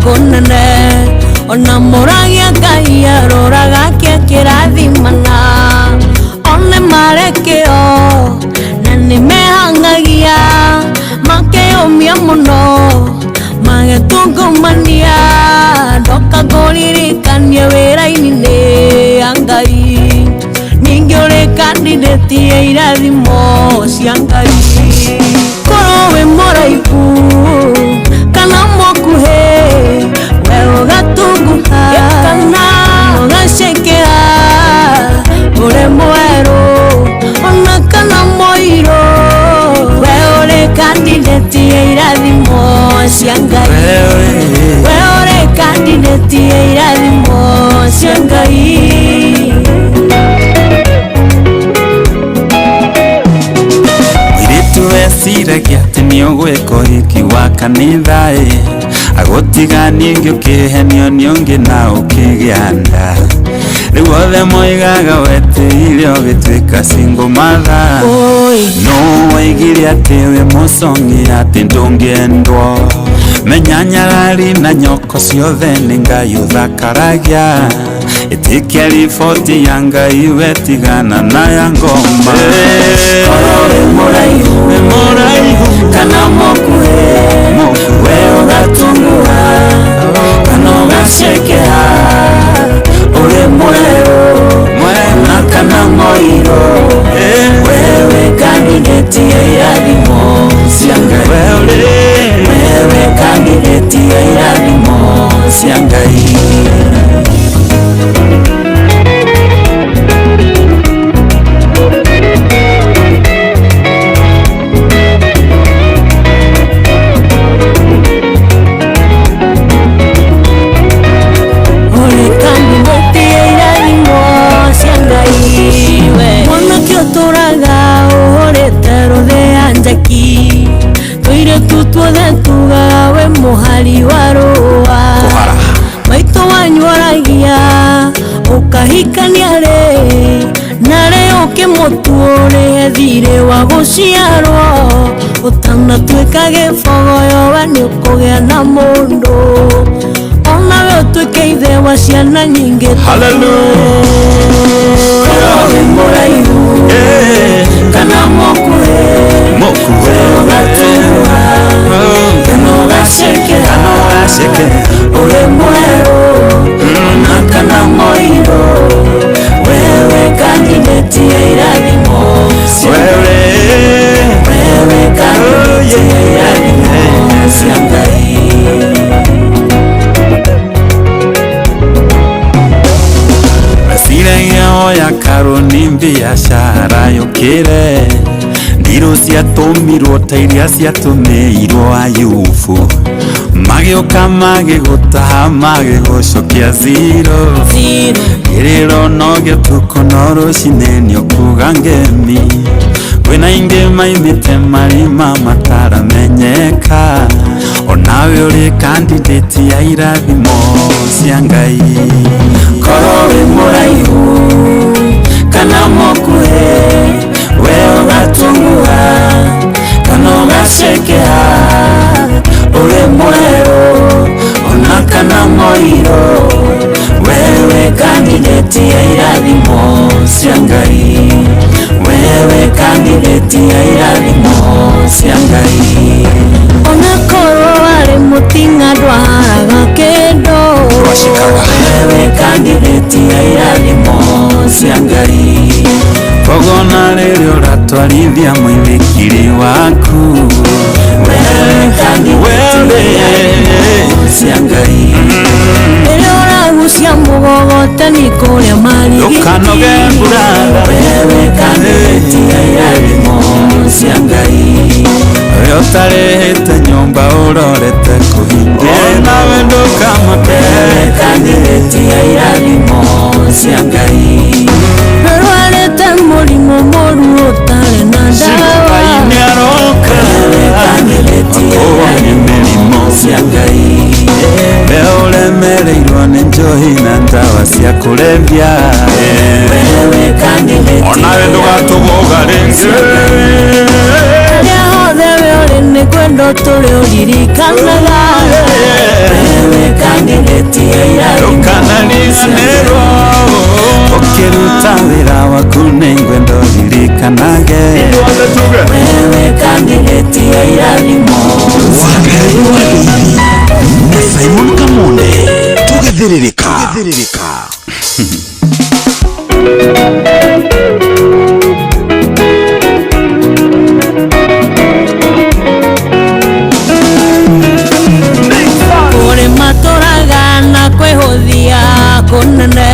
kũnene ona mũragia Ngai aroraga kĩrathimana one marekĩo na nĩmehangagia makeyũmia mũno magetungumania ndoka ngũririkanie wĩra-inĩ nĩ ya Ngai ningĩ ũrĩ candidate ya irathimo cia Ngai korwo wĩ mũraihu kana mũkuhĩ we ũgatunguha kana ũgacekera ũrĩ mwerũ ona kana mũirũ we ũrĩ candidate ya irathimo cia Ngai we ũrĩ candidate ya irathimo cia Ngai. Mũirĩtu weciragia atĩ nĩũgwĩka ũhiki wa kanitha ĩ agũtiga ningĩ ũkĩhenio nĩ ũngĩ na ũkĩgĩa nda rĩu othe moigaga wetĩire ũgĩtuĩka single mother. No waigire atĩ wĩ mũcong'i atĩ ndũngĩendwo menya nyarari na nyoko ciothe nĩ Ngai ũthakaragia ĩtĩkia riboti ya Ngai wetigana na ya ngoma. Korwo wĩ mũraihu kana mũkuhĩ we ũgatunguha kana ũgacekeha ũrĩ mwerũ na kana mũirũ wewe candidate ya irathimo cia Ngai wewe candidate ya irathimo cia Ngai. Mwanake ũtũraga ũhũrĩte rũthĩa njaki tũirĩtu tuothe tugaga wĩ mũhari wa rũa maitũ wanyu aragia ũkahikania rĩ na rĩ ũkĩmũtua ũrĩhe thirĩ wa gũciarwo ũtanatuĩka gĩbogoyo we nĩũkũgĩa na mũndũ onawe ũtuĩke ithe wa ciana nyingĩ. Korwo wĩ mũraihu kana mũkuhĩ we ũgatunguha kana ũgacekeha ũrĩ mwerũ ona kana mũirũ wewe candidate ya irathimo cia Ngai wewe candidate ya irathimo cia Ngai. Meciragia oya karũni biacara yũkĩre ndirũ ciatũmirwo ta iria ciatũmĩirwo Ayubu magĩũka magĩgũtaha magĩgũcokia zero kĩrĩro no gĩtukũ no rũcinĩ nĩũkuga ngemi kwĩna ingĩ maimĩte marima mataramenyeka onawe ũrĩ candidate ya irathimo cia Ngai. Korwo wĩ mũraihu kana mũkuhĩ we ũgatunguha kana ũgacekeha ũrĩ mwerũ ona kana mũirũ wewe candidate ya irathimo cia Ngai wewe candidate ya irathimo cia Ngai. Ona korwo warĩ mũting'a ndwaharaga kĩndũ wewe candidate ya irathimo cia Ngai. Kogona rĩrĩa ũratwarithia mũithikiri waku wewe candidate ya irathimo cia Ngai. Rĩrĩa ũragucia mũgogoteni kũrĩa marigiti ndũkanoge mbura wewe candidate ya irathimo cia Ngai. We ũtarĩhĩte nyũmba ũrorete kũhingia nawe ndũkamake wewe candidate ya irathimo cia Ngai. Rwarĩte mũrimũ mũru ũtarĩ na ndawa Ngai nĩaroka wewe candidate ya akũhonie irathimo mĩrimũ cia Ngai. We ũremereirwo nĩ njohi na ndawa cia kũrebia Wewe candidate onawe ndũgatũgũga rĩngĩ harĩa hothe we ũrĩ nĩ kwenda ũtũre ũririkanaga. Wewe candidate ya irathimo Ndũkanariganĩrwo ũkĩruta wĩra waku nĩngwenda ũririkanage. Wewe candidate ya irathimo. Wangai wa Ndeithi na Simon Kamunde tugĩthĩrĩrĩka. Tugĩthĩrĩrĩka. Kũrĩ matũraga na kwĩhũthia kũnene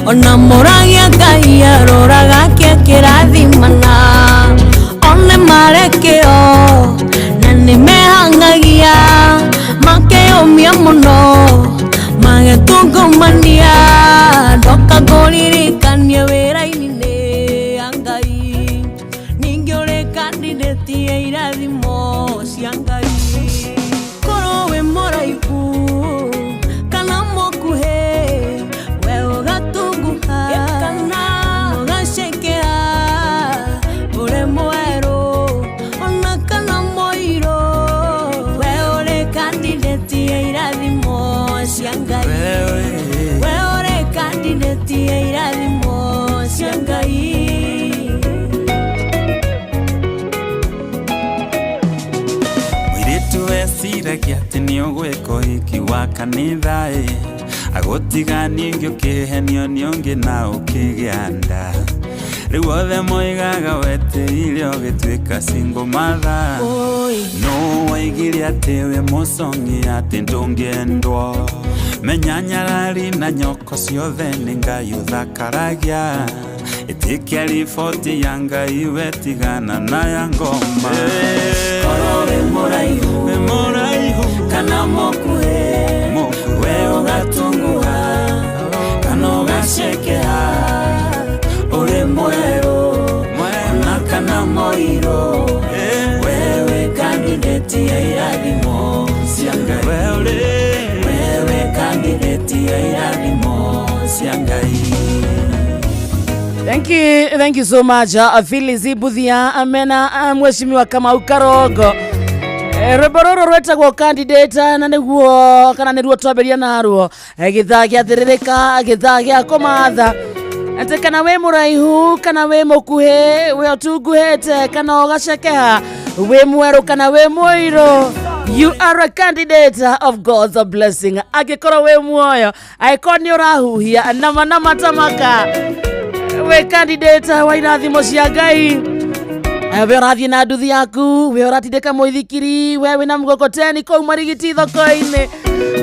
ona mũragia Ngai aroraga kĩa kĩrathimana one marekĩo na nĩmehang'agia makeyũmia mũno magetungumania ndoka ngũririkanie wĩra-inĩ nĩ ya Ngai ningĩ ũrĩ candidate ya irathimo cia Ngai korwo wĩ mũraihu kana mũkuhĩ we ũgatunguha kana ũgacekea ũrĩ mwerũ ona kana mũirũ we ũrĩ candidate ya irathimo cia Ngai we ũrĩ candidate ya irathimo cia Ngai. Mũirĩtu weciragia atĩ nĩ ũgwĩka ũhiki wa kanitha ĩ agũtigania ũkĩhenio nĩ ũngĩ na ũkĩgĩa nda rĩu othe moigaga wetĩire ũgĩtuĩka single mother. Oi. No waigire atĩ wĩ mũcong'i atĩ ndũngĩendwo menya nyarari na nyoko ciothe nĩ Ngai ũthakaragia ĩtĩkia riboti ya Ngai wetigana na ya ngoma. Korwo wĩ mũraihu wĩ mũraihu kana mũkuhĩ mũkuhĩ we ũgatunguha kana ũgacekeha ũrĩ mwerũ ona kana mũirũ wewe candidate ya irathimo cia Ngai we ũrĩ wewe candidate ya irathimo cia Ngai. Thank you so much, Phyllis Buthia amena mheshimiwa Kamau Karogo. Rwĩmbo rũrũ rwĩtagwo Candidate na nĩguo kana nĩruo twambĩria naruo. Gĩthaa gĩa thĩrĩrĩka gĩthaa gĩa kũmatha atĩ kana wĩ mũraihu kana wĩ mũkuhĩ wĩ ũtunguhĩte kana ũgacekeha wĩ mwerũ kana wĩ mũirũ, you are a candidate of God's blessing. Angĩkorwo wĩ muoyo, angĩkorwo nĩ ũrahuhia nama nama tamaka, wĩ candidate wa irathimo cia Ngai. We ũrathiĩ na nduthi yaku, we ũratindĩka mũithikiri, we wĩna mgokoteni kũu marigiti thoko-inĩ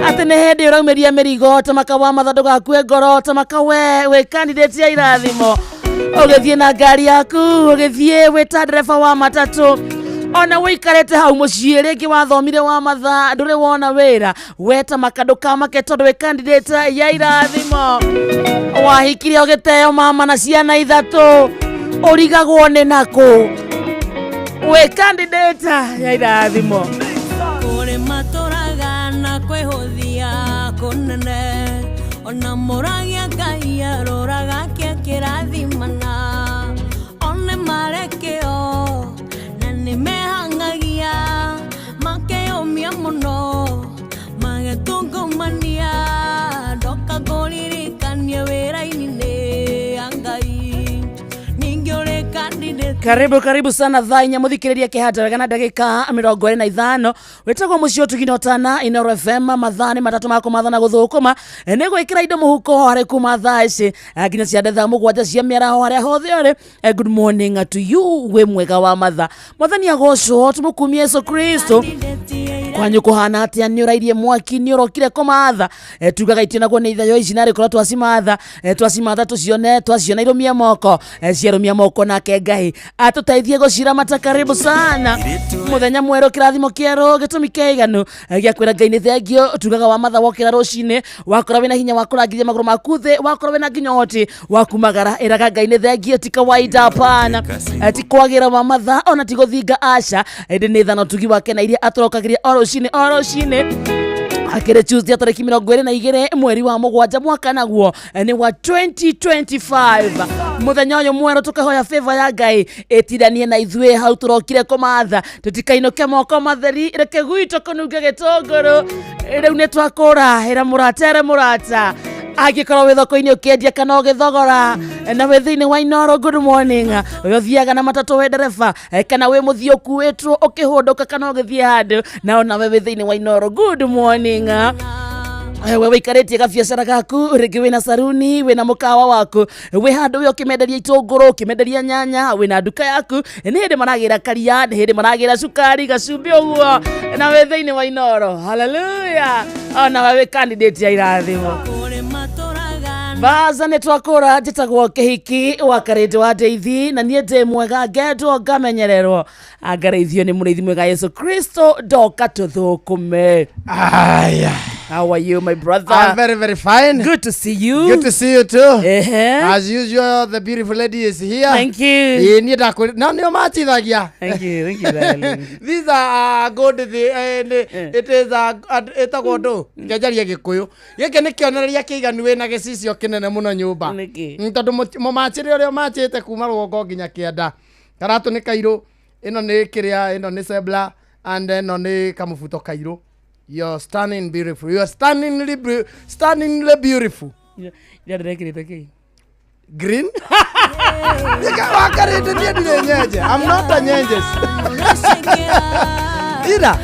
atĩ nĩ hĩndĩ ũraumĩria mĩrigo, tamaka wa matha ndũgakue ngoro, tamaka we wĩ candidate ya irathimo. Ũgĩthiĩ na ngari yaku, ũgĩthiĩ wĩ ta ndereba wa matatũ, ona wĩikarĩte hau mũciĩ rĩngĩ wathomire wa matha ndũrĩ wona wĩra, we tamaka ndũkamake tondũ wĩ candidate ya irathimo. Wahikire ũgĩteo mama na ciana ithatũ, ũrigagwo nĩ nakũ, wĩ candidate ya irathimo. Kũrĩ matũraga na kwĩhũthia kũnene ona mũragia Ngai aroraga kĩa kĩrathimana one marekĩo na nĩmehang'agia makeyũmia mũno magetungumania ndoka ngũririkanie wĩra-inĩ nĩ ya Ngai ningĩ ũrĩ candidate. Karibu karibu sana thaa 4 muthikiriria kihata wega na ndagika 25 witagwo muciĩ ũtugina ũtana Inoro FM mathaa nĩ matatũ ma kũmatha na gũthũkũma nĩ gwĩkĩra indo mũhuko harĩ kuma thaa ici nginya cia thaa 7 cia mĩaraho harĩa hothe ũrĩ. Good morning to you, wĩ mwega wa matha, mwathani agocwo, tũmũkumie Yesu Kristo. Kwanyu kũhana atĩa? Nĩ ũrairie mwaki? Nĩ ũrokire kũmatha? Tugaga itionagwo nĩ ithayo ici narĩ korwo twacimatha, twacimatha tũcione, twaciona irũmie moko, ciarũmia moko nake Ngai atũteithie gũciramata. Karibu sana, mũthenya mwerũ, kĩrathimo kĩerũ, gĩtũmi kĩiganu gĩa kwĩra Ngai nĩ thengio. Tugaga wa matha wokĩra rũcinĩ wakora wĩna hinya wa kũrangithia magũrũ maku thĩ, wakorwo wĩna nginya ũhoti wa kumagara, ĩraga Ngai nĩ thengio. Ti kawaida hapana. Ti kwagĩra wa matha ona ti gũthinga aca, ĩndĩ nĩ thana ũtugi wake na iria atũrokagĩria o rũcinĩ o rũcinĩ. Akĩrĩ Tuesday tarĩki 22 mweri wa 7 mwaka naguo nĩ wa 2025. Mũthenya ũyũ mwerũ tũkahoya favor ya Ngai ĩtiranie na ithuĩ hau tũrokire kũmatha, tũtikainũke moko matheri, reke gwitũ kũnunge gĩtũngũrũ. Rĩu nĩ twakũra ĩra mũrata ere mũrata angĩkorwo wĩ thoko-inĩ ũkĩendia kana ũgĩthogora na wĩ thĩinĩ wa Inoro, good morning. Wĩ ũthiaga na matatũ wĩ ndereba kana wĩ mũthiĩ ũkuĩtwo ũkĩhũndũka kana ũgĩthiĩ handũ na onawe wĩ thĩinĩ wa Inoro, good morning. We wĩikarĩtie gabiacara gaku rĩngĩ wĩna saruni wĩna mũkawa waku wĩ handũ wĩ ũkĩmenderia itũngũrũ ũkĩmenderia nyanya wĩna nduka yaku nĩ hĩndĩ maragĩra karia nĩ hĩndĩ maragĩra cukari gacumbĩ ũguo na wĩ thĩinĩ wa Inoro, haleluya, onawe wĩ candidate ya irathimo. Kũrĩ matũraga Baza nĩ twakũra njĩtagwo kĩhiki wa karĩndĩ wa ndeithi na niĩ ndĩ mwega ngendwo ngamenyererwo angareithio nĩ mũrĩithi mwega Yesu Kristo ndoka tũthũkũme. Aya. How are you, my brother? I'm very, very fine. Good to see you. Good to see you too. Ehe. As usual, the beautiful lady is here. Thank you. Ĩĩ, niĩ ndakwĩra no nĩo matithagia. Thank you, thank you, darling. These are good the, it is a ĩtagwo ndũ ngenjaria gĩkũyũ gĩkĩ nĩ kĩonereria kĩiganu wĩna gĩcicio kĩnene mũno nyũmba. Nĩkĩ? Tondũ mũmachĩre ũrĩa ũmachĩte kuma rũgongo nginya kĩanda karatũ nĩ kairũ ĩno nĩ kĩrĩa ĩno nĩ sebla and ĩno nĩ kamũbuto kairũ. You're stunning beautiful. You're stunningly beautiful. Ira ndĩrekĩrĩte kĩ? Green. Wakarĩte niĩ ndirĩ nyenje. I'm not a nyenjes. Ũracekera Ira.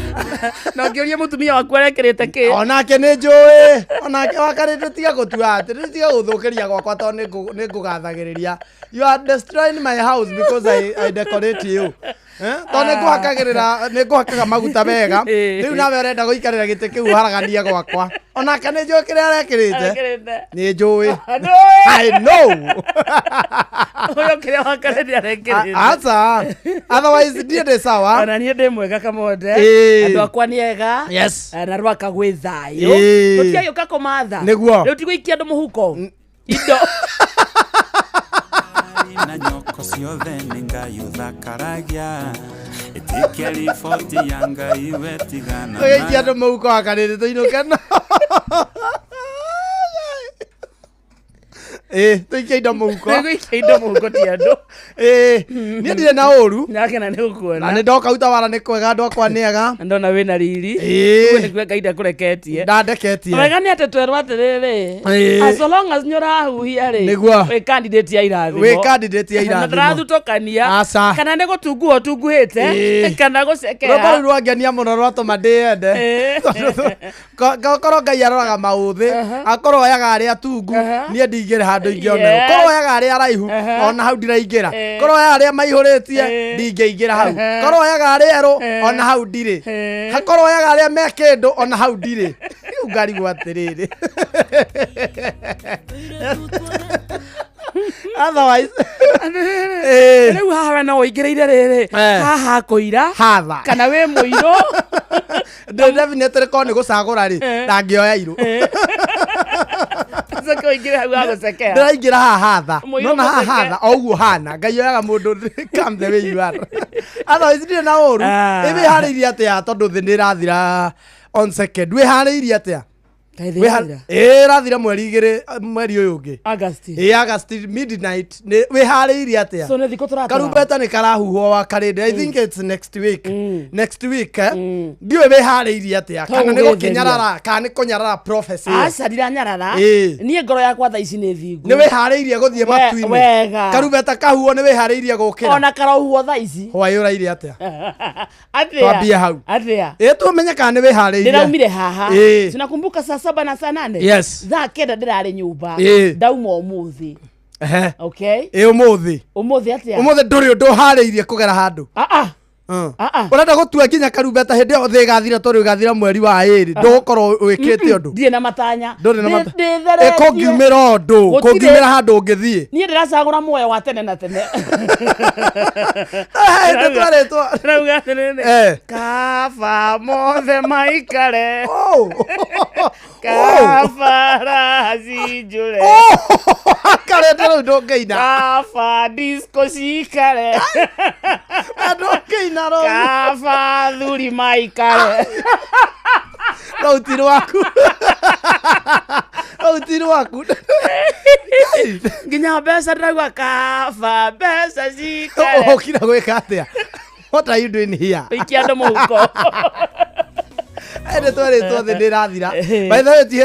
Na ũngĩũria mũtumia waku arekĩrĩte kĩ? Onake nĩ njũĩ onake wakarĩte tiga gũtua atĩ tiga gũthũkĩria gwakwa tondũ nĩ ngũgathagĩrĩria. You are destroying my house because I decorate you. Eh? Tondũ nĩ ngũhakagĩrĩra nĩ ngũhakaga maguta wega rĩu nawe ũrenda gũikarĩra gĩtĩ kĩu haragania gwakwa onake nĩ njũĩ kĩrĩa arekĩrĩte. Arekĩrĩte. Nĩ njũĩ. Ndũĩ. I know. Ũyũ kĩrĩa wakarĩte arekĩrĩte. Aca, otherwise ndiĩ ndĩ sawa. Ona niĩ ndĩ mwega kamonde. Ĩĩ. Andũ akwa nĩ ega. Yes. Na rwaka gwĩ thayũ. Ĩĩ. Tũtiagĩũka kũmatha. Nĩguo. Rĩu ti gũikia andũ mũhuko indo. Na nyoko ciothe nĩ Ngai ũthakaragia ĩtĩkia riboti ya Ngai wetigana. Tũgĩikia andũ mũhuko wakarĩrĩ tũinũke no ĩĩ tũikie indo mũhuko. Nĩ gũikia indo mũhuko ti andũ. Ĩĩ niĩ ndirĩ na ũru. Ndakena nĩ Na gũkuona. nĩ ndoka utawara nĩ kwega andũ akwa nĩ ega. Na ndona wĩna riri. Ĩĩ. Ũguo nĩkuo Ngai ndakũreketie. Ndandeketie. Wega nĩ atĩ twerwo atĩrĩrĩ, Ĩĩ. as long as nĩ ũrahuhia rĩ, Nĩguo. wĩ candidate ya irathimo. Wĩ candidate ya Na irathimo. ndũrathutũkania Aca. kana nĩ gũtungua ũtunguhĩte Ĩĩ. kana Rwĩmbo gũcekera. rũu rwangenia mũno rwatũma ndĩyende. Ĩĩ. Tondũ korwo Ngai aroraga maũthĩ akorwo oyaga arĩa tungu niĩ ndingĩrĩ handũ ingĩonerwo. Yes. Korwo oyaga arĩa araihu ona hau ndiraingĩra. Korwo oyaga arĩa maihũrĩtie ndingĩingĩra hau. Korwo oyaga arĩa erũ ona hau ndirĩ. Korwo oyaga arĩa me kĩndũ ona hau ndirĩ. Rĩu ngarigwo atĩrĩrĩ. Otherwise ĩĩ. Rĩu haha we no ũingĩrĩire rĩrĩ haha kũira hatha kana wĩ mũirũ. Ndĩ definitely korwo nĩ gũcagũra rĩ ndangĩoya irũ. Coke ũingĩre hau hagũcekea. Ndĩraingĩra haha hatha. Mũirũ Nona haha mũceke. hatha o ũguo hana Ngai oyaga mũndũ come the way you are. Otherwise ndirĩ na ũru. Ah. Ĩ wĩharĩirie atĩa tondũ thĩ nĩ ĩrathira on second wĩharĩirie atĩa? Kaĩ thĩ ĩrathira? Ĩ ĩrathira mweri igĩrĩ mweri ũyũ ũngĩ. August. Ĩ August midnight nĩ wĩharĩirie atĩa? So nĩ thikũ tũratara. Karumbeta nĩ karahuhwo wa karĩndĩ. I think it's next week. Next week eh? Ndiũĩ wĩharĩirie atĩa kana nĩ ũgĩtheria. gũkĩnyarara kana nĩ kũnyarara prophecy ĩyo. Aca ndiranyarara. Ĩĩ. Niĩ ngoro yakwa thaa ici nĩ thingu. Nĩ wĩharĩirie gũthiĩ matu-inĩ. Wega. Karumbeta kahuhwo nĩ wĩharĩirie gũkĩra. Ona karauhuo thaa ici. Hwaĩ ũraire atĩa? Atĩa? Twambie hau. Atĩa? Ĩ tũmenye kana nĩ wĩharĩirie. Ndĩraumire haha. Ĩĩ. Sinakumbuka saa saba na saa nane. Yes. Thaa kenda ndĩrarĩ nyũmba. Ĩĩ. Ndauma ũmũthĩ. Ehe. Okay. Ĩ ũmũthĩ. Ũmũthĩ atĩa? Ũmũthĩ ndũrĩ ũndũ ũharĩirie kũgera handũ. Ah ah. Mm. Ah ah. Ũrenda gũtua nginya karumbeta hĩndĩ ĩyo thĩ ĩgathira tondũ ĩgathira mweri wa ĩrĩ ndũgũkorwo wĩkĩte ũndũ. Ndirĩ na matanya. Ndũrĩ na mata. Ndĩtheretie. Ĩ kũngiumĩra ũndũ Gũtirĩ. kũngiumĩra handũ ũngĩthiĩ. Niĩ ndĩracagũra muoyo wa tene na tene. Hĩndĩ twarĩtwo. Ndĩrauga atĩrĩrĩ. Eh. Kaba mothe maikare. Oh. Kaba raha cinjũre. Karete rĩu ndũngĩina. Kaba disco cikare. Ndũngĩina rĩu. Kaba thuri maikare. Rũu ti rwaku. Rũu ti rwaku. Nginya mbeca ndĩrauga kaba mbeca cikare. Ũkira gwĩka atĩa? What are you doing here? Ikia andũ mũhuko. hĩndĩ twerĩtwo thĩ ndĩrathira. By the way, ti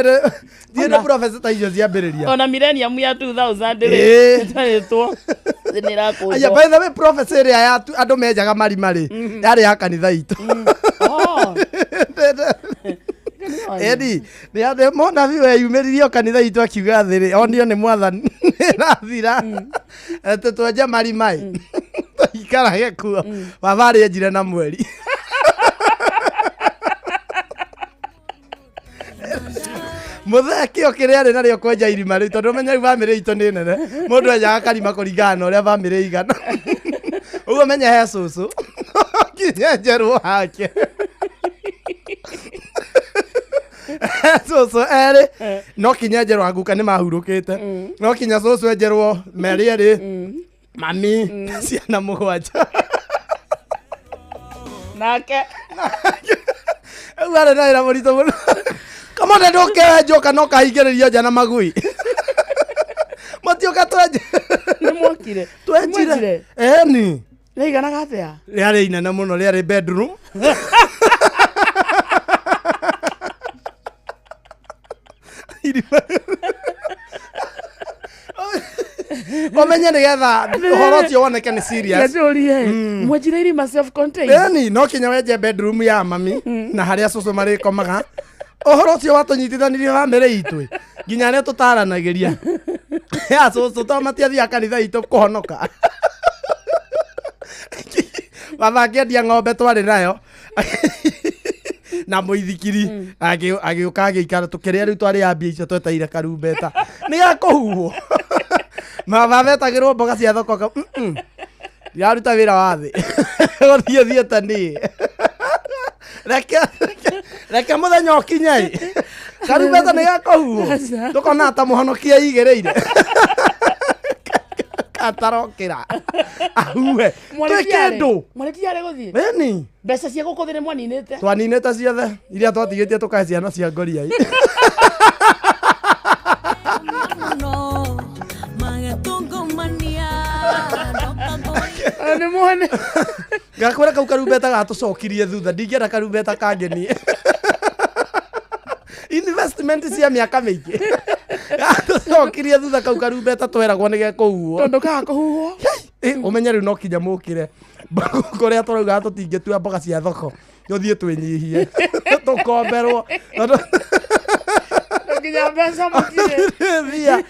hĩndĩ professor ta icio ciambĩrĩria. Ona millennium ya 2000 Ĩĩ. rĩ twerĩtwo thĩ nĩ Aya, ĩrakũnjwo. by the way, prophecy ĩrĩa ya andũ menjaga marima rĩ, yarĩ ya kanitha itũ. Oh. Eni, nĩ atĩ mũnabii weyumĩririe o kanitha itũ akiuga atĩrĩ, onio nĩ mwathani nĩrathira. Atĩ twenje marima ĩ. Tũikarage kuo. Baba arĩenjire na mweri. Mũthee kĩo kĩrĩa arĩ narĩo kwenja irima rĩu tondũ ũmenye rĩu bamĩrĩ itũ nĩ nene mũndũ enjaga karima kũringana na ũrĩa bamĩrĩ ĩigana ũguo menye he cũcũ nginya njerwo hake cũcũ erĩ no kinya njerwo aguka nĩ mahurũkĩte no kinya cũcũ enjerwo merĩ erĩ mami ciana mũgwanja Nake rĩu arĩ na wĩra mũritũ mũno kamone ndũkenjwo kana ũkahingĩrĩrio nja na magui matiũka twenje nĩ mwokire. twenjire Mwenjire? eni Rĩaiganaga atĩa? rĩarĩ inene mũno rĩarĩ bedroom Irima. Ũmenye nĩgetha ũhoro ũcio woneke nĩ serious. Ngĩũrie, mwenjire irima self contained? Eni no kinya wenje bedroom ya mami na harĩa cũcũ marĩkomaga ũhoro ũcio watũnyitithanirie bamĩrĩ itũ nginya arĩa tũtaranagĩria ya cũcũ to matiathiaga kanitha itũ kũhonoka baba akĩendia ng'ombe twarĩ nayo na mũithikiri agĩũka agĩikara tũkĩrĩa rĩu twarĩ mbia icio tweteire karumbeta nĩ gakũhuhwo baba betagĩrwo mboga cia thoko ndiraruta wĩra wa thĩ gũthiĩ thiĩte niĩ reke mũthenya ũkinye ĩ karumbeta nĩ gakũhuhwo tũkona ta mũhonokia igĩrĩire katarokĩra ahuhe twĩ kĩndũ Mwarĩtiarĩ gũthiĩ? ĩni Mbeca cia gũkũ thĩ nĩ mwaninĩte? twaninĩte ciothe iria twatigĩtie tũkahe ciana cia ngoriai Mũno magĩtungumania Nĩ mwene. Ngakwĩra kau karumbeta gatũcokirie thutha ndingĩenda karumbeta kangenie investment cia mĩaka mĩingĩ gatũcokirie thutha kau karumbeta tweragwo nĩ gekũhuhwo Tondũ kaga kũhuhwo. Ũmenye rĩu no kinya mũkĩre kũrĩa tũraugaga tũtingĩtua mboga cia thoko tũthiĩ twĩnyihie tũkomberwo tondũ Nginya mbeca mũtirĩ. mbia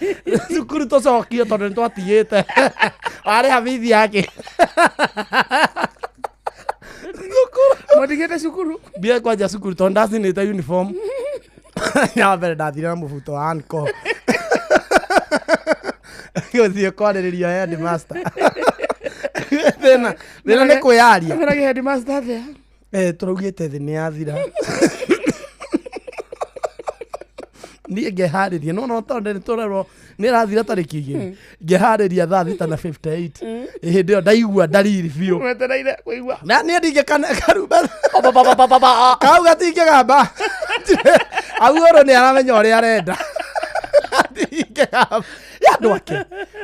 cukuru tũcokio tondũ nĩ twatigĩte warĩha bithi yake Mwatigĩte cukuru? Mbia kwanja cukuru tondũ ndacinĩte uniform ya mbere ndathire na mũbuto wa anko gũthiĩ kwarĩrĩria headmaster thĩna nĩ kwĩyaria Mwĩrage headmaster atĩa? Tũraugĩte thĩ nĩ yathira niĩ ngeharĩria no no tondũ nĩ tũrerwo nĩ ĩrathira tarĩki igĩrĩ ngeharĩria thaa thita na 58 hĩndĩ ĩyo ndaigua ndariri biũ Mwetereire kũigua. na niĩ ndingĩkana karumbeta kau gatingĩgamba auoro nĩ aramenya ũrĩa arenda ndingĩgamba ya andũ ake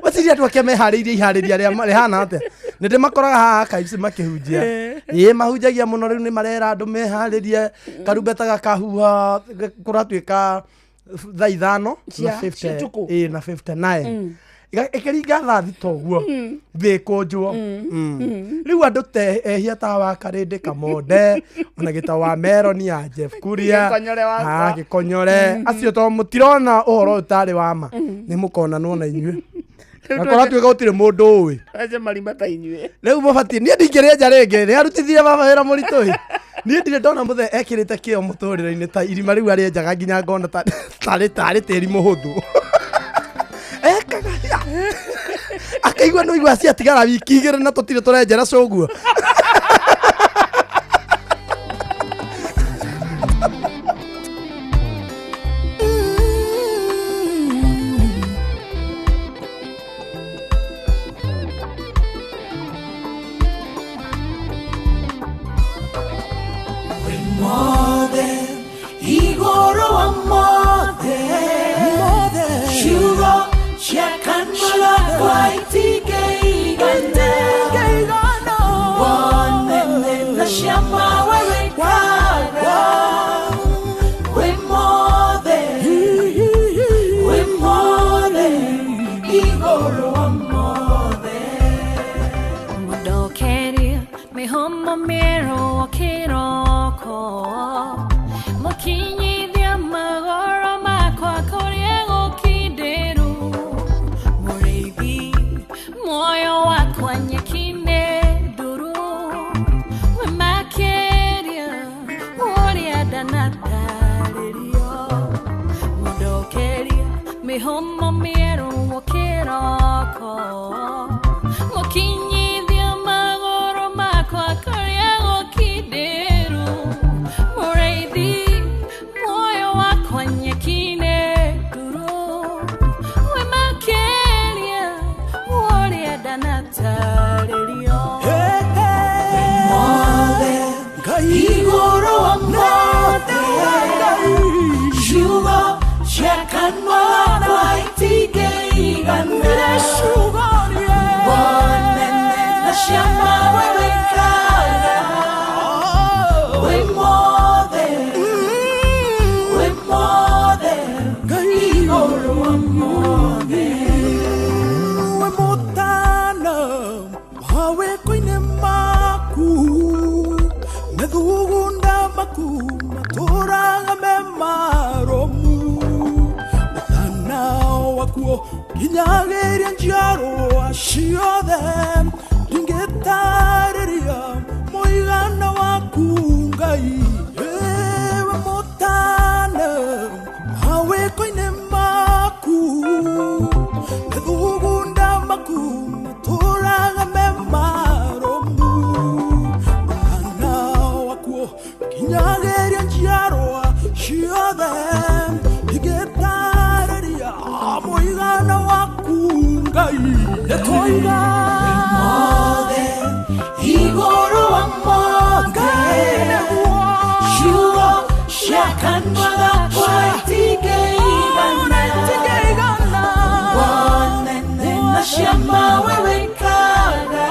weciria andũ ake meharĩirie iharĩria rĩhana atĩa nĩ ndĩmakoraga haha archives makĩhunjia ĩĩ mahunjagia mũno rĩu nĩ marera andũ meharĩrie karumbeta gakahuha kũratuĩka thaa ithano na Cia ũtukũ. 50 ĩĩ na 59 ĩkĩringa thaa thita ũguo thĩ ĩkũnjwo rĩu andũ te ehia ta wa Karĩndĩ Kamonde ona gĩta wa Meroni ya Jeff Kuria Gĩkonyore wakwa. Ah, gĩkonyore acio to mũtirona ũhoro ũyũ tarĩ wa ma nĩ mũkonanwo na inyuĩ na kũratuĩka gũtirĩ mũndũ ũĩ Aje marima ta inyuĩ. rĩu mũbatiĩ niĩ ndingĩrĩenja rĩngĩ nĩ arutithirie baba wĩra mũritũ ĩ niĩ ndirĩ ndona mũthee ekĩrĩte kĩo mũtũrĩre-inĩ ta irima rĩu arĩenjaga nginya ngona tarĩ tĩri mũhũthũ ekaga ya. Akaigua no igua ciatigara wiki igĩrĩ na tũtirĩ tũrenjera cũguo Igoro wa mothe ciugo cia kanua gakwa itingĩigana wonene na ciama we wĩkaga. Ndanatarĩrio mũndokeria mĩhũmũ mĩerũ gũkĩroko mũkinyithia magũrũ makwa kũrĩa gũkindĩru mũrĩithi muoyo wakwa nyeki-inĩ nduru wĩ makĩria ũrĩa ndanatarĩrio. Igũrũ wa mothe, ciugo cia kanua gakwa itingĩigana wonene na ciama we wĩkaga. Wĩ mothe, wĩ mothe, igũrũ wa mothe. We mutana mawĩko-inĩ maku, methugunda maku matũraga me marũmu, ũtana wakuo nginyagĩria njiarwa ciothe, ndingĩtarĩria mũigana waku Ngai. We mũtana mawĩko-inĩ maku, methugunda maku matũraga me marũmu, ũtana wakuo nginyagĩria njiarwa ciothe, ndingĩtarĩria mũigana waku Ngai. Nĩtwoiga mothe, igũrũ wa mothe, ciugo cia kanua gakwa itingĩigana wonene na ciama we wĩkaga.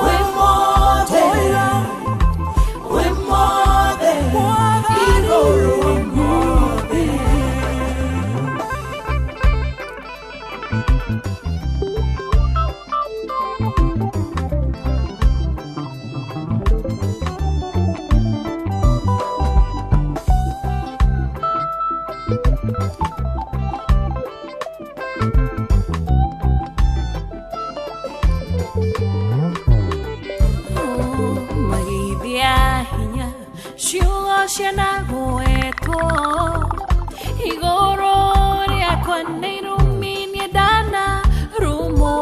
Wĩ mothe, wĩ mothe, igũrũ wa mothe. Magithia hinya ciugo cianagwetwo igũrũ rĩakwa nĩ irumi niĩ ndanarumwo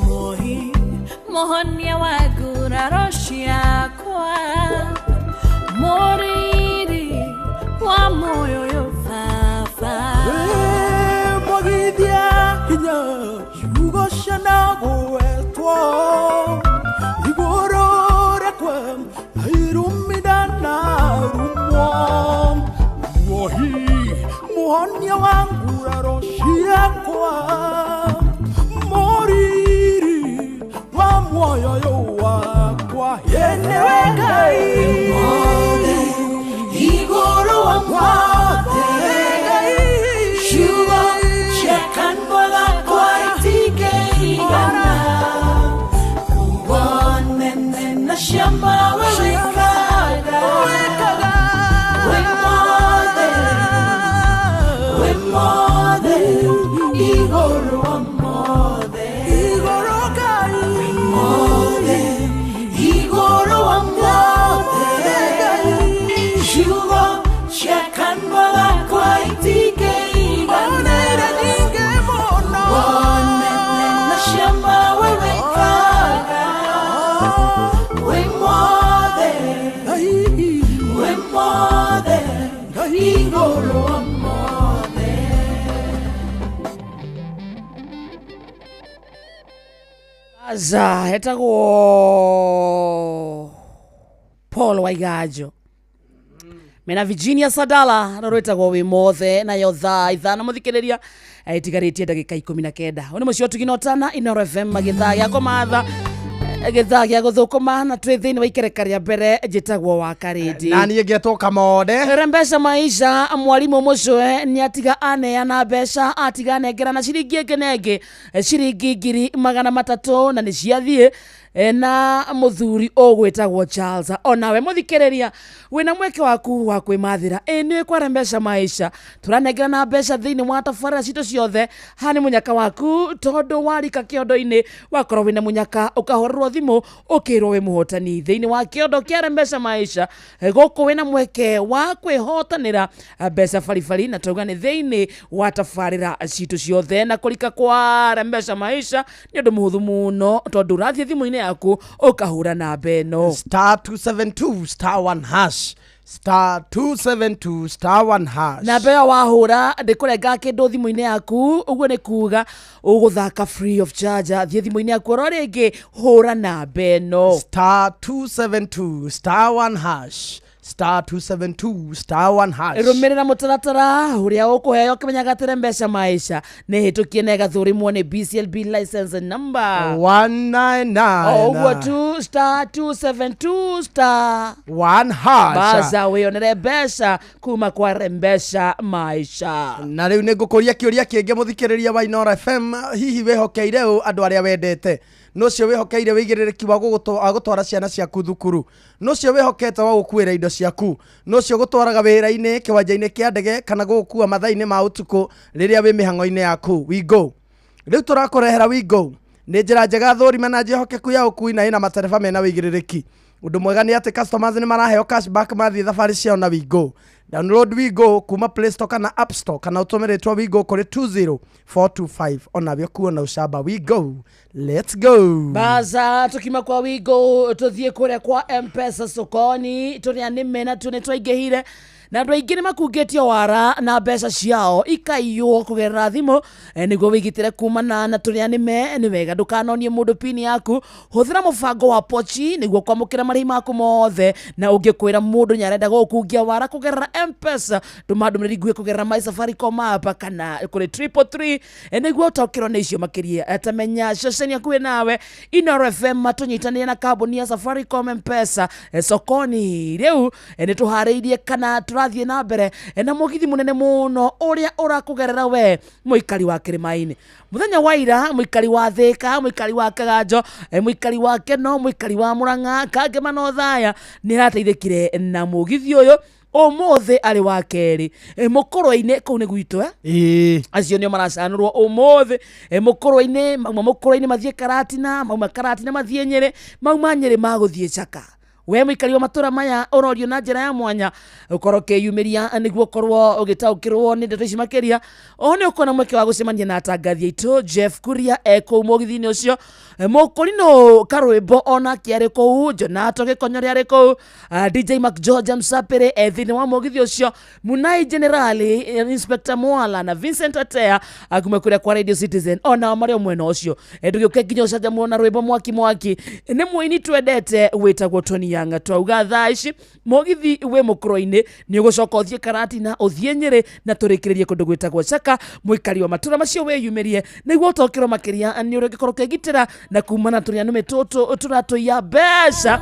mũhi mũhonia wa nguraro ciakwa mũriri wa muoyo ũyũ baba. Mwagithia hinya ciugo cianagwetwo igũrũ rĩakwa irumi ndanarumwo, muohi muhonia wa nguraro ciakwa, mũriri wa muoyo ũyũ wakwa, ye nĩwe Ngai. Mothe, igũrũ wa mothe, ciugo cia kanua gakwa itingĩigana wonene na ciama we wĩkaga. Wĩ mothe, wĩ mothe, igũrũ wa mothe. Mothe, igũrũ wa mothe, ciugo cia kanua gakwa itingĩigana wonene na ciama we wĩkaga. Wĩ mothe, wĩ mothe, igũrũ wa mothe. Aza etagwo Paul Waiganjo mena Virginia Sadala rwĩtagwo wĩ mothe, nayo thaa 5 mũthikĩrĩria ĩtigarĩtie ndagĩka 19. Ũyũ nĩ mũciĩ wa Tugina Ũtana Inoro FM, gĩthaa gĩa kũmatha, gĩthaa gĩa gũthũkũma, na twĩ thĩinĩ wa ikereka rĩa mbere. Njĩtagwo wa Karĩndi. Na niĩ ngetwo Kamode. Rembesha maisha mwarimũ mũcũe nĩ atiga aneana mbeca, atiga anengerana ciringi ĩngĩ na ĩngĩ, ciringi 300,000 na nĩ ciathiĩ. Na muthuri ũgwĩtagwo Charles. Onawe mũthikĩrĩria wĩna mweke waku wa kwĩmathĩra. Ĩ nĩ kwara mbeca maisha tũranengerana mbeca thĩinĩ wa tabarĩra citũ ciothe. Haha nĩ mũnyaka waku tondũ warika kĩondo-inĩ wakorwo wĩna mũnyaka ũkahũrĩrwo thimũ ũkĩrwo wĩ mũhotani thĩinĩ wa kĩondo kĩa mbeca maisha. Gũkũ wĩna mweke wa kwĩhotanĩra mbeca baribari na tauga nĩ thĩinĩ wa tabarĩra citũ ciothe. Na kũrika kwa mbeca maisha nĩ ũndũ mũhũthũ mũno tondũ ũrathiĩ thimũ-inĩ yaku ũkahũra namba ĩno star 272 star 1 hash star 272 star 1 hash. Namba ĩyo wahũra ndĩkũrenga kĩndũ thimũ-inĩ yaku, ũguo nĩ kuga ũgũthaka free of charge. Thiĩ thimũ-inĩ yaku oro rĩngĩ hũra namba ĩno star 272 star 1 hash star 272 star 1 hash. Rũmĩrĩra mũtaratara ũrĩa ũkũheo ũkĩmenyaga atĩrĩ mbeca maisha nĩ hĩtũkie na ĩgathũrimwo nĩ BCLB license number 199. O ũguo tu star 272 star 1 hash. Baza wĩonere mbeca kuma kwa mbeca maisha. Na rĩu nĩ ngũkũria kĩũria kĩngĩ mũthikĩrĩria wa Inoro FM, hihi wĩhokeire ũ andũ arĩa wendete? No cio wĩhokeire wĩigĩrĩrĩki wa gũtwara ciana ciaku thukuru? No cio wĩhokete wa gũkuĩra indo ciaku? No cio gũtwaraga wĩra-inĩ, kĩwanja-inĩ kĩa ndege, kana gũgũkua mathaa-inĩ ma ũtukũ rĩrĩa wĩ mĩhang'o-inĩ yaku? WeGo rĩu tũrakũrehera WeGo nĩ njĩra njega thũrima na njĩhokeku ya ũkui na ĩna matereba mena wĩigĩrĩrĩki. Ũndũ mwega nĩ atĩ customers nĩ maraheo cashback mathiĩ thabarĩ ciao na WeGo. Download WeGo kuma Play Store kana App Store kana ũtũme rĩtwa WeGo kũrĩ 20425 onawe kuona ũcamba. WeGo, let's go. Baza tukima kwa WeGo tuthiĩ kũrĩa kwa M-Pesa sokoni tũrĩa nĩme na tu nĩ twaingĩhire na andũ aingĩ nĩ makungĩtio wara na mbeca ciao ikaiywo kũgerera thimũ. Nĩguo wĩgitĩre kumana na tũrĩa nĩme nĩ wega ndũkanonie mũndũ pini yaku. Hũthĩra mũbango wa pochi nĩguo kwamũkĩra marĩhi maku mothe, na ũngĩkwĩra mũndũ nĩarenda gũgũkungia wara kũgerera M-Pesa tũma ndũmĩrĩri nguhĩ kũgerera My Safaricom app kana kũrĩ 333 nĩguo ũtaũkĩrwo nĩ icio makĩria. Tamenya ceceni hakuhĩ nawe Inoro FM tũnyitanĩire na kambuni ya Safaricom M-Pesa sokoni. Rĩu nĩ tũharĩirie kana tũrathiĩ na mbere na mũgithi mũnene mũno ũrĩa ũrakũgerera we mũikari wa Kĩrĩma-inĩ. Mũthenya wa ira mũikari wa Thĩka, mũikari wa Kaganjo, mũikari wa Keno, mũikari wa Murang'a, Kangema na Othaya nĩ arateithĩkire na mũgithi ũyũ. Ũmũthĩ arĩ wa kerĩ mũkũrwe-inĩ kũu nĩ gwitũ acio nĩo maracanũrwo ũmũthĩ mũkũrwe-inĩ, mauma mũkũrwe-inĩ mathiĩ Karatina, mauma Karatina mathiĩ Nyĩrĩ, mauma Nyĩrĩ magũthiĩ Chaka. We mũikari wa matũra maya ũrorio na njĩra ya mwanya ũkorwo ũkĩyumĩria nĩguo ũkorwo ũgĩtaũkĩrwo nĩ ndeto ici makĩria. Oho nĩ ũkuona mweke wa gũcemania na atangathi aitũ Jeff Kuria e kũu mũgithi-inĩ ũcio, Mũkũrinũ Karwĩmbo onake arĩ kũu, Jonato Gĩkonyore arĩ kũu, DJ McGeorge Msapere e thĩinĩ wa mũgithi ũcio, Munai Generali, Inspector Mwala na Vincent Atea kuma kũrĩa kwa Radio Citizen onao marĩ o mwena ũcio. Ndũgĩũke nginya ũcanjamũrwo na rwĩmbo mwaki mwaki nĩ mũini twendete wĩtagwo Tony Young. Twauga thaa ici mũgithi wĩ mũkũrũ-inĩ nĩ ũgũcoka ũthiĩ Karatina, ũthiĩ Nyĩrĩ na tũrĩkĩrĩrie kũndũ gwĩtagwo Chaka. Mũikari wa matũra macio wĩyumĩrie nĩguo ũtaũkĩrwo makĩria nĩ ũrĩa ũngĩkorwo ũkĩgitĩra na kumana tũrĩa nĩme tũtũ tũratũiya mbeca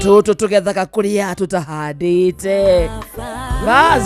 tũtũ tũgethaga kũrĩa tũtahandĩte. Bas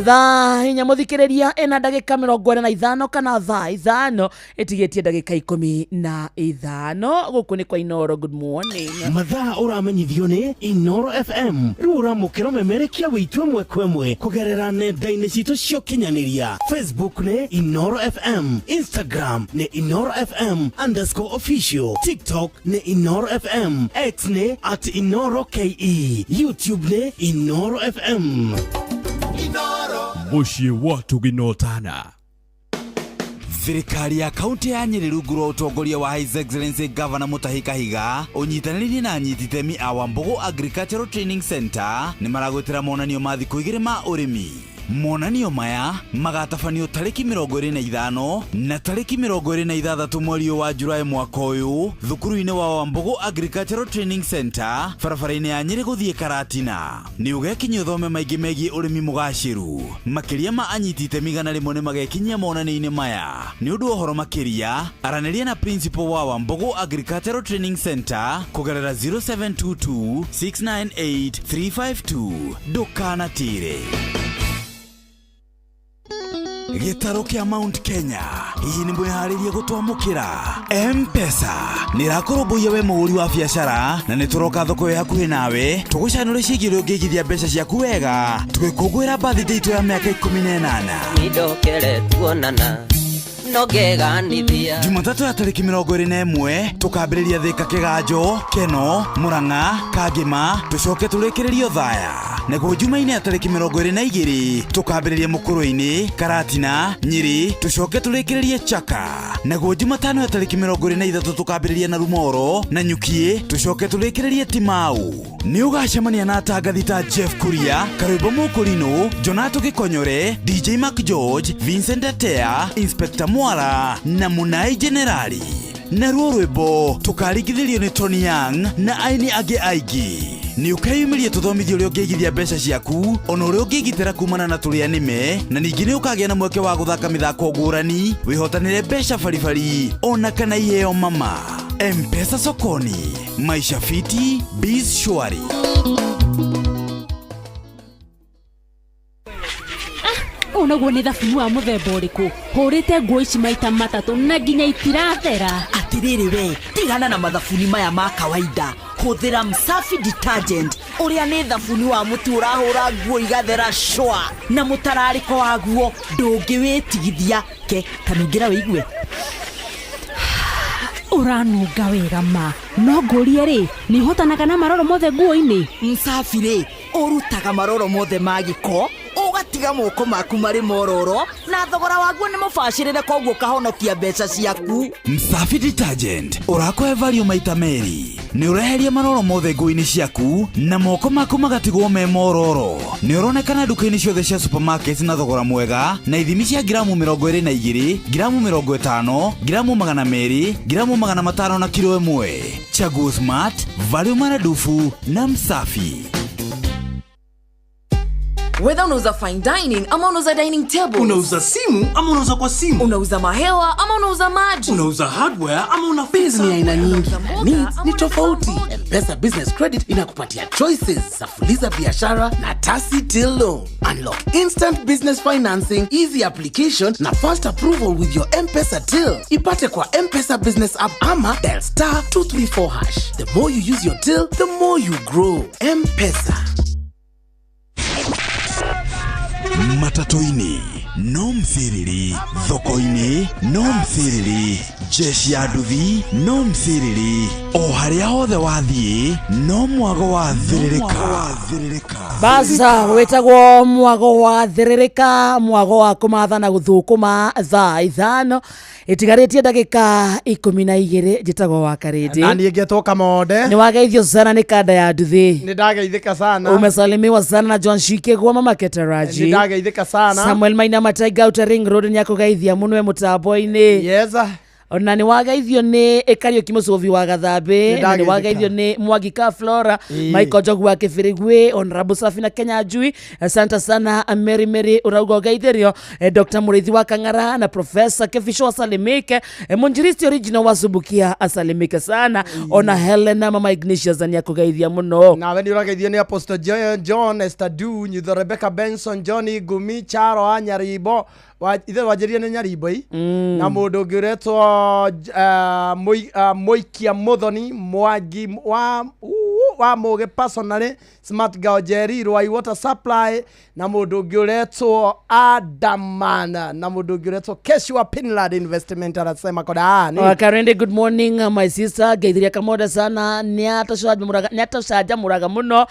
thaa inya mũthikĩrĩria ĩna ndagĩka 45 kana thaa 5 ĩtigĩtie ndagĩka 15. Gũkũ nĩ kwa Inoro. Good morning. Mathaa ũramenyithio nĩ Inoro FM. Rĩu ũramũkĩra ũmemerekia wĩitũ ĩmwe kwa ĩmwe kũgerera nenda-inĩ citũ cia ũkinyanĩria. Facebook nĩ Inoro FM, Instagram nĩ Inoro FM _official, TikTok nĩ Inoro FM, X nĩ @InoroKE, YouTube nĩ Inoro FM. Mũciĩ wa Tũginotana. Thirikari ya kaunti ya Nyĩrĩ rungu rwa ũtongoria wa His Excellency Governor Mutahi Kahiga ũnyitanĩrĩire na anyiti itemi a Wambugu Agricultural Training Center nĩ maragwĩtĩra monanio ma thikũ igĩrĩ ma ũrĩmi. Monanio maya magatabanio tarĩki 25 na tarĩki 26 mweri wa Julai mwaka ũyũ thukuru-inĩ wa Wambugu Agricultural Training Center barabara-inĩ ya Nyĩrĩ gũthiĩ Karatina. Nĩ ũgekinyia ũthome maingĩ megiĩ ũrĩmi mũgacĩru. Makĩria ma anyiti itemi 100 nĩ magekinyia monanio-inĩ maya. Nĩ ũndũ wa ũhoro makĩria aranĩria na principal wa Wambugu Agricultural Training Center kũgerera 0722 698 352. Ndũkanatĩre. Gĩtarũ kĩa Mount Kenya, hihi nĩ mwĩharĩrie gũtwamũkĩra? M-Pesa nĩ ĩrakũrũmbũiya we mũhũri wa biacara, na nĩ tũroka thoko ĩ hakuhĩ nawe tũgũcanũre ciĩgiĩ ũrĩa ũngĩigithia mbeca ciaku wega, tũgĩkũngũĩra birthday itũ ya mĩaka 18. Nindokere tuonana no ngeganithia. Jumatatũ ya tarĩki 21 tũkambĩrĩria Thĩka, Kĩganjo, Keno, Mũrang'a, Kangĩma, tũcoke tũrĩkĩrĩrio Thaya. Naguo Jumaine ya tarĩki 22 tũkambĩrĩria Mũkũrũ-inĩ, Karatina, Nyĩrĩ, tũcoke tũrĩkĩrĩrie Chaka. Naguo Jumatano ya tarĩki 23 tũkambĩrĩria na Rumoro na Nyukiĩ, tũcoke tũrĩkĩrĩrie Timau. Nĩ ũgacemania na atangathi ta Jeff Kuria, Karwĩmbo Mũkũrinũ, Jonato Gĩkonyore, DJ Mark George, Vincent Atea, Inspector Mwara na Munai Generali. Naruo rwĩmbo tũkaringithĩrio nĩ Tony Young na aini angĩ aingĩ. Nĩ ũkeyumĩria tũthomithio ũrĩa ũngĩigithia mbeca ciaku, ona ũrĩa ũngĩgitĩra kumana na tũrĩa nĩme, na ningĩ nĩ ũkagĩa na mweke wa gũthaka mĩthako ngũrani, wĩhotanĩre mbeca baribari ona kana iheo mama. M-Pesa sokoni, maisha fiti, biz shwari. Ũũ naguo nĩ thabuni wa mũthemba ũrĩkũ? Hũrĩte nguo ici maita matatũ na nginya itirathera. Atirĩrĩ we, tigana na mathabuni maya ma kawaida, hũthĩra Msafi Detergent, ũrĩa nĩ thabuni wa mũtu ũrahũra nguo igathera shwa, na mũtararĩko waguo ndũngĩwĩtigithia. Ke kanungĩra wĩigue. Ũranunga wega ma. No ngũrie rĩ, nĩ ũhotanaga na maroro mothe nguo-inĩ? Msafi rĩ, ũrutaga maroro mothe ma gĩko, ũgatiga moko maku marĩ mororo, na thogora waguo nĩ mũbacĩrĩre, koguo ũkahonokia mbeca ciaku. Msafi Detergent ũrakũhe value maita merĩ. Nĩ ũreheria maroro mothe nguo-inĩ ciaku na moko maku magatigwo me mororo. Nĩ ũronekana nduka-inĩ ciothe cia supermarket na thogora mwega, na ithimi cia ngiramu 22, ngiramu 50, ngiramu 200, ngiramu 500 na kilo 1. Chaguo smart, value maradufu na Msafi. Whether unauza fine dining ama unauza dining tables. Unauza simu ama unauza kwa simu. Unauza mahewa ama unauza maji. Unauza hardware ama una Biz ni aina nyingi. Needs ni tofauti. M-Pesa Business Credit inakupatia choices za Fuliza Biashara na Tasi Till Loan. Unlock instant business financing, easy application na fast approval with your M-Pesa Till. Ipate kwa M-Pesa Business App ama dial *234#. The more you use your till, the more you grow. M-Pesa. Matatũ-inĩ no mciriri, thoko-inĩ no mciriri, jeshi ya nduthi no mciriri, o harĩa hothe wathiĩ no mwago wa thĩrĩrĩka. Baza wĩtagwo mwago wa thĩrĩrĩka, mwago wa kũmatha na gũthũkũma. Thaa 5 ĩtigarĩtie ndagĩka 12. Njĩtagwo wa Karĩndĩ. Na niĩ ngetwo Kamonde. Nĩ wageithio sana nĩ kanda ya nduthi. Nĩ ndageithĩka sana. Umesalimiwa sana na John Shikegwa, mama Ketaraji. Nĩ ndageithĩka sana. Samuel Maina Mataiga Outer Ring Road nĩ akũgeithia mũno e mũtambo-inĩ. Yes. Ona nĩ wageithio nĩ Kariũki Mũcũvi wa Gathambĩ, na nĩ wageithio nĩ Mwangi ka Flora, Michael Njogu wa Kĩbĩrĩgwĩ, Honorable Safina Kenya Njui. Asante sana Mary Mary ũrauga ũgeithĩrio, Dr. Mũrĩithi wa Kang'ara na Professor Kĩbico asalimike, Mũnjiristi original wa Subukia asalimike sana, ona Helena mama Ignatius nĩ akũgeithia mũno. Nawe nĩ ũrageithio nĩ Apostle John, Esther Du, Nyutho Rebecca Benson, Johnny Gumi, Charo wa Nyaribo, ithe wanjĩria nĩ Nyaribo i na mũndũ ũngĩ ũretwo Mũikia Mũthoni Mwangi wa Mũgĩ personally, Smart Girl Jerry Rwai Water Supply, na mũndũ ũngĩ ũretwo Adamana, na mũndũ ũngĩ ũretwo Keshua Pinland Investment anasema kodani. Karende, good morning my sister, geithiria Kamonde sana, nĩatũcanjamũraga mũno,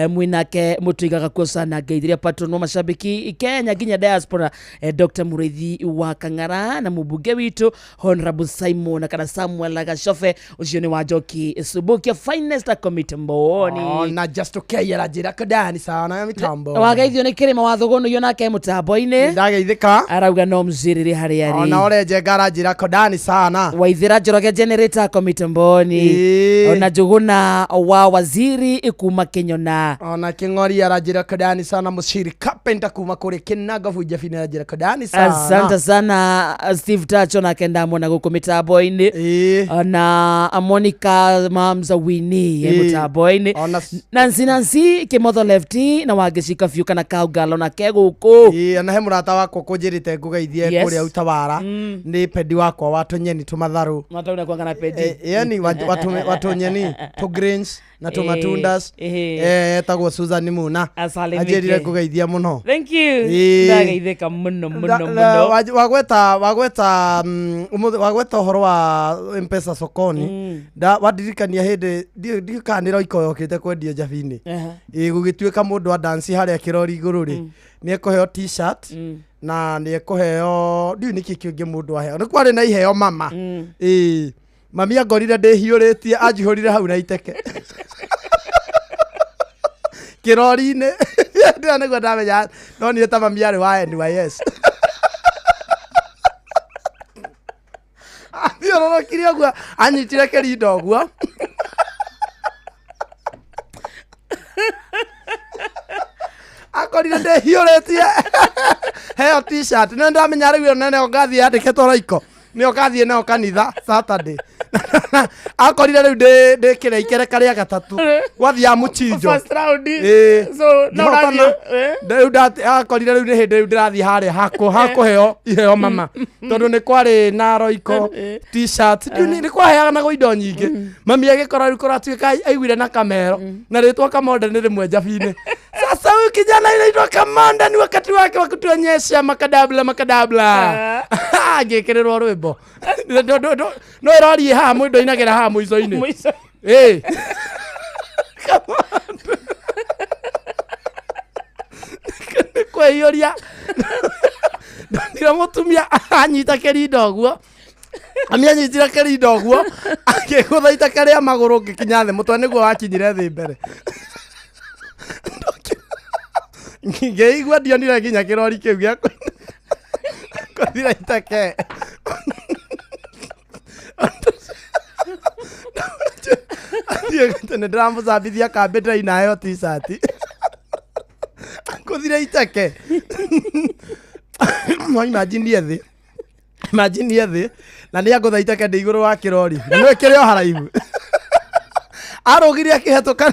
mwinake mũtũigaga kuo sana. Geithiria patron wa mashabiki Kenya nginya diaspora, Dr. Mũrĩithi wa Kang'ara na mũmbunge witũ Honorable Simon kana Samuel Gacobe, ũcio nĩ wa Njoki Subukia finest committee mboni. Na just okay njĩra kodani sana ya mitambo. Wageithio nĩ Kĩrĩma wa Thũgũnũ nake mũtambo-inĩ. Ndageithĩka. Arauga no mziriri harĩa arĩ. Ona ũrĩa Njenga aranjĩra kodani sana. Waithĩra Njoroge generator committee mboni. Ona Njũgũna wa waziri kuma Kĩnyona. Ona Kĩng'ori aranjĩra kodani sana. Mũciri Carpenter kuma kũrĩ Kĩnago Bunjabini aranjĩra kodani sana. Asante sana Steve Tacho nake ndamwona gũkũ mĩtambo-inĩ. Ona Monica Mamza Winnie mũtambo. Maboini Nancy Nancy Kimotho Lefty na Wangeci Kabiũ kana Kaungalo na ke gũkũ. Ĩĩ, na he mũrata wakwa kũnjĩrĩte ngũgeithie Yes. kũrĩa Utawara nĩ pendi wakwa wa tũnyeni tũmatharũ. Matauna kwanga na pendi. Yani watũnyeni tũ greens na tũmatundas. Etagwo Susan Muna. Asalimike. Anjĩrire ngũgeithia mũno. Thank you. Ĩĩ. Ndageithĩka mũno mũno Na- mũno. wagweta wagweta ũmũthĩ wagweta ũhoro wa Mpesa sokoni, wandirikania hĩndĩ ndiũ kana nĩ Roiko yokĩte kwendio Njabinĩ. Ĩĩ, gũgĩtuĩka mũndũ wa dance harĩa kĩrori igũrũ rĩ, nĩ ekũheo t-shirt na nĩ ekũheo ndiũ nĩkĩ kĩngĩ mũndũ aheo, nĩ kwarĩ na iheo mama. Ĩĩ, mami angorire ndĩhiũrĩtie, anjihũrire hau na iteke kĩrori-inĩ. Ndĩo nĩguo ndamenya ndonire ta mami arĩ wa NYS. Athiũrũrũkire ũguo, anyitire kĩrindo ũguo, akorire ndĩhiũrĩtie, heo t-shirt. Nĩ ndamenya rĩu ĩyo nene ngathiĩ yandĩkĩtwo Roiko, nĩyo ngathiĩ nayo kanitha Saturday. Akorire rĩu ndĩkĩre ikereka rĩa gatatũ gwathiaga mũchinjo. First round. Ĩĩ. So, no ũrathiĩ, eh? Rĩu akorire rĩu nĩ hĩndĩ rĩu ndĩrathiĩ harĩa hakũheo iheo mama, tondũ nĩ kwarĩ na Roiko t-shirt, ndiũ nĩ kwaheanagwo indo nyingĩ. Mami agĩkora rĩu kũratuĩka aiguire na kamero na rĩtwa Kamonde nĩ rĩmwe Njabinĩ. Sasa huyu kijana inaitwa Kamonde, ni wakati wake wa kutuonyesha makadabla makadabla. Ngĩkĩrĩrwo rwĩmbo no ĩrorie haha mũndũ ainagĩra haha mũico-inĩ. Mũico. Ĩĩ. Nĩ kwĩiyũria ndonire mũtumia anyita kĩrindo ũguo, ami anyitire kĩrindo ũguo akĩgũtha iteke rĩa magũrũ ngĩkinya thĩ, mũtwe nĩguo wakinyire thĩ mbere. Ngĩigua ndionire nginya kĩrori kĩu gĩa kũthira iteke. Nĩ ndĩramũcambithia kambĩ ndĩraina heo t-shirt kũthira iteke. No imagine thĩ, imagine thĩ na nĩ angũtha iteke ndĩ igũrũ wa kĩrori na nĩ kĩrĩ o haraihu, arũgire akĩhetũka.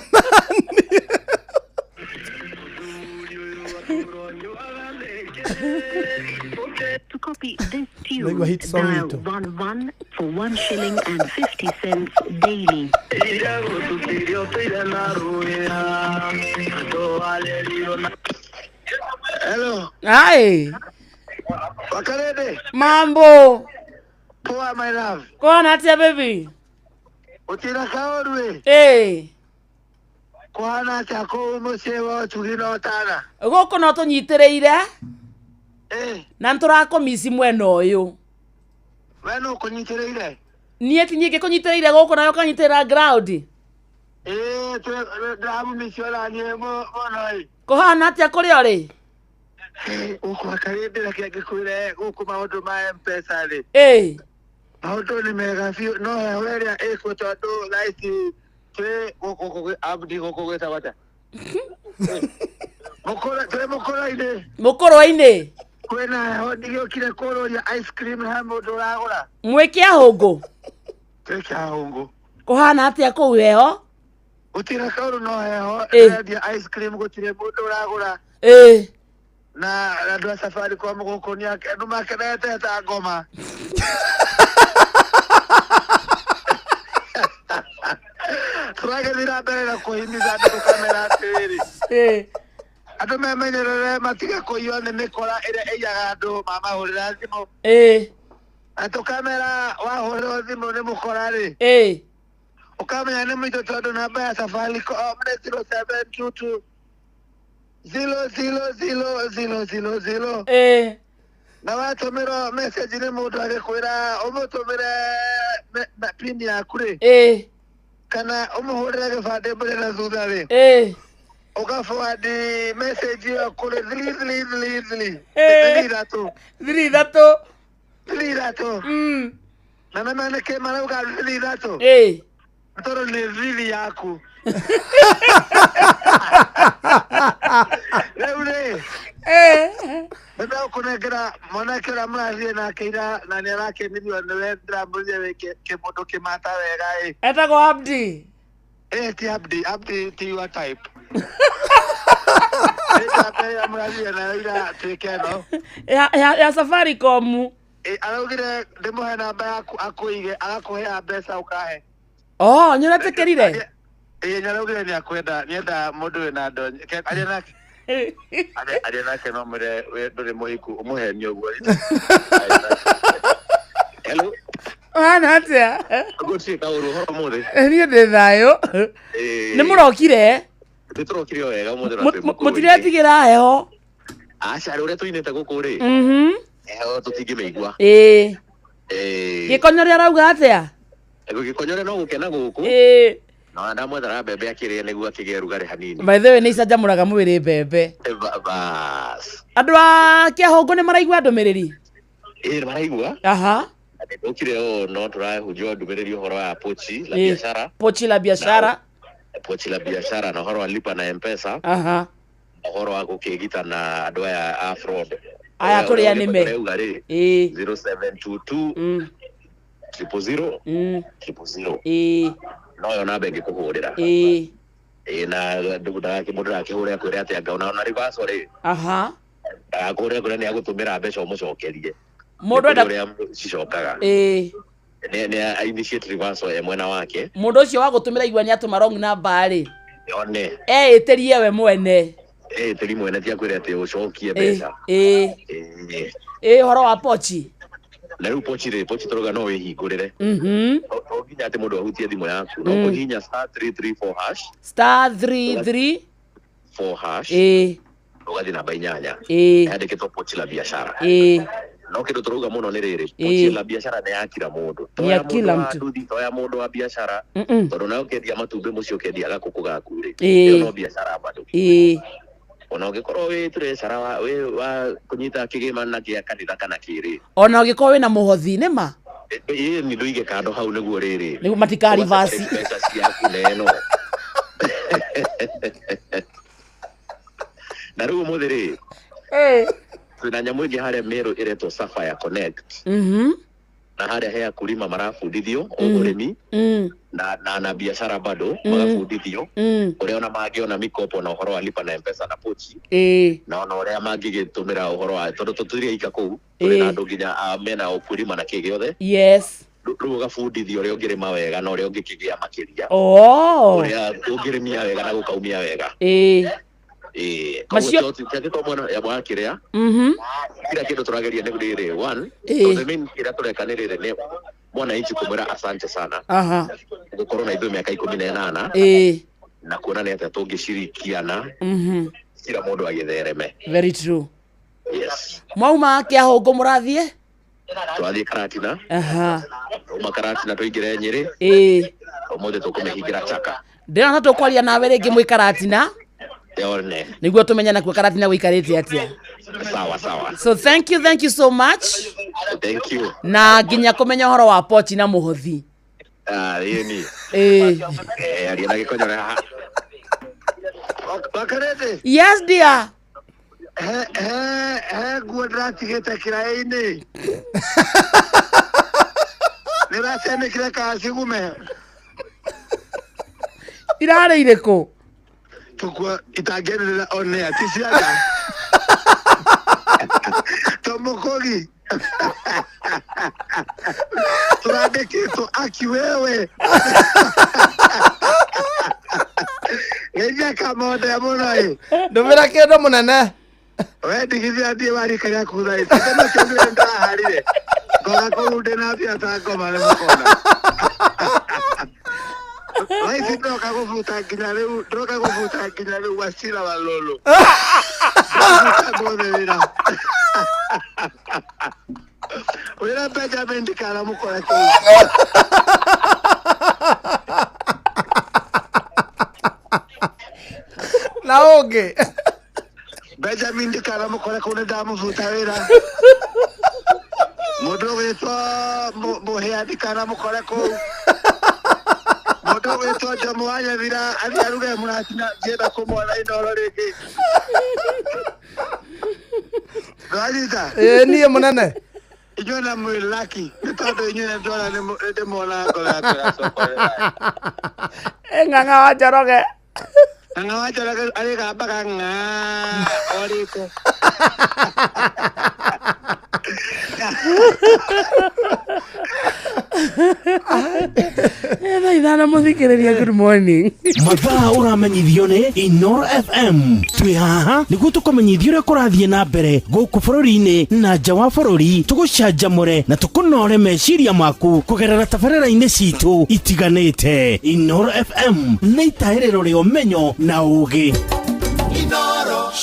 To copy this tune, Naigua hit song dial itũ. 11 for 1 shilling and 50 cents daily. Hello. Hai. Wakarede. Mambo. Poa my love. Kona atia baby. Utira kaorwe. Eh. Kwana atia kũu mũciĩ wa ũtugi na ũtana. Gũkũ no tũnyitĩrĩire. Na nĩtũrakũmici mwena ũyũ. We nũ ũkũnyitĩrĩire? Niĩ ti niĩ ngĩkũnyitĩrĩire gũkũ nawe ũkanyitĩrĩra ground. Ĩĩ, ndĩramũmici ona niĩ mũno ĩ. Kũhana atĩa kũrĩa ũrĩ? Gũkũ Wakarĩndĩ reke ngĩkwĩre gũkũ maũndũ ma M-Pesa rĩ. Ĩĩ. Maũndũ nĩ mega biũ, no heho ĩrĩa ĩkuo tondũ thaa ici twĩ gũkũ Abdi gũkũ gwĩtagwo atĩa? Twĩ mũkũrũ-inĩ. Mũkũrũ-inĩ? Kwĩna heho ndigĩũkire kũrũria ice cream he mũndũ ũragũra. Mwĩ Kĩahũngũ? Twĩ Kĩahũngũ. Kũhana atĩa kũu heho? Gũtirĩ kaũndũ no heho, Ĩĩ. ndĩrendia ice cream gũtirĩ mũndũ ũragũra. Ĩĩ. Na andũ a Safaricom gũkũ nĩ andũ makenete ta ngoma. Tũragĩthiĩ na mbere na kũhimiza andũ tũkamera atĩrĩrĩ. Andũ memenyerere matige kũiywo nĩ mĩkora ĩrĩa ĩiyaga andũ mamahũrĩra thimũ. Ĩĩ. Na tũkamera wahũrĩrwo thimũ nĩ mũkora rĩ. Ĩĩ. Ũkamenya nĩ mũitũ tondũ namba ya Safaricom nĩ 0722 0 0 0 0 0 0. Ĩĩ. Na watũmĩrwo message nĩ mũndũ agĩkwĩra ũmũtũmĩre pin yaku rĩ. Ĩĩ. Kana ũmũhũrĩre gĩbandĩ mbere na thutha rĩ. Ĩĩ. Ũga forward message ĩyo kũrĩ 3 3 3 3. Ĩĩ. 3 3. 3 3. 3 3. Na nĩ nĩkĩ marauga 3 3? Ĩĩ. Tondũ nĩ thiri yaku. Rĩu rĩ. Nĩndakũnengera mwanake ũrĩa mũrathiĩ nake ira na nĩ arakenirio nĩwe, ndĩramũrire wĩ kĩmũndũ kĩmata wega ĩ. Etagwo Abdi. Eh, ti Abdi, Abdi ti your type. Nĩ namba ĩrĩa mũrathire nayo ira twĩke ĩno. Ya Safaricom. Eh, araugire ndĩmũhe namba yaku akũige agakũhea mbeca ũkahe. Oh, nĩ ũretĩkĩrire? Ĩĩ, nĩaraugire nĩakwenda nĩenda mũndũ wĩna ndonyi. Aria nake. Aria nake no mwĩre we ndũrĩ mũhiku ũmũhenie ũguo. Hello. Ũhana atĩa? Gũtirĩ kaũru ũhoro ũmũthĩ. Niĩ ndĩ thayũ. Nĩ mũrokire? Nĩ tũrokire o wega ũmũthĩ na twĩ mũkũrũ-inĩ. Mũtiretigĩra heho? Aca rĩ, ũrĩa tũinĩte gũkũ rĩ. Heho tũtingĩmĩigua. Ĩĩ. Ĩĩ. Gĩkonyore arauga atĩa? Gĩkonyore no gũkena gũkũ. Ĩĩ. Na ndamwethera mbembe akĩrĩe nĩguo akĩgĩe rugarĩ hanini. By the way, nĩ icanjamũraga mwĩrĩ mbembe. Bas. Andũ a Kĩahũngũ nĩ maraigua ndũmĩrĩri? Ĩĩ nĩ maraigua. Aha. Nĩndokire ũũ no tũrahunjia ndũmĩrĩri ũhoro wa pochi la Ĩĩ. biashara. Pochi la biashara. Pochi la biashara na ũhoro wa lipa na M-Pesa. Aha. Na ũhoro wa gũkĩgita na andũ aya a fraud. Aya kũrĩa nĩme. Ũrauga rĩ. Ĩĩ. 0722 000 000. Ĩĩ. No yo namba ĩngĩkũhũrĩra. Ĩĩ. Ĩĩ na mũndũ ndagakĩhũre akwĩre atĩ anga ona reversal rĩ. Aha. Ndagakũhũre akwĩre nĩ agũtũmĩra mbeca ũmũcokerie. Mũndũ enda ũrĩa cicokaga. Ĩĩ. Nĩ initiate reversal e mwena wake. Mũndũ ũcio wa gũtũmĩra igua nĩ atũma wrong number rĩ. One. Eĩtĩrie we mwene. Ĩĩ tĩri mwene ti akwĩre atĩ ũcokie mbeca. Ĩĩ. Ĩĩ. Ĩĩ ũhoro wa pochi. Na rĩu pochi rĩ, pochi tũrauga no wĩhingũrĩre. To nginya atĩ mũndũ ahutie thimũ yaku. No kũhihinya star 334 hash Star 33 4 hash. Ĩĩ. Ũgathiĩ namba 8. Ĩĩ. Yandĩkĩtwo pochi la biashara. Ĩĩ. No kĩndũ tũrauga mũno nĩ rĩrĩ, Ĩĩ. pochi la biashara nĩ ya kila mũndũ. To Ni ya ya kila mũndũ wa mtu. nduthi, to ya mũndũ wa biashara. Tondũ nawe ũkĩendia matumbĩ mũciĩ ũkĩendia gakũkũ gaku rĩ. Ĩĩ. Ĩyo no biashara bado. Ĩĩ. Ona ũngĩkorwo wĩ treasurer wa wĩ wa kũnyita kĩgĩma na kĩa kanitha kana kĩrĩ. Ona ũngĩkorwo wĩna mũhothi nĩ ma? Ĩĩ nĩ ndũige kando hau nĩguo rĩrĩ. Nĩguo matikaribasi. Mbeca ciaku na ĩno. Na rĩu ũmũthĩ rĩ, twĩna nyamũ ĩngĩ harĩa Meru ĩretwo Sapphire Connect. Na harĩa he akulima marabundithio ũrĩmi na biashara bado magabundithio ũrĩa ona mangĩona mikopo na ũhoro wa lipa na M-Pesa na pochi. Ĩĩ. Na ona ũrĩa mangĩgĩtũmĩra ũhoro wa tondũ tũtirĩ aika kũu tũrĩ na andũ nginya mena ũkulima na kĩ gĩothe. Yes. Rĩu ũgabundithio ũrĩa ũngĩrĩma wega na ũrĩa ũngĩkĩgĩa makĩria. Oh. Ũrĩa ũngĩrĩmia wega na gũkaumia wega. Ĩĩ. Ĩĩ. Macio- Koguo tiangĩkorwo mwena ya wakĩrĩa kila kĩndũ tũrageria nĩ rĩrĩ one Ĩĩ. the main kĩrĩa tũreka nĩ rĩrĩ nĩ mwananchi kũmwĩra asante sana Aha. gũkorwo na ithuĩ mĩaka 18 Ĩĩ. na kuona nĩ atĩa tũngĩcirikiana kila mũndũ agĩthereme. Very true. Yes. Mwauma Kĩahũngũ mũrathiĩ? Twathiĩ Karatina. Aha. Uma Karatina tũingĩre Nyĩrĩ. Ĩĩ. Ũmũthĩ tũkũmĩhingĩra Chaka. Ndĩrona ta tũkwaria nawe rĩngĩ mwĩ Karatina Yone. nĩguo tũmenye nakuo Karatina gũikarĩte atĩa. Sawa sawa. So thank you, thank you so much. Thank you. Na nginya kũmenya ũhoro wa pochi na mũhothi. Ah, ĩĩ ni. Ĩĩ. Eh, aria na gĩkonyore haha. Wakarĩte? Yes dear. He nguo ndĩratigĩte kĩraĩ-inĩ. Nĩũracianĩkire kana cigume? Irarĩ irĩkũ? Tũkuo itangĩanĩrĩra on air ti cia nja. Tomũkũgi. Tũrandĩkĩtwo aki wewe. Geithia kamonde mũno ĩ. Ndũmĩra kĩndũ mũnene. We ndigithia thiĩ warika rĩaku thaa ici. Kĩndũ kĩu nĩ ndaharire. Ngoga kũu ndĩna mbia ta ngoma nĩ mũkona. Thaa ici ndoka gũbuta nginya rĩu, ndoka gũbuta nginya rĩu Wasira wa Lolo. Ndabuta guothe wĩra. Wĩra Benjamin ndikanamũkore kũu. Na ũngĩ. Benjamin ndikanamũkore kũu nĩ ndamũbuta wĩra. Mũndũ ũgwĩtwo Mũhĩa ndikanamũkore kũu. Mũndũ ũgwĩtwo Njomo wa Nyathira athiĩ aruge mũratina ndienda kũmwona Inooro rĩngĩ. Ndwanyita? Ĩĩ niĩ mũnene. Inyuĩ na mwĩ lucky nĩ Tondũ inyuĩ nĩ ndona nĩ ndĩmuona ngoro yakwa ĩracokorera. Ng'ang'a wa Njoroge. Ng'ang'a wa Njoroge arĩgambaga ng'a o riko. Thaa 5 mũthikĩrĩria, good morning. Mathaa ũramenyithio nĩ Inoro FM. Twĩ haha nĩguo tũkũmenyithia ũrĩa kũrathiĩ na mbere gũkũ bũrũri-inĩ na nja wa bũrũri, tũgũcanjamũre na tũkũnore meciria maku kũgerera tabarĩra-inĩ citũ itiganĩte. Inoro FM nĩ itahĩrĩro rĩa ũmenyo na ũgĩ.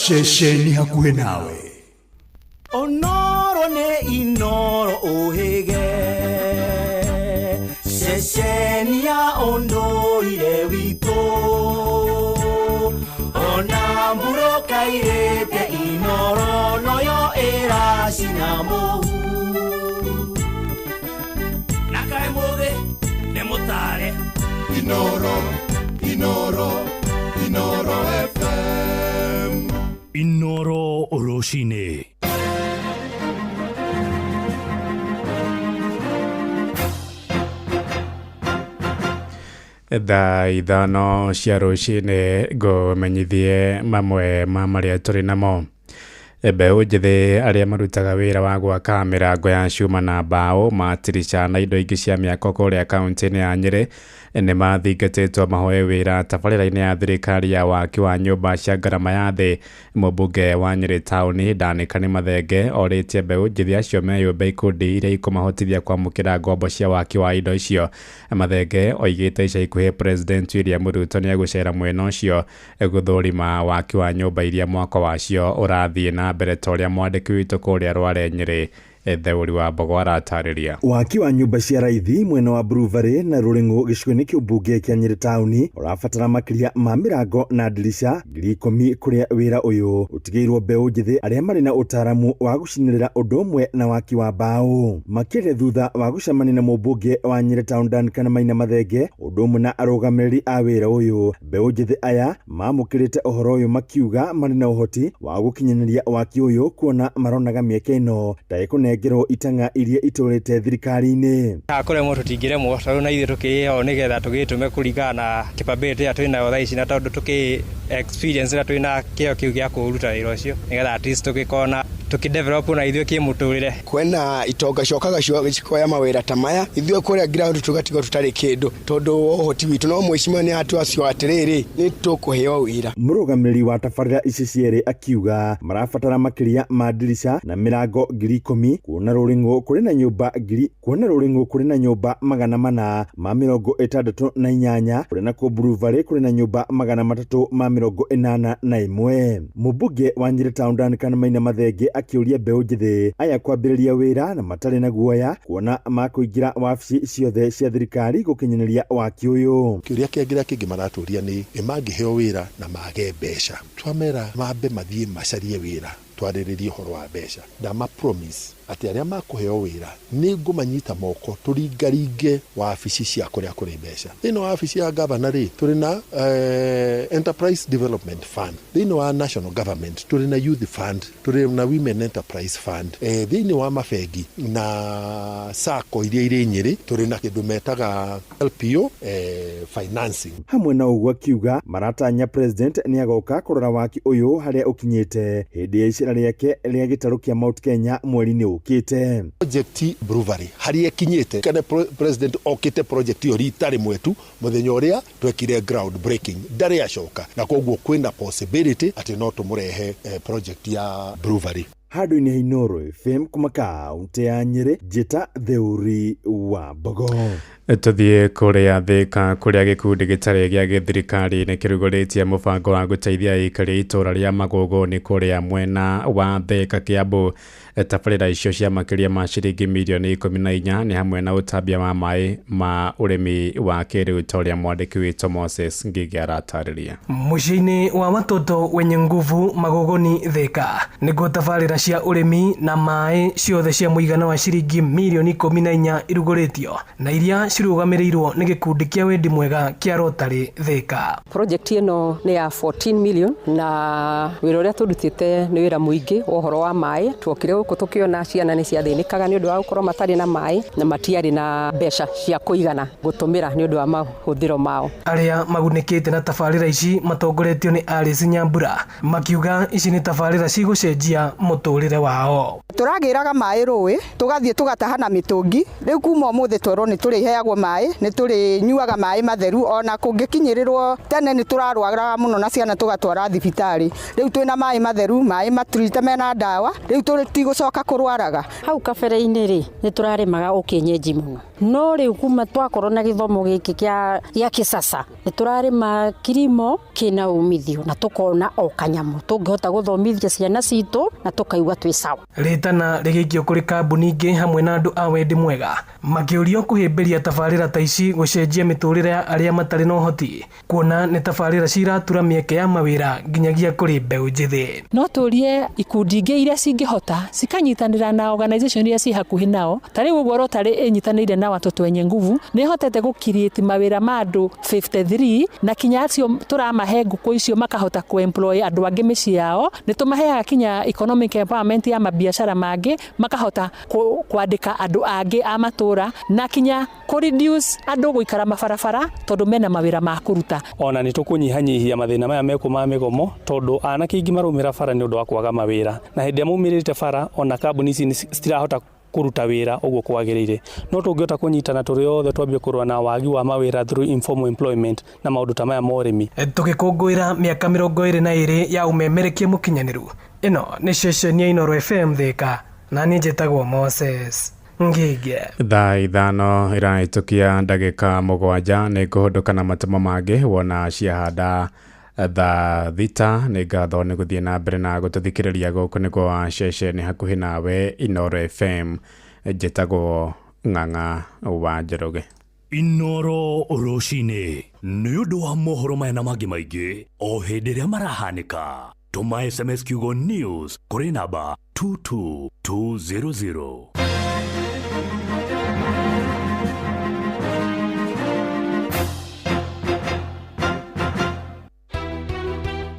Ceceni hakuhĩ nawe. Onoro nĩ Inoro ũhĩge, ceceni ya ũndũire witũ, ona mbura kairĩte Inoro noyo ĩracina mũhu. Na kaĩ mũthĩ nĩ mũtare. Inoro, Inoro, Inoro FM. Inoro rũcinĩ. Thaa 5 cia rũcinĩ ngũmenyithie mamwe ma marĩa tũrĩ namo. Mbeũ njĩthĩ arĩa marutaga wĩra wa gwaka mĩrango ya cuma na mbaũ, matirica na indo ingĩ cia mĩako kũrĩa kaunti-inĩ ya Nyĩrĩ nĩ mathingatĩtwo mahoe wĩra tabarĩra-inĩ ya thirikari ya waki wa nyũmba cia ngarama ya thĩ. Mũmbunge wa Nyĩrĩ taũni Danikani Mathenge orĩtie mbeũ njĩthĩ acio meyũmbe ikundi iria ikũmahotithia kwamũkĩra ngombo cia waki wa indo icio. Mathenge oigĩte ica ikuhĩ President William Ruto nĩegũcera mwena ũcio gũthũrima waki wa nyũmba iria mwako wacio ũrathiĩ na mbere ta ũrĩa mwandĩki witũ kũrĩa Rware Nyĩrĩ Theũri wa Mbogo aratarĩria. Waki wa nyũmba cia raithi mwena wa Brewery na Rũrĩng'ũ gĩcigo-inĩ kĩa ũmbunge kĩa Nyĩrĩ taũni ũrabatara makĩria ma mĩrango na ndirica 10,000 kũrĩa wĩra ũyũ ũtigĩirwo mbeũ njĩthĩ arĩa marĩ na ũtaaramu wa gũcinĩrĩra ũndũ ũmwe na waki wa mbaũ. Makĩria thutha wa gũcemania na mũmbunge wa Nyĩrĩ Town Duncan Maina Mathenge ũndũ ũmwe na arũgamĩrĩri a wĩra ũyũ, mbeũ njĩthĩ aya mamũkĩrĩte ũhoro ũyũ makiuga marĩ na ũhoti wa gũkinyanĩria waki ũyũ kuona maronaga mĩeke ĩno ta ĩkũnengerwo itang'a iria itũrĩte thirikari-inĩ. Kũremwo tũtingĩremwo tondũ na ithuĩ tũkĩrĩ ho nĩgetha tũgĩtũme kũringana na capability ĩrĩa twĩ nayo thaa ici, na tondũ tũkĩ experience na twĩna kĩo kĩu gĩa kũruta wĩra ũcio nĩgetha at least tũgĩkorwo na tũkĩdevelop na ithuĩ kĩmũtũrĩre. Kwĩna itonga ciokaga cikoya mawĩra ta maya, ithuĩ kũrĩa ground tũgatigwo tũtarĩ kĩndũ tondũ wa ũhoti witũ, no mheshimiwa nĩ atwacio atĩrĩrĩ nĩ tũkũheo wĩra. Mũrũgamĩrĩri wa tabarĩra ici cierĩ akiuga marabatara makĩria ma ndirica na mĩrango 10,000 kuona Rũrĩng'ũ kũrĩ na nyũmba ngiri kuona Rũrĩng'ũ kũrĩ na nyũmba 468, kũrĩ na kũ Brewery kũrĩ na nyũmba 381. Mũmbunge wa Nyĩrĩ Town Duncan Maina Mathenge akĩũria mbeũ njĩthĩ aya kwambĩrĩria wĩra na matarĩ na guoya kuona makũingĩra wabici ciothe cia thirikari gũkinyanĩria waki ũyũ. Kĩũria kĩrĩa kĩngĩ maratũria nĩ ĩ mangĩheo wĩra na mage mbeca, twamera mambe mathiĩ macarie wĩra, twarĩrĩrie ũhoro wa mbeca. Ndama promise atĩ arĩa makũheo wĩra nĩ ngũmanyita moko tũringaringe wabici cia kũrĩa kũrĩ mbeca. Thĩinĩ wa wabici ya gavana rĩ, tũrĩ na Enterprise Development Fund. Thĩinĩ wa National Government tũrĩ na Youth Fund, tũrĩ na Women Enterprise Fund. Thĩinĩ wa mabengi na sacco iria irĩ Nyĩrĩ tũrĩ na kĩndũ metaga LPO financing. Hamwe na ũguo akiuga maratanya President nĩ agoka kũrora waki ũyũ harĩa ũkinyĩte hĩndĩ ya icera rĩake rĩa gĩtarũ kĩa Mount Kenya mweri-inĩ ũkĩte. Project Brewery harĩa ĩkinyĩte, kana President okĩte project ĩyo rita rĩmwe tu mũthenya ũrĩa twekire ground breaking, ndarĩ acoka, na koguo kwĩna possibility atĩ no tũmũrehe project ya Brewery. Handũ-inĩ ha Inooro FM kuma kaunti ya Nyĩrĩ, njĩta Theuri wa Mbogo. Tũthiĩ kũrĩa Thĩka kũrĩa gĩkundi gĩtarĩ gĩa gĩthirikari nĩ kĩrugũrĩtie mũbango wa gũteithia aikari a itũũra rĩa Magũgũni kũrĩa mwena wa Thĩka Kĩambu. Tabarĩra icio cia makĩria ma ciringi mirioni 14 nĩ hamwe na ũtambia wa maĩ ma ũrĩmi wa kĩrĩu ta ũrĩa mwandĩki witũ Moses Ngigi aratarĩria. Mũciĩ-inĩ wa watoto wenye nguvu Magũgũni Thĩka nĩguo tabarĩra cia ũrĩmi na maĩ ciothe cia mũigana wa ciringi mirioni 14 irugũrĩtio na iria cirũgamĩrĩirwo nĩ gĩkundi kĩa wendi mwega kĩa Rotary Thika. Project ĩno nĩ ya 14 million na wĩra ũrĩa tũrutĩte nĩ wĩra mũingĩ wa ũhoro wa maĩ. Tuokire gũkũ tũkĩona ciana nĩ ciathĩnĩkaga nĩ ũndũ wa gũkorwo matarĩ na maĩ na matiarĩ na mbeca cia kũigana gũtũmĩra nĩ ũndũ wa mahũthĩro mao. Arĩa magunĩkĩte na tabarĩra ici matongoretio nĩ Alice Nyambura makiuga ici nĩ tabarĩra cigũcenjia mũtũrĩre wao. Tũragĩraga maĩ rũĩ tũgathiĩ tũgataha na mĩtũngi, rĩu kuma ũmũthĩ twerwo nĩ tũrĩheagwo maĩ, nĩ tũrĩnyuaga maĩ matheru, ona kũngĩkinyĩrĩrwo tene nĩ tũrarwaraga mũno na ciana tũgatwara thibitarĩ. Rĩu twĩna maĩ matheru, maĩ maturite mena ndawa, rĩu tũtigũcoka kũrwaraga. Hau kabere-inĩ rĩ nĩ tũrarĩmaga ũkĩenyenji mũno, no rĩu kuma twakorwo na gĩthomo gĩkĩ gĩa kĩcaca nĩ tũrarĩma kilimo kĩna umithio na tũkona o kanyamũ tũngĩhota gũthomithia ciana citũ na tũkaigua twĩ sawa. Rĩtana rĩgĩikio kũrĩ kambuni ingĩ hamwe na andũ a wendi mwega makĩũrio kũhĩmbĩria tabarĩra ta ici gũcenjia mĩtũrĩre ya arĩa matarĩ na ũhoti, kuona nĩ tabarĩra ciratura mĩeke ya mawĩra nginyagia kũrĩ mbeũ njĩthĩ. No tũrie ikundi ingĩ iria cingĩhota cikanyitanĩra na organization iria ci hakuhĩ nao, ta rĩu ũguo Rotary ĩnyitanĩire na Watoto Wenye Nguvu nĩ ĩhotete gũ create mawĩra ma andũ 53 na kinya acio tũramahe ngũkũ icio makahota kũ employ andũ angĩ mĩciĩ yao. Nĩ tũmaheaga kinya economic empowerment ya mabiacara mangĩ makahota kwandĩka andũ angĩ a matũra na kinya kũ reduce andũ gũikara mabarabara tondũ mena mawĩra ma kũruta. Ona nĩ tũkũnyihanyihia mathĩna maya mekũ ma mĩgomo tondũ anake aingĩ maraumĩra bara nĩ ũndũ wa kwaga mawĩra, na hĩndĩ ĩrĩa maumĩrĩte bara ona kambuni ici citirahota kũruta wĩra ũguo kwagĩrĩire. No tũngĩhota kũnyitana tũrĩ othe twambie kũrũa na wagi wa mawĩra through informal employment na maũndũ ta maya ma ũrĩmi. Tũgĩkũngũĩra mĩaka 22 ya ũmemerekia mũkinyanĩru, ĩno nĩ ceceni ya Inooro FM Thika na niĩ njĩtagwo Moses Ngige. Thaa 5 irahĩtũkia ndagĩka 7 nĩ ngũhũndũka na matũmo mangĩ wona ciahanda thaa 6. Nĩ ngatho nĩ gũthiĩ na mbere na gũtũthikĩrĩria gũkũ nĩkuo wa ceceni hakuhĩ nawe Inooro FM. Njĩtagwo Ng'ang'a wa Njoroge. Inooro rũcinĩ nĩ ũndũ wa mohoro maya na mangĩ maingĩ o hĩndĩ ĩrĩa marahanĩka. Tũma SMS kiugo news kũrĩ namba 22200.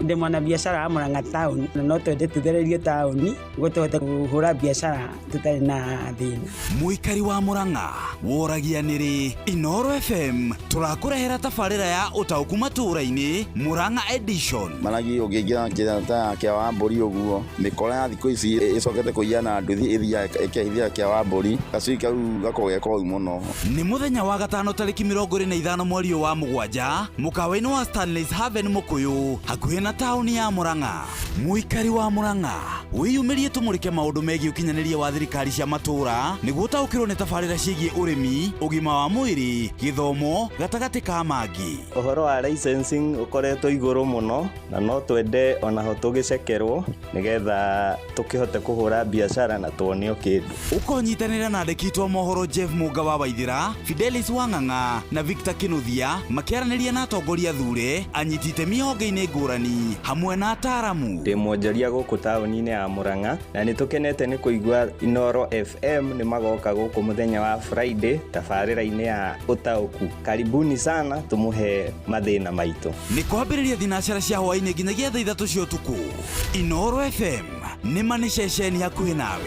Ndĩ mwanabiacara wa Murang'a town na no twende tũthererio taũni nĩguo tũhote kũhũra biacara tũtarĩ na thĩna. Mũikari wa Murang'a woragia nĩrĩ Inooro FM tũrakũrehera tabarĩra ya ũtaũku matũũra-inĩ Murang'a edition. Maragi ũngĩingĩra njĩra ta ya kĩa wa mbũri ũguo mĩkora ya thikũ ici ĩcokete kũiya na nduthi ĩthiaga ĩkehithia kĩa wa mbũri gacui kau gakoragwo ge koru mũno. Nĩ mũthenya wa gatano tarĩki 25 mweri wa 7 mũkawa-inĩ wa Stanley's Haven Mũkũyũ hakuhĩ na taũni ya Murang'a. Mũikari wa Murang'a wĩyumĩrie tũmũrĩke maũndũ megiĩ ũkinyanĩria wa thirikari cia matũũra nĩguo ũtaũkĩrwo nĩ tabarĩra ciĩgiĩ ũrĩmi, ũgima wa mwĩrĩ, gĩthomo gatagatĩ ka mangĩ. Ũhoro wa licensing ũkoretwo igũrũ mũno na no twende onaho tũgĩcekerwo nĩgetha tũkĩhote kũhũra biacara na tuonio kĩndũ. Ũkonyitanĩra na andĩki a mohoro Jeff Mũnga wa Waithĩra, Fidelis Wang'ang'a na Victor Kinuthia makĩaranĩria na atongoria thure, anyiti itemi honge-inĩ ngũrani hamwe na ataaramu. Ndĩ mwonjoria gũkũ taũni-inĩ ya Murang'a na nĩ tũkenete nĩ kũigua Inooro FM nĩ magoka gũkũ mũthenya wa Friday tabarĩra-inĩ ya ũtaũku. Karibuni sana tũmũhe mathĩna maitũ. Nĩ kwambĩrĩria thinacara cia hwaĩ-inĩ nginyagia thaa 3 cia ũtukũ. Inooro FM nĩ ma nĩ ceceni hakuhĩ nawe.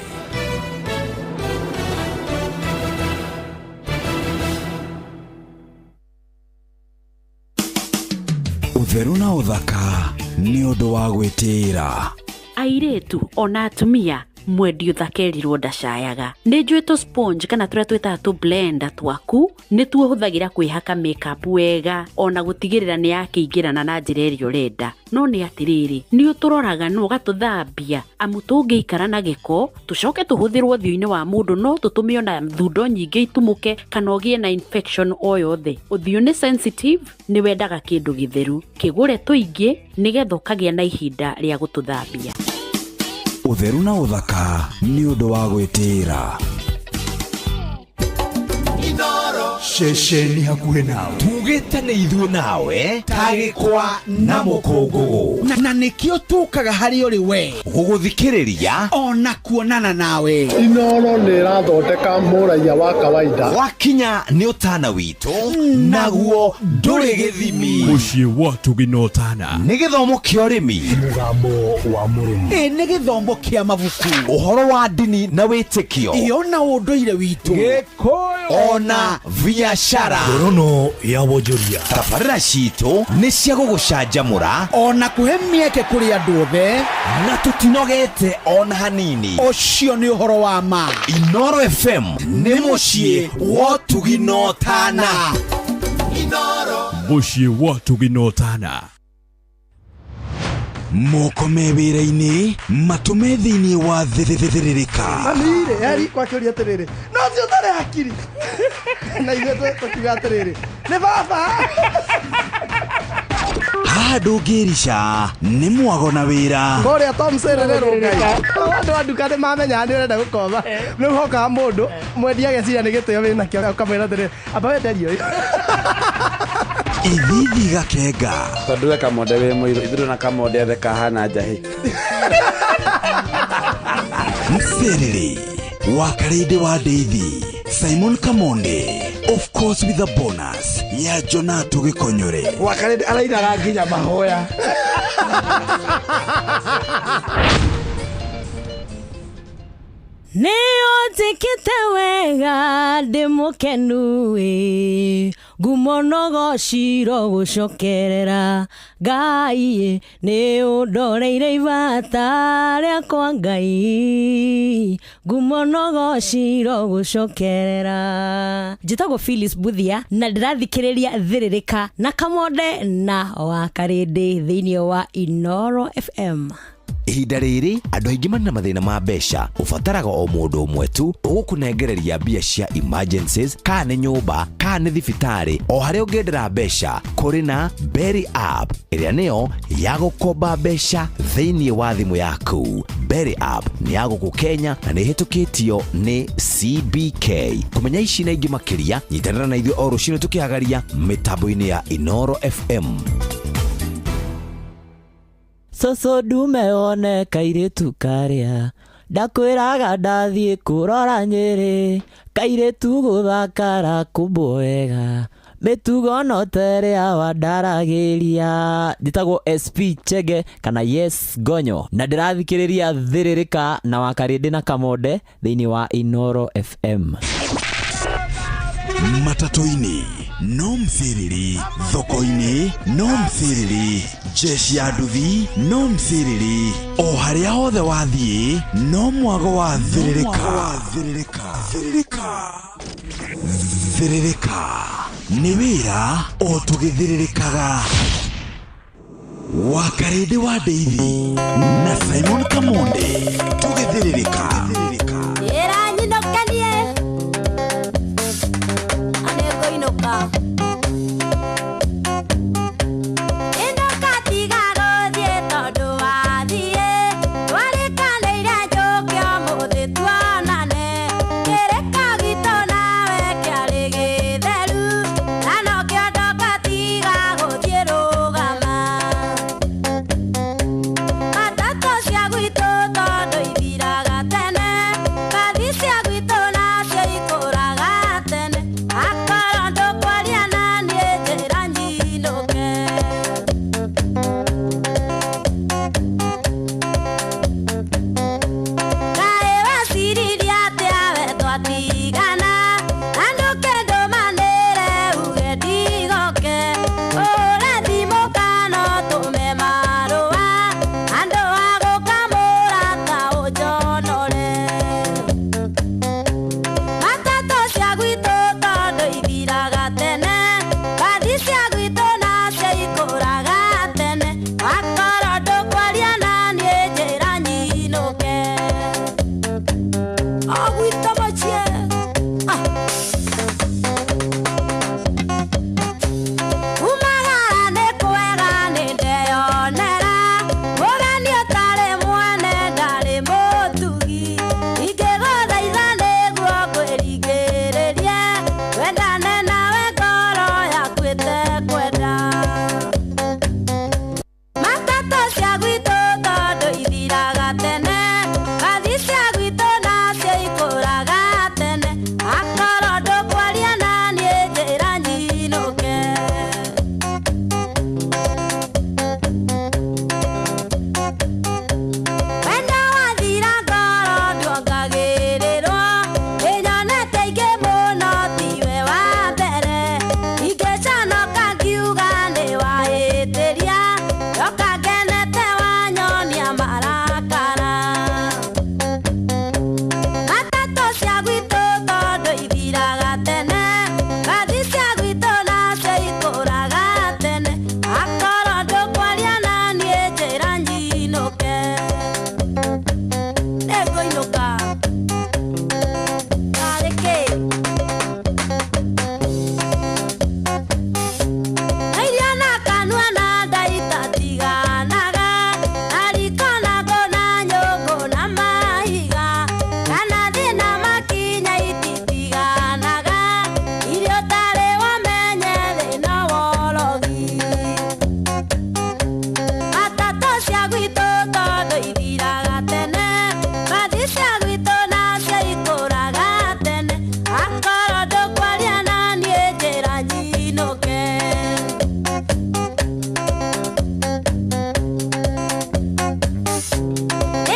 Ũtheru na ũthaka nĩ ũndũ wa gwĩtĩĩra. Airĩtu ona atumia mwendi ũthakerirwo ndacayaga. Nĩ njũĩ tũ sponge kana tũrĩa twĩtaga tũ blender twaku nĩ tuo hũthagĩra kwĩhaka makeup wega ona gũtigĩrĩra nĩ yakĩingĩrana na njĩra ĩrĩa ũrenda. No nĩ atĩrĩrĩ, nĩ ũtũroraga na ũgatũthambia amu tũngĩikara na gĩko tũcoke tũhũthĩrwo ũthiũ-inĩ wa mũndũ no tũtũme ona thundo nyingĩ itumũke kana ũgĩe na infection o yothe. Ũthiũ nĩ sensitive, nĩ wendaga kĩndũ gĩtheru, kĩgũre tũingĩ nĩgetha ũkagĩa na ihinda rĩa gũtũthambia. Ũtheru na ũthaka nĩ ũndũ wa gwĩtĩĩra. Ceceni hakuhĩ nawe. Tugĩte nĩ ithuĩ nawe tagĩkwa na mũkũngũgũ. Na nĩkĩo tũkaga harĩ ũrĩ we gũgũthikĩrĩria ona kuonana nawe. Inoro nĩ ĩrathondeka mũraiya wa kawaida. Wakinya nĩ ũtana witũ naguo ndũrĩ gĩthimi. Mũciĩ wa Ũtugi na Ũtana. Nĩ gĩthomo kĩa ũrĩmi. Mũgambo wa mũrĩmi. Ĩ nĩ gĩthomo kĩa mabuku. Ũhoro wa ndini na wĩtĩkio. Ĩ ona ũndũire witũ. Gĩkũyũ. Ona biacara. Ngorono ya wonjoria. Tabarĩra citũ nĩ cia gũgũcanjamũra ona kũhe mĩeke kũrĩ andũ othe na tũtinogete ona hanini. Ũcio nĩ ũhoro wa ma. Inoro FM nĩ mũciĩ wa Ũtugi na Ũtana. Inoro. Mũciĩ wa Ũtugi na Ũtana. Moko me wĩra-inĩ matũme thĩinĩ wa thĩrĩrĩka. Mami-rĩ, eri kwakĩũria atĩrĩrĩ, no ũcio ũtarĩ hakiri. Na ithuĩ tũkiuga atĩrĩrĩ, nĩ baba. Haha ndũngĩrica nĩ mwago na wĩra. Kũrĩa Tom Serere Rũngai. Andũ a nduka nĩ mamenyaga nĩ ũrenda gũkomba. Rĩu hokaga mũndũ mwendia ageciria nĩ gĩtĩo wĩnakĩo ũkamwĩra atĩrĩrĩ, amba wenderie ũyũ. Ithithi gakenga. Tondũ we Kamonde wĩ mũirũ, ithuĩ na Kamonde othe kahana njahĩ. Mserere wa Karĩndĩ wa Ndeithi, Simon Kamonde, of course with a bonus ya Jonato Gĩkonyore. Wa Karĩndĩ arainaga nginya mahoya. Nĩ ũnjĩkĩte wega ndĩ mũkenu ĩ, ngumo no gociro gũcokerera Ngai, nĩ ũndoreire ibata rĩakwa Ngai, ngumo no gociro gũcokerera. Njĩtagwo Phyllis Buthia na ndĩrathikĩrĩria Thĩrĩrĩka na Kamonde na wa Karĩndĩ thĩinĩ wa Inoro FM. Ihinda rĩrĩ andũ aingĩ marĩ na mathĩna ma mbeca. Ũbataraga o mũndũ ũmwe tu ũgũkũnengereria mbia cia emergencies, kana nĩ nyũmba kana nĩ thibitarĩ, o harĩa ũngĩendera mbeca. Kũrĩ na Berry app ĩrĩa nĩyo ya gũkomba mbeca thĩinĩ wa thimũ yaku. Berry app nĩ ya gũkũ Kenya na nĩ ĩhĩtũkĩtio nĩ CBK. Kũmenya ici na ingĩ makĩria, nyitanĩra na ithuĩ o rũcinĩ tũkĩhagaria mĩtambo-inĩ ya Inoro FM. Cũcũ ndume wone kairĩtu karĩa ndakwĩraga ndathiĩ kũrora Nyĩrĩ, kairĩtu gũthakara kũmbwo wega, mĩtugo no ta ĩrĩa wandaragĩria. Njĩtagwo SP Chege kana Yes Gonyo na ndĩrathikĩrĩria Thĩrĩrĩka na wa Karĩndĩ na Kamonde thĩinĩ wa Inoro FM. Matatũ-inĩ no msiriri, thoko-inĩ no msiriri, jeshi ya nduthi no msiriri, o harĩa hothe wathiĩ no mwago wa Thĩrĩrĩka. Thĩrĩrĩka nĩ wĩra o tũgĩthĩrĩrĩkaga. Wa Karĩndĩ wa Ndeithi na Simon Kamonde tũgĩthĩrĩrĩka. Ĩranyinũkanie anĩngũinũka. Inũka tiga gũthiĩ tondũ wathiĩ, twarĩkanĩire njũke ũmũthĩ tuonane. Kĩrĩko gitũ nawe kĩarĩ gĩtheru, na nokĩo ndoka tiga gũthiĩ rũgama. Matatũ cia gwitũ tondũ ithiraga tene,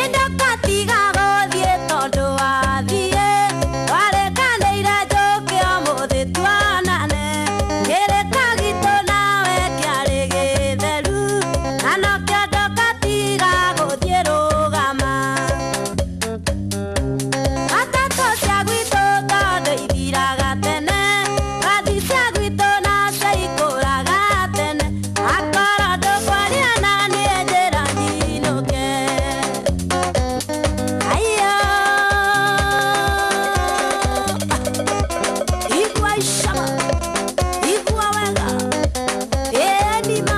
Ndokatiga gũthiĩ tondũ wathiĩ Warekanĩire njũke ũmũthĩ tuonane Kĩrĩko gitũ nawe kĩarĩ gĩtheru Na nokĩo ndokatiga gũthiĩ rũgama Matatũ cia gwitũ tondũ ithiraga tene Bathi cia gwitũ nacio ikũraga tene Akorwo ndũkwaria na niĩ njĩra nyinũke Aiyo Igua icama Igua wega Ĩni ma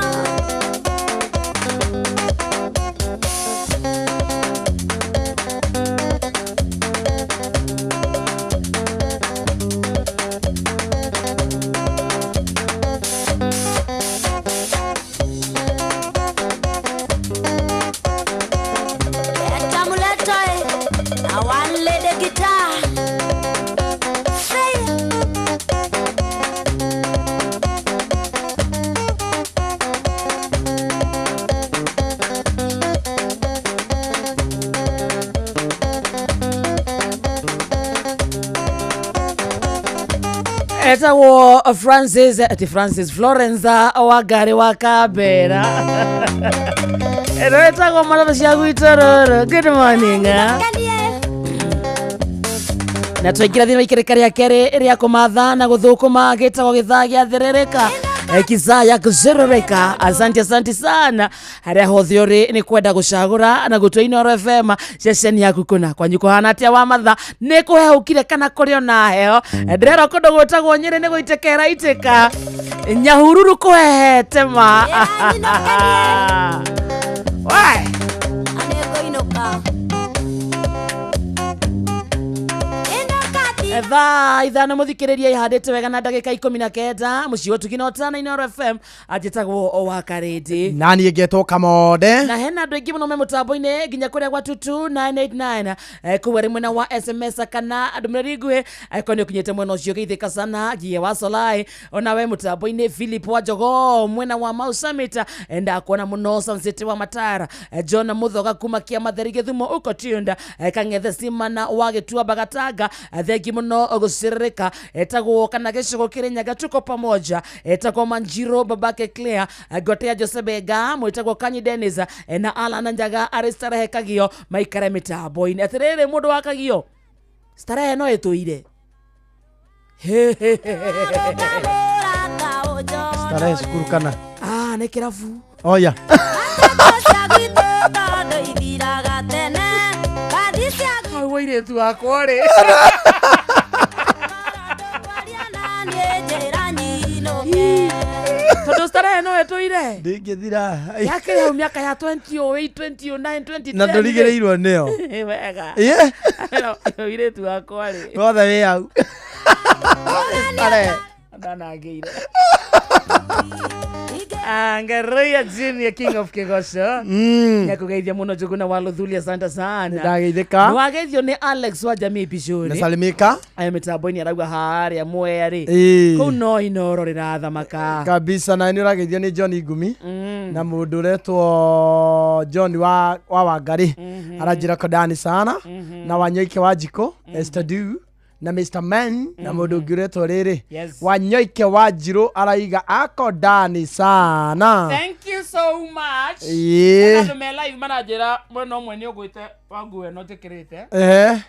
Leta muleta eh, I want lady guitar. Say it. Etagwo Francis ati Francis Florence wa ngari wa Kambera ĩno ĩtagwo maraba cia gwitũ rũrũ. Good morning ah. Na twaingĩra thĩinĩ wa ikereka rĩa kerĩ rĩa kũmatha na gũthũkũma gĩtagwo gĩthaa gĩa thĩrĩrĩka. Kizaa ya kuzerereka. Asante asante sana harĩa hothe ũrĩ nĩ kwenda gũcagũra na gũtua Inooro FM ceceni yaku kũna kwanyu kũhana atĩa wa matha nĩ kũhehũkire kana kũrĩ ona heho ndĩrerwo kũndũ gwĩtagwo Nyĩrĩ nĩ gũitĩka ĩraitĩka Nyahururu kũhehete ma. Wai. Nĩngũinũka Thaa 5 mũthikĩrĩria ihandĩte wega na ndagĩka 19 mũciĩ wa Ũtugi na Ũtana Inooro FM anjĩtagwo wa Karĩndĩ na niĩ ngetwo Kamonde na hena andũ aingĩ mũno me mũtambo-inĩ nginya kũrĩa gwa 22989 kũu arĩ mwena wa SMS kana ndũmĩrĩri nguhĩ angĩkorwo nĩ ũkinyĩte mwena ũcio geithĩka sana nginya wa Solai ona we mũtambo-inĩ Philip wa Jogoo mwena wa Mau Summit ndakuona mũno Sunset wa Matara John Muthoga kuma Kĩamatheri Gĩthumo uko Tunda Kang'ethe Simana wa Gĩtuamba Gatanga thengi mũno gũcĩrĩrĩka etagwo kana gĩcigo Kĩrĩnyaga tuko pamoja etagwo Manjiro babake Claire Gotea Jose Bega mwĩtagwo Kanyi Dennis na Alan Njaga arĩ starehe Kagio maikare mĩtambo-inĩ atĩrĩrĩ mũndũ wa Kagio starehe no ĩtũire. Starehe cukuru kana ah nĩ kĩrabu oya cia gwitũ tondũ ithiraga tene Bathi cia hau airĩtu akwa rĩ niĩ njĩra nyinũke tondũ starehe no ĩtũire ndĩngĩthira yakĩrĩ hau mĩaka ya 2008 2009 2010 na ndũrigĩrĩirwo nĩyo wega Ĩĩ. airĩtu akwa rĩ wothe wĩ hau Starehe. ndanangĩire Angaroya Junior King of Kigosho nĩakũgeithia mũno Njũgũna wa Luthuli asante sana Nĩndageithĩka. nĩwageithio nĩ Alex wa Jamii Bishuri Nasalimika. aya mĩtambo-inĩ arauga harĩa Mwea rĩ Ĩĩ. kũu no Inooro rĩrathamaka kabisa na nĩ ũrageithio nĩ John Ngumi na mũndũ ũretwo John wa Wangari aranjĩra kodani sana na Wanyoike wa Njikũ Esther Du na Mr Man na mũndũ ũngĩ ũretwo rĩrĩ Yes. Wanyoike wa Njirũ araiga akodani sana. Thank you so much. Ĩĩ. Andũ me live maranjĩra mwena ũmwe nĩ ũgwĩte wa nguo ĩno njĩkĩrĩte Ehe.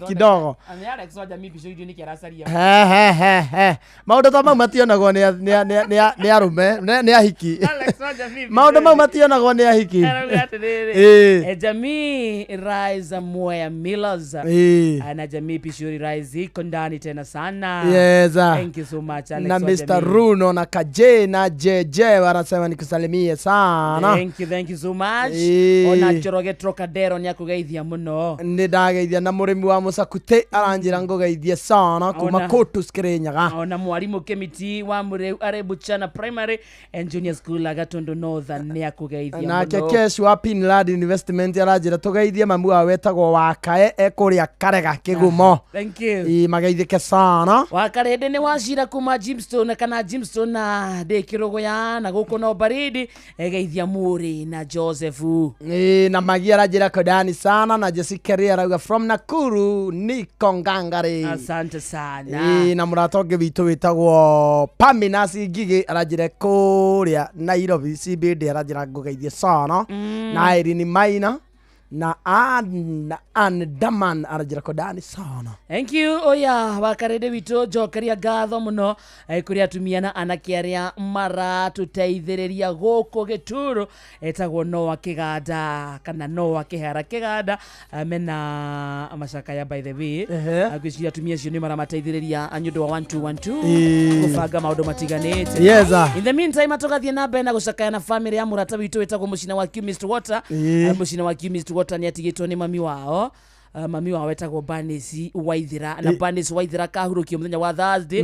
Kidogo. Nĩ Alex wa Jamii Bishuri nĩkĩ aracaria He, he, he, he. Maũndũ ta mau mationagwo nĩ arũme nĩ ahiki Alex wa Jamii maũndũ mau mationagwo nĩ ahiki Arauga atĩrĩrĩ Ĩĩ. Jamii Rise Mwea Millers Ĩĩ. na Jamii Bishuri Rise iko ndani tena sana. Yes. Thank you so much Alex na wa Mr. Jamii. Runo na Kaje na JJ wanasema nikusalimie sana. Thank you so much. Ĩĩ. Ona Njoroge Trocadero nĩakũgeithia mũno nĩ ndageithia na mũrĩmi wa Wa Mũcakutĩ aranjĩra ngũgeithie sana kuma Ona. Kotus Kĩrĩnyaga. Ona mwarimũ Kĩmiti wa Mũrĩu arĩ Buchana Primary and Junior School Gatundu Northern nĩ akũgeithia Nake mũno. Kesh wa Pinland Investment aranjĩra tũgeithie mamu wao wetagwo Wakae ekũrĩa Karega Kĩgumo. Thank you. Ĩ, mageithĩke sana. Wakarĩndĩ nĩ wacira kuma Jimstone kana Jimstone na ndĩ kĩrũgũya na gũkũ no baridi, egeithia Mũrĩ na Joseph. Ĩ, na Magi aranjĩra kodani sana, na Jessica Ria arauga from Nakuru niko ngangari. Asante sana. Ĩ, na mũrata ũngĩ witũ wĩtagwo Paminas Ngigĩ aranjĩra kũrĩa Nairobi CBD aranjĩra ngũgeithie sana, na Irene Maina na Ann Ann Daman aranjĩra kodani sana. Thank you. Oya wakarĩndĩ witũ, njokeria ngatho mũno kũrĩ atumia na anake arĩa maratũteithĩrĩria gũkũ gĩturo, etagwo Noa Kĩganda kana Noa Kĩhara Kĩganda, mena macakaya by the way. Ngwĩciria atumia acio nĩ maramateithĩrĩria nĩ ũndũ wa 1212 gũbanga maũndũ matiganĩte. Yes, ah. In the meantime, tũgathiĩ na mbere na gũcakaya na family ya mũrata witũ wĩtagwo Mũcina wa Chemist Water. Mũcina wa Chemist Water nĩ atigĩtwo nĩ mami wao. Mami wao wetagwo Banis Waithira, na Banis Waithira kahurũkio mũthenya wa Thursday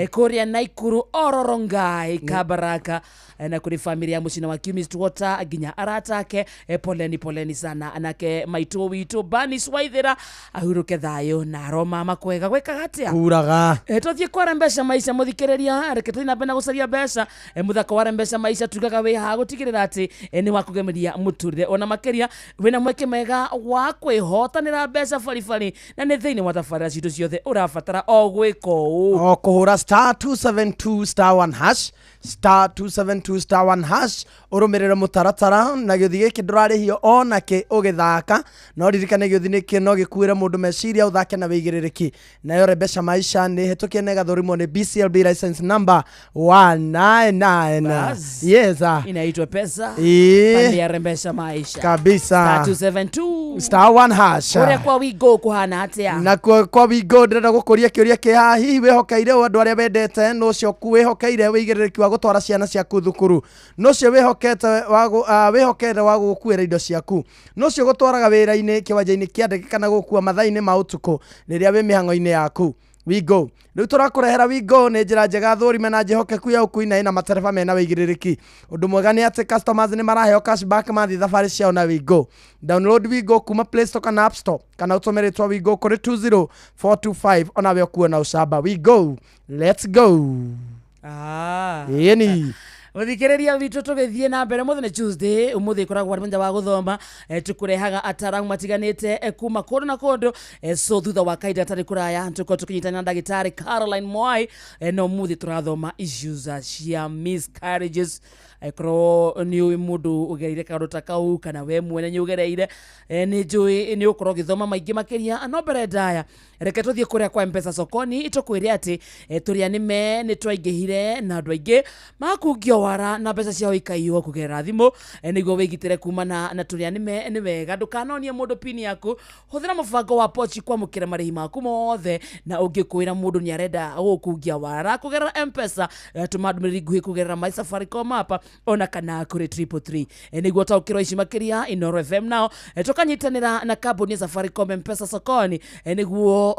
kũrĩa Naikuru Ororongai Kabaraka. Na kũrĩ family ya Mũcina wa Chemist Water nginya arata ake, poleni poleni sana. Anake maitũ witũ Banis Waithira ahurũke thayũ na aromama kwega gwĩkaga atĩa. Kuraga. Tũthiĩ kwara mbeca maica mũthikĩrĩria, reke tũthiĩ na mbere na gũcaria mbeca. Mũthako wa mbeca maica tugaga wĩ haha gũtigĩrĩra atĩ nĩ wakũgemeria mũtũrĩre, ona makĩria wĩna mweke mwega wa kwĩhotanĩra mbeca baribari, na nĩ thĩinĩ wa tabarĩra citũ ciothe ũrabatara o gwĩka ũũ. O kũhũra star 272 star 1 hash, star 272 star 1 hash, ũrũmĩrĩre mũtaratara, na gĩũthi gĩkĩ ndũrarĩhio onakĩ ũgĩthaka, no ririkane gĩũthi nĩkĩ no gĩkuĩre mũndũ meciria, ũthake na wĩigĩrĩrĩki. Nayo Rembesha Maisha nĩ hĩtũkie na ĩgathũrimwo nĩ BCLB license number 199. Bas. Yes, ah. Inaitwa pesa. Pande ya Rembesha Maisha. Kabisa. Star 272 star 1 hash. Kũrĩa kwa Wigo kũhana atĩa? Na kwa Wigo ndĩrenda gũkũria kĩũria kĩ haha, hihi wĩhokeire ũ andũ arĩa wendete? Nũ ũcio wĩhokeire wĩigĩrĩrĩki wa gũtwara ciana ciaku thukuru? Nũ ũcio wĩhokete wa wĩhokete wa gũgũkuĩra indo ciaku? Nũ ũcio gũtwaraga wĩra-inĩ, kĩwanja-inĩ kĩa ndege, kana gũkua mathaa-inĩ ma ũtukũ rĩrĩa wĩ mĩhang'o-inĩ yaku? Wigo rĩu tũrakũrehera Wigo nĩ njĩra njega thũrime na njĩhokeku ya ũkui, na ĩna matereba mena wĩigĩrĩrĩki. Ũndũ mwega nĩ atĩ customers nĩ maraheo cashback mathiĩ thabarĩ ciao na Wigo. Download Wigo kuma Play Store kana App Store, kana ũtũme rĩtwa Wigo kũrĩ 20425, onawe ũkuo na ũcamba. Wigo, let's go. Ĩni. Mũthikĩrĩria witũ, tũgĩthiĩ na mbere, mũthĩ nĩ Tuesday, ũmũthĩ ĩkoragwo arĩ mũthenya wa gũthoma. Tũkũrehaga ataramu matiganĩte kuma kũndũ na kũndũ. So thutha wa kahinda gatarĩ kũraya tũkorwo tũkĩnyitana na ndagĩtarĩ Caroline Mwai. No mũthĩ tũrathoma issues cia miscarriages. Korwo nĩ ũĩ mũndũ ũgereire kaũndũ ta kau, kana we mwene nĩ ũgereire, nĩ njũĩ nĩ ũkorwo ũgĩthoma maingĩ makĩria. No mbere ndaya, reke tũthiĩ kũrĩa kwa Mpesa sokoni, tũkwĩre atĩ tũrĩa nĩme nĩ twaingĩhire na andũ aingĩ makungio wara na mbeca ciao ikaiywo kũgerera thimũ. Nĩguo wĩgitĩre kumana na tũrĩa nĩme, nĩ wega ndũkanonie mũndũ pini yaku. Hũthĩra mũbango wa pochi kwamũkĩra marĩhi maku mothe, na ũngĩkwĩra mũndũ nĩ arenda gũkungia wara kũgerera Mpesa, tũma ndũmĩrĩri nguhĩ kũgerera My Safaricom app ona kana kũrĩ 333. Nĩguo taũkĩrwo ici makĩria, Inoro FM nao tũkanyitanĩra na kambuni ya Safaricom Mpesa sokoni, nĩguo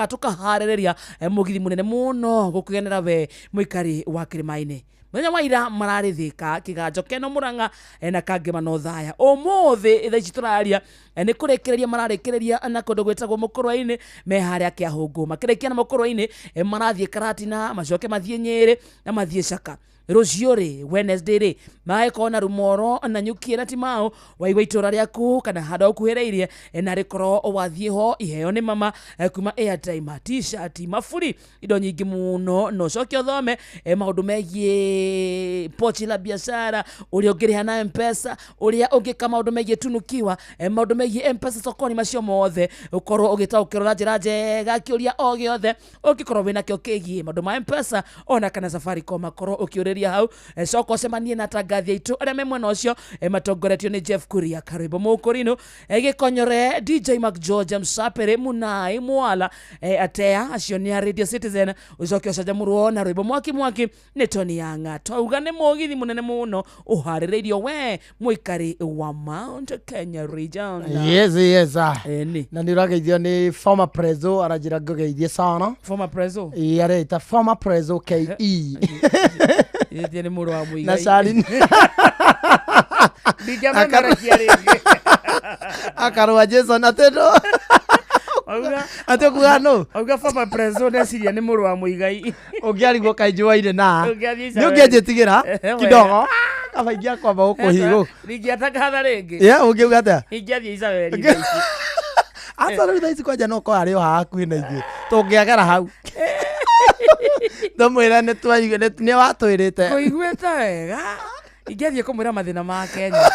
tũkaharĩrĩria mũgithi mũnene mũno gũkũgenera we mũikari wa kĩrĩma-inĩ. Mũthenya wa ira mararĩ Thĩka Kĩganjo Keno Mũrang'a na Kangema no Thaya. Ũmũthĩ thaa ici tũraria nĩ kũrĩkĩrĩria mararĩkĩrĩria na kũndũ gwĩtagwo Mũkũrwe-inĩ, me harĩa Kĩahũngũ. Makĩrĩkia na Mũkũrwe-inĩ, marathiĩ Karatina, macoke mathiĩ Nyĩrĩ na mathiĩ Caka. Rũciũ rĩ, Wednesday rĩ, magĩkorwo na Rumoro na Nyukie na Timau. Waigua itũra rĩaku kana handũ ũkuhĩrĩirie, na rĩkorwo wathiĩ ho, iheo nĩ mama kuma airtime, t-shirt, maburi, indo nyingĩ mũno. No ũcoke ũthome maũndũ megiĩ pochi la biashara, ũrĩa ũngĩrĩha na Mpesa, ũrĩa ũngĩka maũndũ megiĩ tunukiwa, maũndũ megiĩ Mpesa sokoni, macio mothe ũkorwo ũgĩtaũkĩrwo na njĩra njega. Kĩũria o gĩothe ũngĩkorwo wĩnakĩo kĩgiĩ maũndũ ma Mpesa ona kana Safaricom, akorwo ũkĩũrĩria. Tũkĩrĩria hau, coka ũcemanie na atangathi aitũ arĩa me mwena ũcio, matongoretio nĩ Jeff Kuria. Karibu Mũkũrinũ, Gĩkonyore, DJ Mac George Msapere, Munai Mwala, Atea, acio nĩ a Radio Citizen. Ũcoke ũcanjamũrwo na rwĩmbo mwaki mwaki nĩ Tony Yanga. Twauga nĩ mũgithi mũnene mũno ũharĩrĩirio we mũikari wa Mount Kenya region. Yes, ah. Ĩni. Na nä å rageithio nä former preso, aranjä ra ngågeithie sana. Former preso. Ĩ, areita former preso ke. Ĩtie nĩ mũrũ wa Mũigai. Na Sharin. Ndingĩamemerekia rĩngĩ. Akarũa Jason atĩndå Auga atĩ kuga no. Auga former preso ndeciria nĩ mũrũ wa Mũigai. Ũngĩarigwo kainjũaire na Ũngĩathiĩ nĩ ũngĩanjĩtigĩra Wega. kidogo kaba ingĩakwamba gũkũhigũ. Ndingĩatangatha rĩngĩ. Yeah, ũngiuga atĩa? Ingĩathiĩ Isabeli thaa ici. Aca rĩu thaa ici kwanja no korwo arĩ o haha hakuhĩ na ithuĩ tũngĩagera hau tũmwĩre nĩ twaigua nĩ watwĩrĩte. Kũiguĩte wega. Ingĩathiĩ kũmwĩra mathĩna ma Kenya.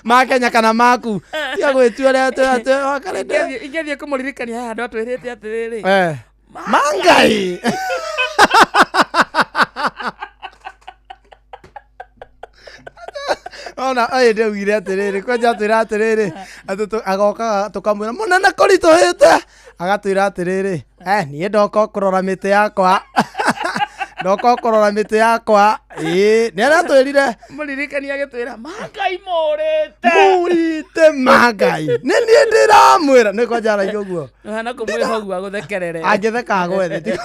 Ma Kenya kana maku tiga gwĩtua ũrĩa wakarĩte. Ingĩathiĩ kũmũririkania haha andũ atwĩrĩte atĩrĩrĩ. Mangai. Ona ĩĩ ndĩaugire atĩrĩrĩ, kwanja atwĩra atĩrĩrĩ atĩ agokaga tũkamwĩra mũnene kũritũhĩte, agatwĩra atĩrĩrĩ, niĩ ndoka kũrora mĩtĩ yakwa, ndoka kũrora mĩtĩ yakwa. Ĩĩ nĩ aratwĩrire. Mũririkania agĩtwĩra mangai mũrĩte. Mũrĩte mangai nĩ niĩ ndĩramwĩra nĩ kwanja araigua ũguo. Ũhana kũmwĩra ũguo agũthekerere. Angĩtheka agwe thĩ.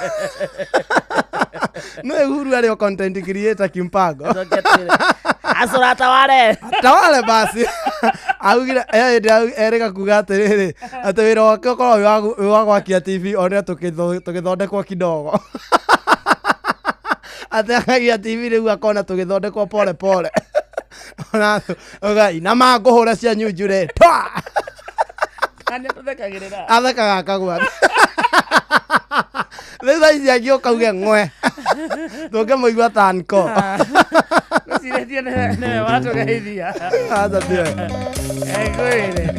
No Uhuru arĩ o content creator kimpango. Acũra taware. Tawale basi. Augire hĩndĩ erĩga kuga atĩrĩrĩ atĩ wĩra wake ũkoragwo wĩ wa gwakia TV one tũgĩthondekwo kidogo. Atĩ akagia TV rĩu akona tũgĩthondekwo pole pole. Ona uga inama ngũhũre cia nyunjure twa. Kana tũthekagĩrĩra. Athekaga akagwa. Rĩu thaa ici angĩũka uge ng'we tũngĩmũigua tanko. Ngwĩcirĩtie nĩwe watũgeithia. Aca tiwe. Ngwĩre.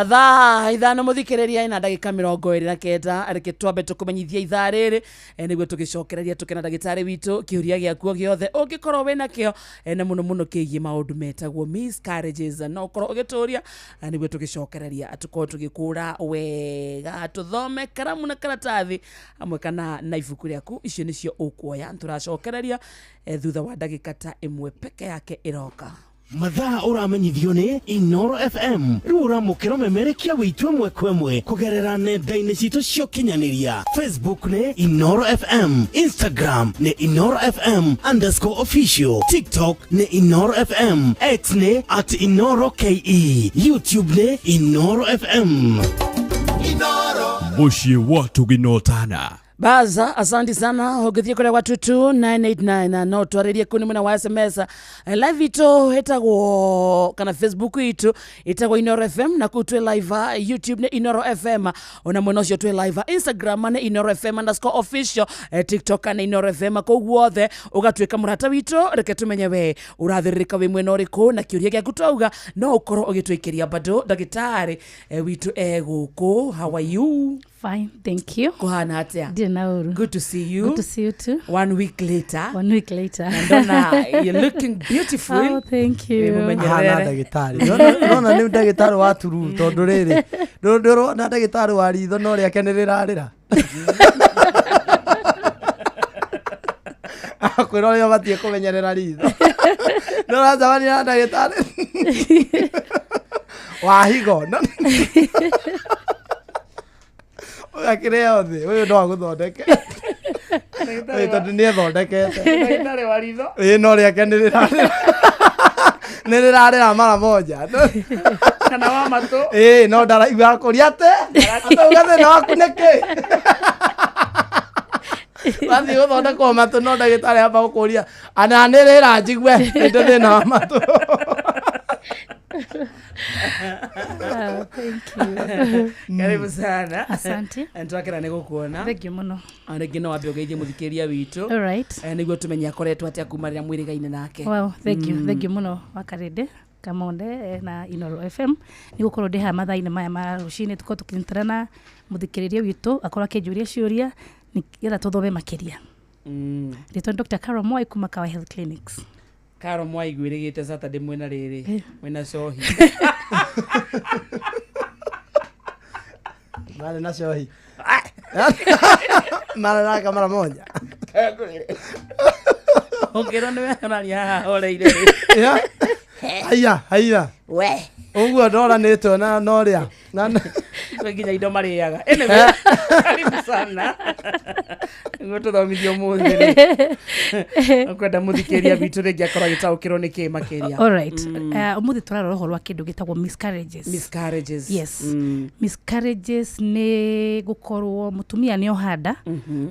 Thaa 5 mũthikĩrĩria ina ndagĩka 29, reke twambe tũkũmenyithia ithaa rĩrĩ, nĩguo tũgĩcokereria tũke na ndagĩtarĩ witũ kĩũria gĩakuo gĩothe ũngĩkorwo wĩna kĩo, na mũno mũno kĩgiĩ maũndũ metagwo miscarriages, no ũkorwo ũgĩtũria, nĩguo tũgĩcokereria tũkorwo tũgĩkũra wega, tũthome karamu na karatathi hamwe kana na ibuku rĩaku, icio nĩcio ũkuoya. Tũracokereria thutha wa ndagĩka ta 1 peke yake ĩroka. Mathaa ũramenyithio nĩ Inoro FM rĩu ũramũkĩra ũmemerekia wĩitũ ĩmwe kwa ĩmwe kũgerera nenda-inĩ citũ cia ũkinyanĩria. Facebook nĩ Inoro FM, Instagram nĩ Inoro FM _official, TikTok nĩ Inoro FM, X nĩ @InoroKE, YouTube nĩ Inoro FM. Mũciĩ wa Tũginotana. Baza, asante sana. Ũngĩthiĩ kũrĩa gwa 22989 no twarĩrie kũu nĩ mwena wa SMS. Live itũ ĩtagwo kana Facebook itũ ĩtagwo Inoro FM, na kũu twĩ live, YouTube nĩ Inoro FM, ona mwena ũcio twĩ live, Instagram nĩ Inoro FM _official, TikTok nĩ Inoro FM. Kũu guothe ũgatuĩka mũrata witũ, reke tũmenye we ũrathĩrĩrĩka wĩ mwena ũrĩkũ, na kĩũria gĩaku twauga no ũkorwo ũgĩtũikĩria bado. Ndagĩtarĩ witũ e gũkũ. How are you? Fine, thank you. Kuhana atia? Ndirĩ na ũru. Good to see you. Good to see you too. 1 week later. 1 week later. Na ndona you're looking beautiful. Oh, thank you. Ahana ndagĩtarĩ. Ndĩrona nĩ ndagĩtarĩ wa turu tondũ rĩrĩ ndĩrona ndagĩtarĩ wa ritho no rĩake nĩ rĩrarĩra. Akwĩra ũrĩa ũbatiĩ kũmenyerera ritho. Ndĩracemania na ndagĩtarĩ wa higo. Ũgakĩrĩa thĩ ũyũ no agũthondeke. Tondũ nĩ ethondekete. Ndagĩtarĩ wa ritho. Ĩĩ no rĩake nĩ rĩrarĩra. Nĩ rĩrarĩra mara moja. Kana wa matũ. Ĩĩ no ndaraigua akũria atĩ. Atauga thĩna waku nĩ kĩ? Wathiĩ gũthondekwo matũ no ndagĩtarĩ amba gũkũria ana nĩ rĩra njigue ndĩ thĩna wa matũ. Oh, thank you. Karibu sana. Asante. Twakena nĩ gũkuona. Thank you mũno. Rĩngĩ no wambe ũgeithie mũthikĩrĩria witũ. All right. Nĩguo tũmenye akoretwo atĩa kuma rĩrĩa mwĩrĩgaine nake. Wow, thank you. Thank you mũno Wakarĩndĩ Kamonde na Inoro FM nĩ gũkorwo ndĩ haha mathaa-inĩ maya ma rũcinĩ tũkorwo tũkĩnyitana na mũthikĩrĩria witũ akorwo akĩnjũria ciũria nĩgetha tũthome makĩria. Rĩtwa nĩ Dr. Carol Mwai kuma Kawa Health Clinics. Karo mwaiguĩrĩgĩte Saturday mwena rĩrĩ mwena cohi. Marĩ na cohi, marĩ na kamara moja. Ũngĩrwo nĩwe ũraria haha horeire. Yeah. Haiya haiya. We. Ũguo ndoranĩtwo na norĩa na Kwĩ nginya indo marĩaga. Anyway, karibu sana nĩguo tũthomithio ũmũthĩ rĩ. Ũkwenda mũthikĩria witũ rĩngĩ akorwo agĩtaũkĩrwo nĩ kĩ makĩria. Alright. Ũmũthĩ tũrarora ũhoro wa kĩndũ gĩtagwo miscarriages. Miscarriages. Yes. Miscarriages nĩ gũkorwo mũtumia nĩ ohanda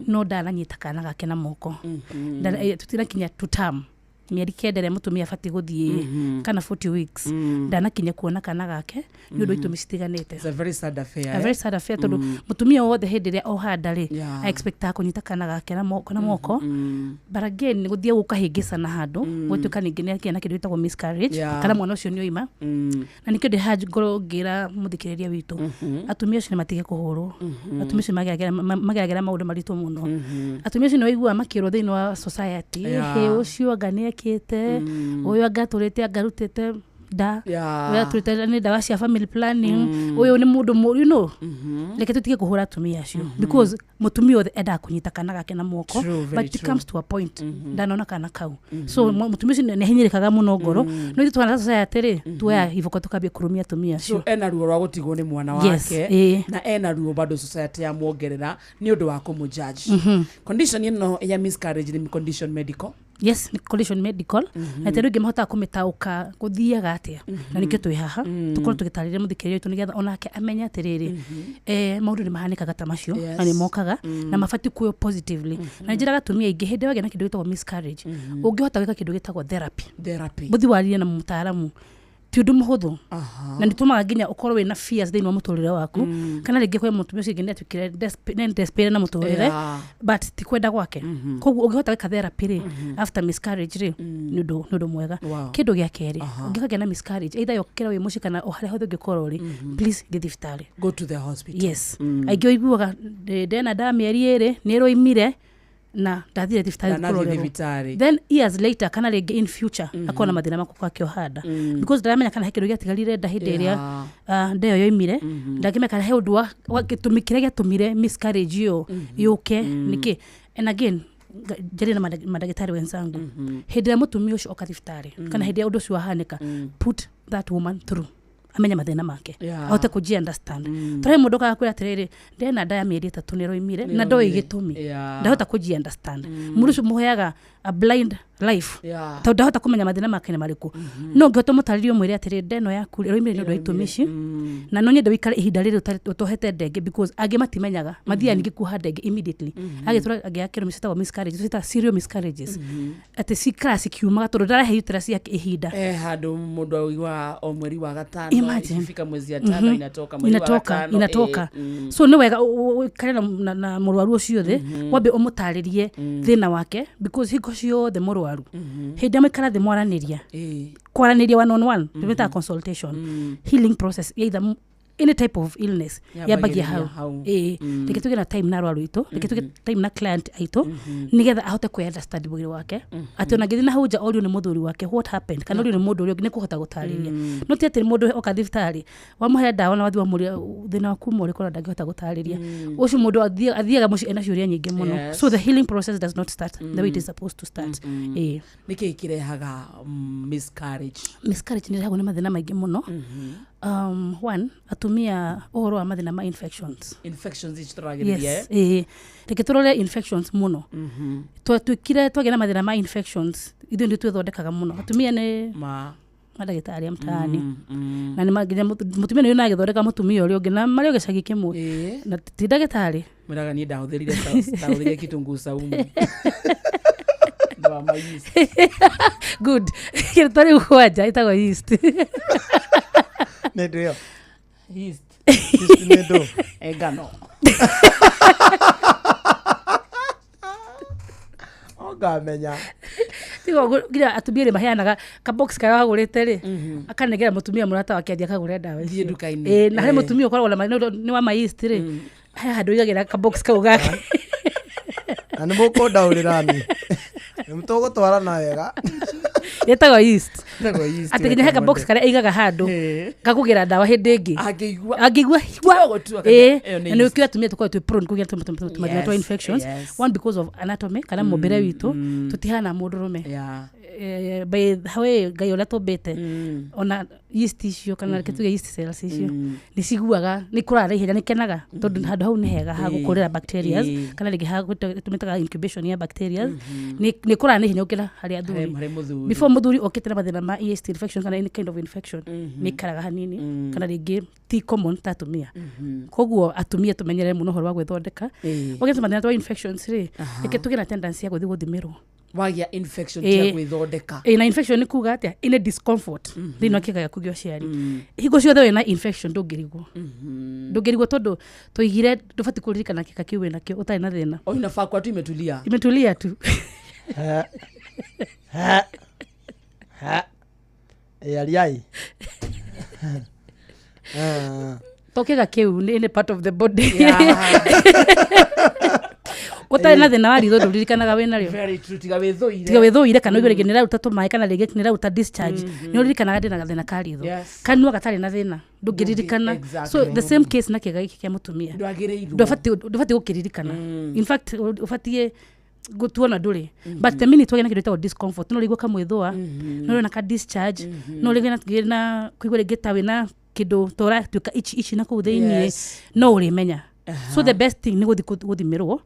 no ndananyita kana gake na moko. Tũtinakinya to term, mĩeri 9 ĩrĩa mũtumia abatiĩ gũthiĩ kana 40 weeks, ndanakinya kuona kana gake nĩ ũndũ wa itũmi citiganĩte. It's a very sad affair. A very sad affair, tondũ mũtumia wothe hĩndĩ ĩrĩa ohanda rĩ, expectaga kũnyita kana gake na moko, but again gũthiĩ gũkahĩngĩcana handũ, gũtuĩka ningĩ nĩ akĩa na kĩndũ gĩtagwo miscarriage, kana mwana ũcio nĩ oima. Na nĩkĩo ndĩ haha ngorwo ngĩra mũthikĩrĩria witũ, atumia acio nĩ matige kũhũrwo. Atumia acio mageragĩra maũndũ maritũ mũno. Atumia acio nĩ waiguaga makĩrwo thĩinĩ wa society, "Hĩ, ũcio anga nĩ ekĩte ũyũ, anga atũrĩte, anga arutĩte nda, ũyũ atũrĩte nĩ ndawa cia family planning, ũyũ nĩ mũndũ mũru." Reke tũtige kũhũra atumia acio, because mũtumia othe endaga kũnyita kana gake na moko. True, very But it true. comes to a point ndanona kana kau. So mũtumia ũcio nĩ ahinyĩrĩkaga mũno ngoro. No ithuĩ twana society rĩ, tuoya iboko tũkambia kũrumia atumia So acio. ena ruo rwa gũtigwo nĩ mwana Yes, wake, na ena ruo bado society yamwongerera nĩ ũndũ wa kũmũjudge. Condition ĩno ya miscarriage nĩ condition medical? Yes, nĩ condition medical, na tondũ ingĩ mahotaga kũmĩtaũka gũthiaga atĩa, na nĩkĩo twĩ haha tũkorwo tũgĩtarĩria mũthikĩrĩria witũ nĩgetha onake amenye atĩrĩrĩ, maũndũ nĩ mahanĩkaga ta macio na nĩ mokaga na mabatiĩ kuoywo positively. Na njĩraga atumia aingĩ, hĩndĩ ĩrĩa wagĩa na kĩndũ gĩtagwo miscarriage, ũngĩhota gwĩka kĩndũ gĩtagwo therapy, Therapy. mũthiĩ warĩrie na mũtaaramu, ti ũndũ mũhũthũ, na nĩ tũmaga nginya ũkorwo wĩna fears thĩinĩ wa mũtũrĩre waku, kana rĩngĩ kwĩ mũtumia ũcio ũngĩ nĩatuĩkire nĩ desperate na mũtũrĩre, but ti kwenda gwake. Koguo ũngĩhota gwĩka therapy rĩ, after miscarriage rĩ, nĩ ũndũ mwega. Kĩndũ gĩa kerĩ, ũngĩkagĩa na miscarriage, either yokĩra wĩ mũciĩ kana o harĩa hothe ũngĩkorwo rĩ, please thiĩ thibitarĩ. Go to the hospital. Yes. Aingĩ ũiguaga, ndena nda mĩeri 2 nĩ ĩroimire na ndathire thibitarĩ Ndanathiĩ kũrorerwo." thibitarĩ. Then years later kana rĩngĩ in future akorwo na mathĩna makwa akĩohanda, because ndaramenya kana he kĩndũ gĩatigarire nda hĩndĩ ĩrĩa nda ĩyo yoimire. Ndangĩmenya kana he ũndũ wa gĩtũmi kĩrĩa gĩatũmire miscarriage ĩyo yũke nĩkĩ. And again, njarie na mandagĩtarĩ wenzangu, hĩndĩ ĩrĩa mũtumia ũcio oka thibitarĩ kana hĩndĩ ĩrĩa ũndũ ũcio wahanĩka, put that woman through amenye mathĩna make, ahote kũji understand. Tũrĩ mũndũ okaga kwĩra atĩrĩrĩ, ndena nda ya mĩeri 3 nĩ ĩroimire na ndoĩ gĩtũmi, ndahota kũji understand. Mũndũ ũcio mũheaga a blind life, tondũ ndahota kũmenya mathĩna make nĩ marĩkũ. No ũngĩhota mũtarĩrie, ũmwĩre atĩrĩ, nda ĩno yaku ĩroimire nĩ ũndũ wa itũmi ici, na no nyende wĩikare ihinda rĩrĩ ũtohete ndenge, because angĩ matimenyaga, mathiaga ningĩ kuoha ndenge immediately. Agĩtũra angĩakĩrwo citagwo miscarriages, citaga serial miscarriages, atĩ cikara cikiumaga tondũ ndarahe uterus yake ihinda. Handũ mũndũ aiguaga o mweri wa gatano. Imagine. Ikifika mwezi ya tano inatoka, mweri wa Inatoka. gatano, Inatoka. So nĩ wega ũikare na mũrwaru ũcio thĩ, wambe ũmũtarĩrie thĩna wake, because hingo ciothe mũrwaru hĩndĩ ĩrĩa maikara thĩ mwaranĩria, kwaranĩria one on one, tũmĩtaga consultation, healing process either any type of illness yambagia Yambagĩrĩria hau. hau. Ĩĩ, reke tũgĩe na time na arwaru aitũ, reke tũgĩe time na client aitũ, nĩgetha ahote kũ understand mwĩrĩ wake, atĩ ona ngĩthiĩ na hau nja orio nĩ mũthuri wake what happened, kana orio nĩ mũndũ ũrĩa ũngĩ, nĩ kũhota gũtarĩria. No ti atĩ mũndũ oka thibitarĩ wamũhe ndawa na wathiĩ wamũria thĩna waku uma ũrĩkũ, na ndangĩhota gũtarĩria. Ũcio mũndũ athiaga mũciĩ ena ciũria nyingĩ mũno. So the healing process does not start the way it is supposed to start. Ĩĩ. Nĩ kĩĩ kĩrehaga miscarriage? Miscarriage nĩ ĩrehagwo nĩ mathĩna maingĩ mũno. One, atumia, ũhoro wa mathĩna ma infections. Infections ici tũragĩrĩria? Yes, ĩĩ, reke tũrore infections mũno. Twatuĩkire twagĩa na mathĩna ma infections, ithuĩ nĩ twĩthondekaga mũno, atumia nĩ ma mandagĩtarĩ a mtaani, na nĩ nginya mũtumia nĩ agĩthondeka mũtumia ũrĩa ũngĩ na marĩ o gĩcagi kĩmwe na ti ndagĩtarĩ. Mwĩraga niĩ ndahũthĩrire kitunguu saumu ndawa ma yeast. Good, kĩndũ tarĩu kwanja ĩtagwo yeast. Nĩ ndũ ĩyo? Yeast. Yeast nĩ ndũ? Ngano. Ngamenya. Tiga ũguo, nginya atumia nĩ maheanaga kabox karĩa wagũrĩte rĩ, akanengera mũtumia mũrata wake athiĩ akagũre ndawa Thiĩ icio. nduka-inĩ. Ĩĩ, na harĩ mũtumia ũkoragwo na nĩ wa ma yeast rĩ, he handũ aigagĩra kabox kau gake. Na nĩ mũkũndaũrĩra niĩ. Nĩ tũgũtwarana wega. Ĩtagwo yeast. Ĩtagwo yeast, Atĩ nginya he kabox karĩa aigaga handũ gakũgĩra ndawa hĩndĩ ĩngĩ angĩigua. Angĩigua. Gũtua kana ĩyo nĩ Na nĩ yeast. kĩo atumia tũkoragwo twĩ prone kũgĩa tũmathĩna twa Yes, infections. yes. One, because of anatomy kana mũmbĩre witũ, tũtihana mũndũrũme. By the way Ngai ũrĩa tũmbĩte, ona yeast icio kana reke tuge yeast cells icio nĩ ciguaga nĩ kũraga na ihenya, nĩ kenaga tondũ handũ hau nĩ hega ha gũkũrĩra bacterias kana rĩngĩ ha tũmĩtaga incubation ya bacterias, nĩ kũraga na ihenya gũkĩra harĩ athuri. Harĩ mũthuri. Before mũthuri okĩte na mathĩna ma yeast infection kana any kind of infection, nĩ ikaraga hanini kana rĩngĩ ti common ta atumia. Koguo atumia tũmenyerere mũno ũhoro wa gwĩthondeka. Wagĩa tũmathĩna twa infections rĩ, reke tũgĩe na tendency ya gũthiĩ gũthimĩrwo. Wagĩa infection, tia gwĩthondeka. Ĩ, na infection nĩ kuga atĩa? Ĩnĩ discomfort thĩinĩ wa kĩga gĩaku gĩa ũciari. Hingo ciothe wĩna infection ndũngĩrigwo, ndũngĩrigwo tondũ tũigire ndũbatiĩ kũririkana kĩga kĩu wĩnakĩo ũtarĩ na thĩna. O inafaa kuwa tu imetulia. Imetulia tu. He. He. He. Ĩ, ariai. Ah. To kĩga kĩu nĩ part of the body. Ũtarĩ na thĩna wa ritho ndũririkanaga wĩnarĩo. Very true, tiga wĩthũire. Tiga wĩthũire kana ũigue rĩngĩ nĩraruta tũmaĩ kana rĩngĩ nĩraruta discharge, nĩ ũririkanaga ndĩna gathĩna ka ritho. Kanua gatarĩ na thĩna ndũngĩririkana. So the same case na kĩga gĩkĩ kĩa mũtumia. Ndwagĩrĩirwo. Ndũbatiĩ gũkĩririkana. In fact, ũbatiĩ gũtuona ndũrĩ, but the minute wagĩa na kĩndũ gĩtagwo discomfort, no ũrĩigua kamwĩthũa, no ũrĩona ka discharge, no ũrĩgĩa na kũigua rĩngĩ ta wĩna kĩndũ ta ũratuĩka ici ici na kũu thĩiniĩ, no ũrĩmenya. So the best thing nĩ gũthiĩ gũthimĩrwo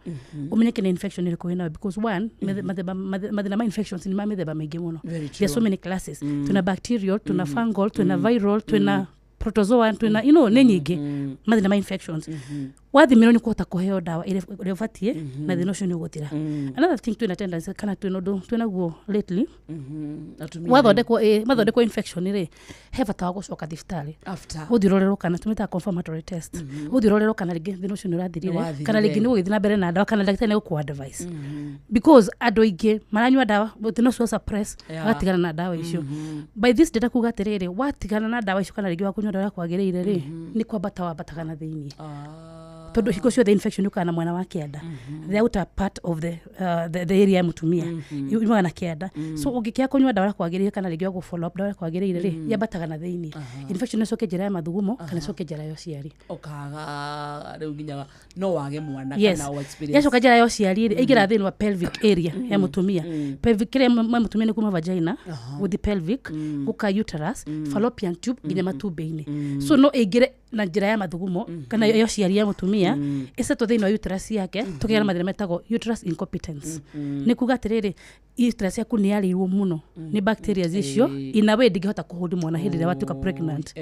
ũmenye kĩna infection ĩrĩkũ wĩnayo, because one, mathĩna ma infections nĩ ma mĩthemba mĩingĩ mũno. Very There are so true. many classes. Tuna bacterial, tuna fungal, tuna viral, tuna protozoan, tuna nĩ nyingĩ mathĩna ma infections. Wathimĩrwo nĩ kũhota kũheo ndawa ĩrĩa ũrĩa ũbatiĩ na thĩna ũcio nĩ ũgũthira. Another thing, twĩna tendency kana twĩna ũndũ twĩnaguo lately. Atumia. Wathondekwo, mathondekwo infection rĩ, he bata wa gũcoka thibitarĩ. After. Ũthiĩ ũrorerwo kana tũmĩtaga confirmatory test. Ũthiĩ ũrorerwo kana rĩngĩ thĩna ũcio nĩ ũrathirire Nĩwathirire. kana rĩngĩ nĩ ũgũgĩthiĩ na mbere na ndawa kana ndagĩtarĩ nĩ gũkũ advice, because andũ aingĩ maranyua ndawa, thĩna ũcio wa suppress, magatigana na ndawa icio. By this data kuga atĩrĩrĩ, watigana na ndawa icio kana rĩngĩ wakũnyua ndawa ũrĩa kwagĩrĩire rĩ, nĩ kwambata wambataga na thĩiniĩ, tondũ hingo ciothe infection yũkaga na mwena wa kĩanda, the outer part of the area ya mũtumia yumaga na kĩanda. So ũngĩkĩaga kũnyua ndawa ũrĩa kwagĩrĩire kana rĩngĩ wa gũ follow up ndawa ũrĩa kwagĩrĩire rĩ, yambataga na thĩiniĩ. Infection no ĩcoke njĩra ya mathugumo kana ĩcoke njĩra ya ũciari. Ũkaga rĩu nginya no wage mwana kana o experience. Yacoka njĩra ya ũciari rĩ, ĩingĩra thĩinĩ wa pelvic area ya mũtumia. Pelvic area ya mũtumia nĩ kuma vagina gũthi pelvic, gũka uterus, fallopian tube, nginya matumbĩ-inĩ. So no ĩingĩre na njĩra ya mathugumo kana ya ũciari ya mũtumia, ĩcetwo thĩinĩ wa uterus yake, tũkĩgĩa na mathĩna metagwo uterus incompetence. Nĩ kuga atĩrĩrĩ, uterus yaku nĩ yarĩirwo mũno nĩ bacteria icio in a way ndĩngĩhota kũhold mwana hĩndĩ ĩrĩa watuĩka pregnant.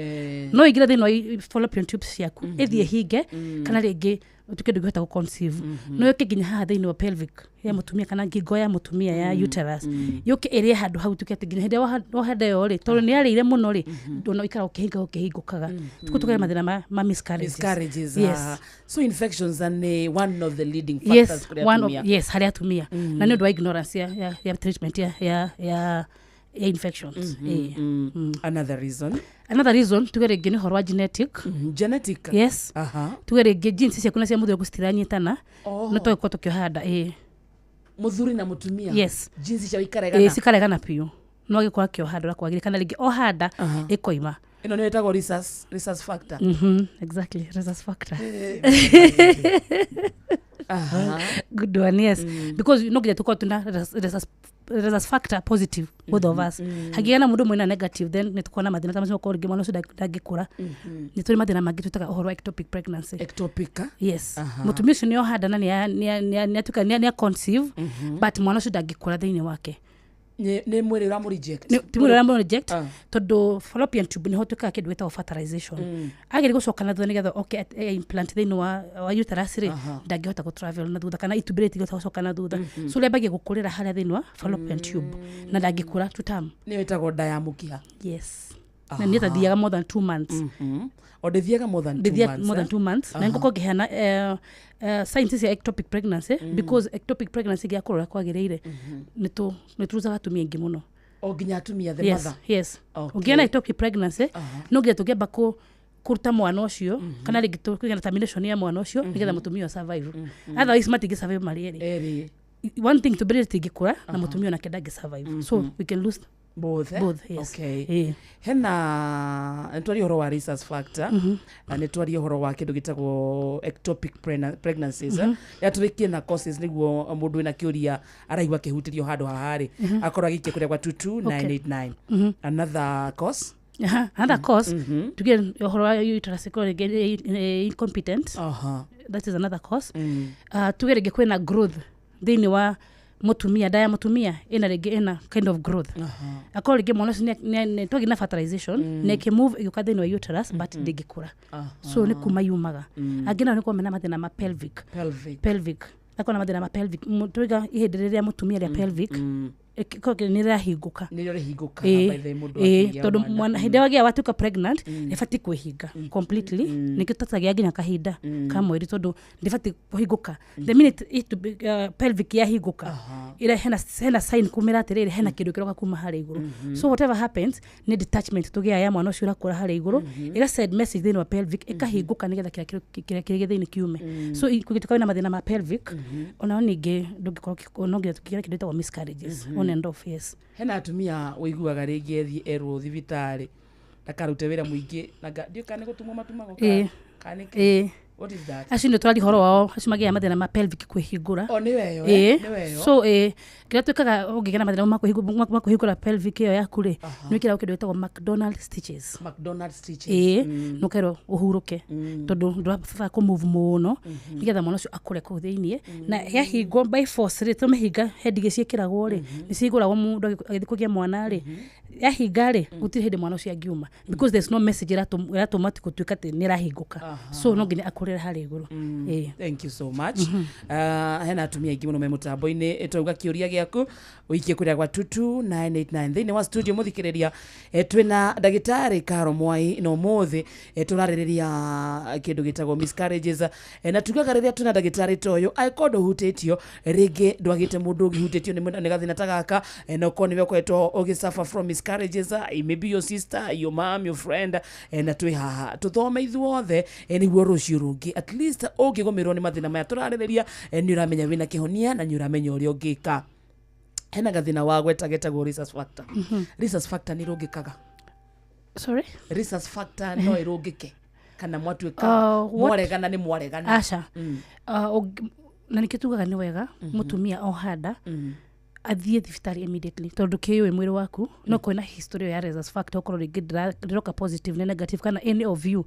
No ĩingĩre thĩinĩ wa fallopian tubes ciaku, ĩthiĩ hinge kana rĩngĩ ũtuĩke ndũngĩhota gũ conceive. No yũke nginya haha thĩinĩ wa pelvic ya mũtumia kana ngingo ya mũtumia ya uterus, yũke ĩrĩe handũ hau, tuke atĩ nginya hĩndĩ ĩrĩa wahanda ĩyo rĩ, tondũ nĩ yarĩire mũno rĩ, ndona ikara ũkĩhinga ũkĩhingũkaga, tuku tũkagĩa mathĩna ma miscarriages. Miscarriages. Yes. So infections are nĩ one of the leading factors kũrĩ one of, atumia. Yes, harĩ atumia, na nĩ ũndũ wa ignorance ya treatment ya infections. Another reason? Another reason, tuge rĩngĩ nĩ ũhoro wa genetic. Genetic. Yes. Tuge rĩngĩ genes ciaku na cia mũthuri waku citiranyitana. No tũgĩkorwo tũkĩoha nda, ĩĩ. Mũthuri na mũtumia. Yes. Jinsi ciao ikaregana. Ĩĩ, cikaregana biũ, no agĩkorwo akĩoha nda ũrĩa kwagĩrĩire kana rĩngĩ oha nda ĩkoima. Ĩno nĩyo ĩtagwo rhesus factor. Exactly, rhesus factor. Good one, yes. Because no nginya tũkorwo tuna rhesus factor positive, both of us. Hangĩgĩa na mũndũ ũmwe na negative, then nĩ tũkorwo na mathĩna ta macio, gũkorwo rĩngĩ mwana ũcio ndangĩkũra. Nĩ tũrĩ mathĩna mangĩ twĩtaga ũhoro wa ectopic pregnancy. Ectopic, ah? Yes. Mũtumia ũcio nĩ oha nda na nĩ atuĩka nĩ conceive, but mwana ũcio ndangĩkũra thĩinĩ wake. Nĩ mwĩrĩ ũramũ reject. Ti mwĩrĩ ũramũ reject, tondũ fallopian tube nĩho twĩkaga kĩndũ gĩtagwo fertilization. Ageria gũcoka na thutha nĩgetha oke implant thĩinĩ wa uterus rĩ, ndangĩhota gũ travel na thutha kana itumbĩ rĩtingĩhota gũcoka na thutha. So rĩambagia gũkũrĩra harĩa thĩinĩ wa fallopian tube na ndangĩkũra to term. Nĩyo ĩtagwo nda ya mũkiha. Yes, na nĩ tathiaga more than 2 months. O ndĩthiaga more than 2 Ndĩthiaga months, more than eh? 2 months. Na ngũkorwo ngĩheana signs cia ectopic pregnancy, because ectopic pregnancy gĩakũrwo ũrĩa kwagĩrĩire nĩ tũrucaga atumia aingĩ mũno. O nginya atumia, the Yes. mother. Yes. Okay. Ũngĩona ectopic pregnancy, no nginya tũngĩamba kũ Kũruta mwana ũcio kana rĩngĩ kũgĩa na termination ya mwana ũcio nĩgetha mũtumia ũyũ survive. Otherwise matingĩ survive marĩ erĩ. Erĩ. One thing, tũmbĩrĩ rĩtingĩkũra na mũtumia onake ndangĩ survive, so we can lose both, eh? Both, yes. Okay. Ĩĩ. Hena nĩ twaria ũhoro wa rhesus factor, na nĩ twaria ũhoro wa kĩndũ gĩtagwo ectopic pregnancies. Ya tũrĩkie na causes nĩguo mũndũ wĩna kĩũria araigua akĩhutĩrio handũ haha rĩ, akorwo agĩikia kũrĩa gwa 22989. Another cause. Aha, another cause, tuge ũhoro wa uterus ĩkorwo rĩngĩ incompetent. That is another cause. Tuge rĩngĩ kwĩna growth thĩinĩ wa mũtumia, nda ya mũtumia ĩna rĩngĩ ĩna kind of growth, akorwo rĩngĩ mwana ũcio twagĩ na fertilization na ĩkĩmove ĩgĩũka thĩinĩ wa uterus, but ndĩngĩkũra, so nĩ kuma yumaga. Angĩ nao nĩ korwo mena mathĩna ma pelvic. Pelvic. Pelvic, akorwo na mathĩna ma pelvic. Tuiga ihĩndĩ rĩrĩa mũtumia rĩa pelvic ĩkorwo nĩ rĩrahingũka. Nĩrĩo rĩhingũkaga by the mũndũ akĩgĩa tondũ mwana. Mwana hĩndĩ ĩrĩa wagĩa watuĩka pregnant, ĩbatiĩ kwĩhinga completely. Nĩkĩo tũtagĩa nginya kahinda ka mweri, tondũ ndĩbatiĩ kũhingũka. The minute pelvic yahingũka, ĩrĩa hena sign kumĩra atĩrĩrĩ, hena kĩndũ kĩroka kuma harĩa igũrũ. So whatever happens, nĩ detachment tũgĩaga ya mwana ũcio ũrakũra harĩa igũrũ, ĩga send message thĩinĩ wa pelvic, ĩkahingũka nĩgetha kĩrĩa kĩrĩ thĩinĩ kiume. So kũngĩtuĩka wĩna mathĩna ma pelvic, onao ningĩ ndũngĩkorwo no nginya tũkĩgĩa kĩndũ gĩtagwo miscarriages, on and off, yes. Hena atumia ũiguaga rĩngĩ ethiĩ erwo thibitarĩ ndakarute wĩra mũingĩ na ndiũĩ kana nĩ gũtumwo matumagwo kana nĩ kĩ? What is that? Acio nĩ tũraria ũhoro wao, acio magĩaga mathĩna ma pelvic kwĩhingũra. O, nĩwe ĩyo, eh? Nĩwe ĩyo. So kĩrĩa twĩkaga ũngĩgĩa na mathĩna ma kwĩhingũra pelvic ĩyo yaku rĩ, nĩ wĩkĩragwo kĩndũ gĩtagwo McDonald stitches. McDonald stitches. Ĩĩ, nũkerwo ũhurũke tondũ ndũrabatara kũmove mũno nĩgetha mwana ũcio akũre kũu thĩiniĩ. Na yahingwo by force rĩ, tũmĩhinga, he ndigi ciĩkĩragwo rĩ, nĩ cihingũragwo mũndũ agĩthiĩ kũgĩa mwana rĩ, yahinga rĩ, gũtirĩ hĩndĩ mwana ũcio angiuma because there's no message ĩratũma atĩ gũtuĩka atĩ nĩ ĩrahingũka, so no nginya akũrĩre harĩa igũrũ. Ĩĩ. Thank you so much. Hena atumia aingĩ mũno me mũtambo-inĩ. Twauga kĩũria gĩaku ũikie kũrĩa gwa 22989. Thĩinĩ wa studio, mũthikĩrĩria, twĩna ndagĩtarĩ Karo Mwai na ũmũthĩ tũrarĩrĩria kĩndũ gĩtagwo miscarriages. Na tugaga rĩrĩa twĩna ndagĩtarĩ ta ũyũ, angĩkorwo ndũhutĩtio rĩngĩ, ndwagĩte mũndũ ũngĩhutĩtio nĩ gathĩna ta gaka, na ũkorwo nĩwe ũkoretwo ũgĩsuffer from miscarriages, maybe your sister, your mom, your friend, na twĩ haha tũthome ithuothe, nĩguo rũciũ rũngĩ at least ũngĩgũmĩrwo nĩ mathĩna maya tũrarĩrĩria, nĩ ũramenya wĩna kĩhonia na nĩ ũramenya ũrĩa ũngĩka. Hena gathĩna wa gweta getagwo rhesus factor. Rhesus factor nĩ ĩrũngĩkaga? Sorry? Rhesus factor no ĩrũngĩke kana mwatuĩka mwaregana nĩ mwaregana? Aca. Na nĩkĩo tugaga nĩ wega mũtumia ohanda athiĩ thibitarĩ immediately, tondũ kĩũĩ mwĩrĩ waku no kwĩna history ya rhesus factor, ũkorwo rĩngĩ ndĩroka positive nĩ negative kana any of you.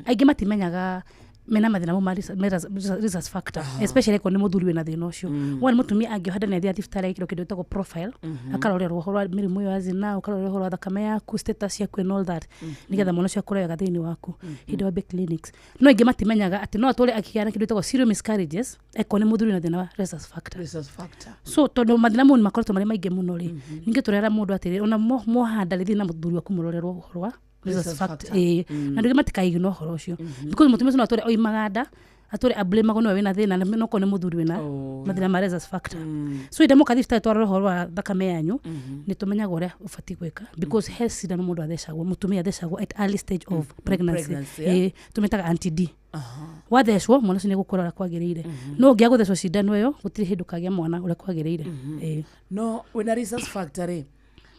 Aingĩ matimenyaga mena mathĩna mau ma rhesus factor, especially korwo nĩ mũthuri wĩna thĩna ũcio. Wona mũtumia angĩohanda nĩ athiaga thibitarĩ agĩkĩrwo kĩndũ gĩtagwo profile, akarorerwo ũhoro wa mĩrimũ ĩyo ya zina, ũkarorerwo ũhoro wa thakame yaku, status yaku and all that, nĩgetha mwana ũcio akũre wega thĩinĩ waku. Hĩndĩ wa clinics, no aingĩ matimenyaga atĩ no atũre akĩgĩa na kĩndũ gĩtagwo serious miscarriages eko nĩ mũthuri wĩna thĩna wa rhesus factor. Rhesus factor. So tondũ mathĩna mau nĩ makoretwo marĩ maingĩ mũno rĩ, ningĩ tũrera mũndũ atĩrĩ, ona mwohanda rĩ, thiĩ na mũthuri waku mũrorerwo ũhoro wa rhesus Rhesus factor. factor. Ĩĩ. Na andũ aingĩ matikaigua ũhoro ũcio because mũtumia ũcio no atũre oimaga nda, atũre ablamagwo nĩwe wĩna thĩna, na nokorwo nĩ mũthuri wĩna mathĩna ma rhesus factor. So hĩndĩ ĩrĩa mũka thibitarĩ twarora ũhoro wa thakame yanyu, nĩ tũmenyaga ũrĩa ũbatiĩ gwĩka because he cindano mũndũ athecagwo, mũtumia athecagwo at early stage of pregnancy. Pregnancy, yeah. Ĩĩ, tũmĩtaga anti D. Wathecwo, mwana ũcio nĩ egũkũra ũrĩa kwagĩrĩire. No ũngĩaga gũthecwo cindano ĩyo, gũtirĩ hĩndĩ ũkagĩa mwana ũrĩa kwagĩrĩire. Ĩĩ. No wĩna rhesus factor rĩ,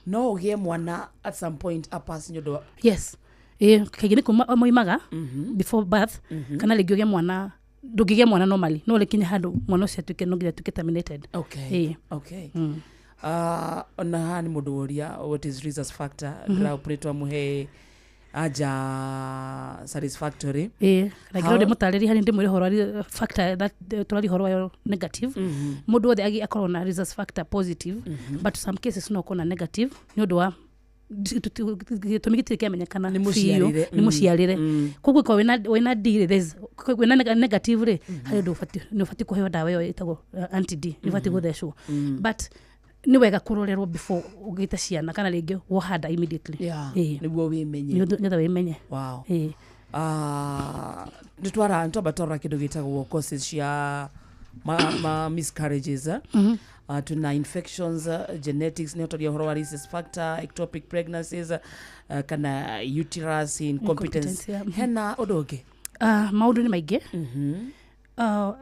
no ũgĩe mwana at some point apass nĩ ũndũ wa Yes, ĩĩ, kaingĩ nĩ kuma moimaga before birth, kana rĩngĩ ũgĩe mwana, ndũngĩgĩa mwana normally, no rĩkinye handũ mwana ũcio atuĩke no nginya atuĩke terminated. Ĩĩ. Ona haha nĩ mũndũ woria, what is rhesus factor? Ndĩraũpũrĩ twamũhe anja satisfactory. Ĩĩ, na ngĩrwo ndĩmũtarĩrie harĩ ndĩmwĩre ũhoro wa factor that tũraria ũhoro wayo negative. Mũndũ wothe akoragwo na rhesus factor positive, but some cases no ũkorwo na negative nĩ ũndũ wa gĩtũmi gĩtirĩ kĩamenyekana Nĩ biũ. mũciarĩre. Nĩ mũciarĩre. Koguo korwo wĩna D rĩ, wĩna negative rĩ, harĩ ũndũ ũbatiĩ, nĩ ũbatiĩ kũheo ndawa ĩyo ĩtagwo anti D, nĩ ũbatiĩ gũthecwo, but nĩ wega kũrorerwo before ũgĩte ciana kana rĩngĩ wohanda immediately. Ĩĩ. Nĩguo wĩmenye. Nĩgetha wĩmenye. Ĩĩ. Nĩ twara nĩ twamba twarora kĩndũ gĩtagwo causes cia ma miscarriages eh? Tuna infections, genetics, nä twaria å horo wa rhesus factor, ectopic pregnancies, kana uterus incompetence. Incompetence, yeah. Hena å ndå å ngä? Maũndũ nĩ maingĩ.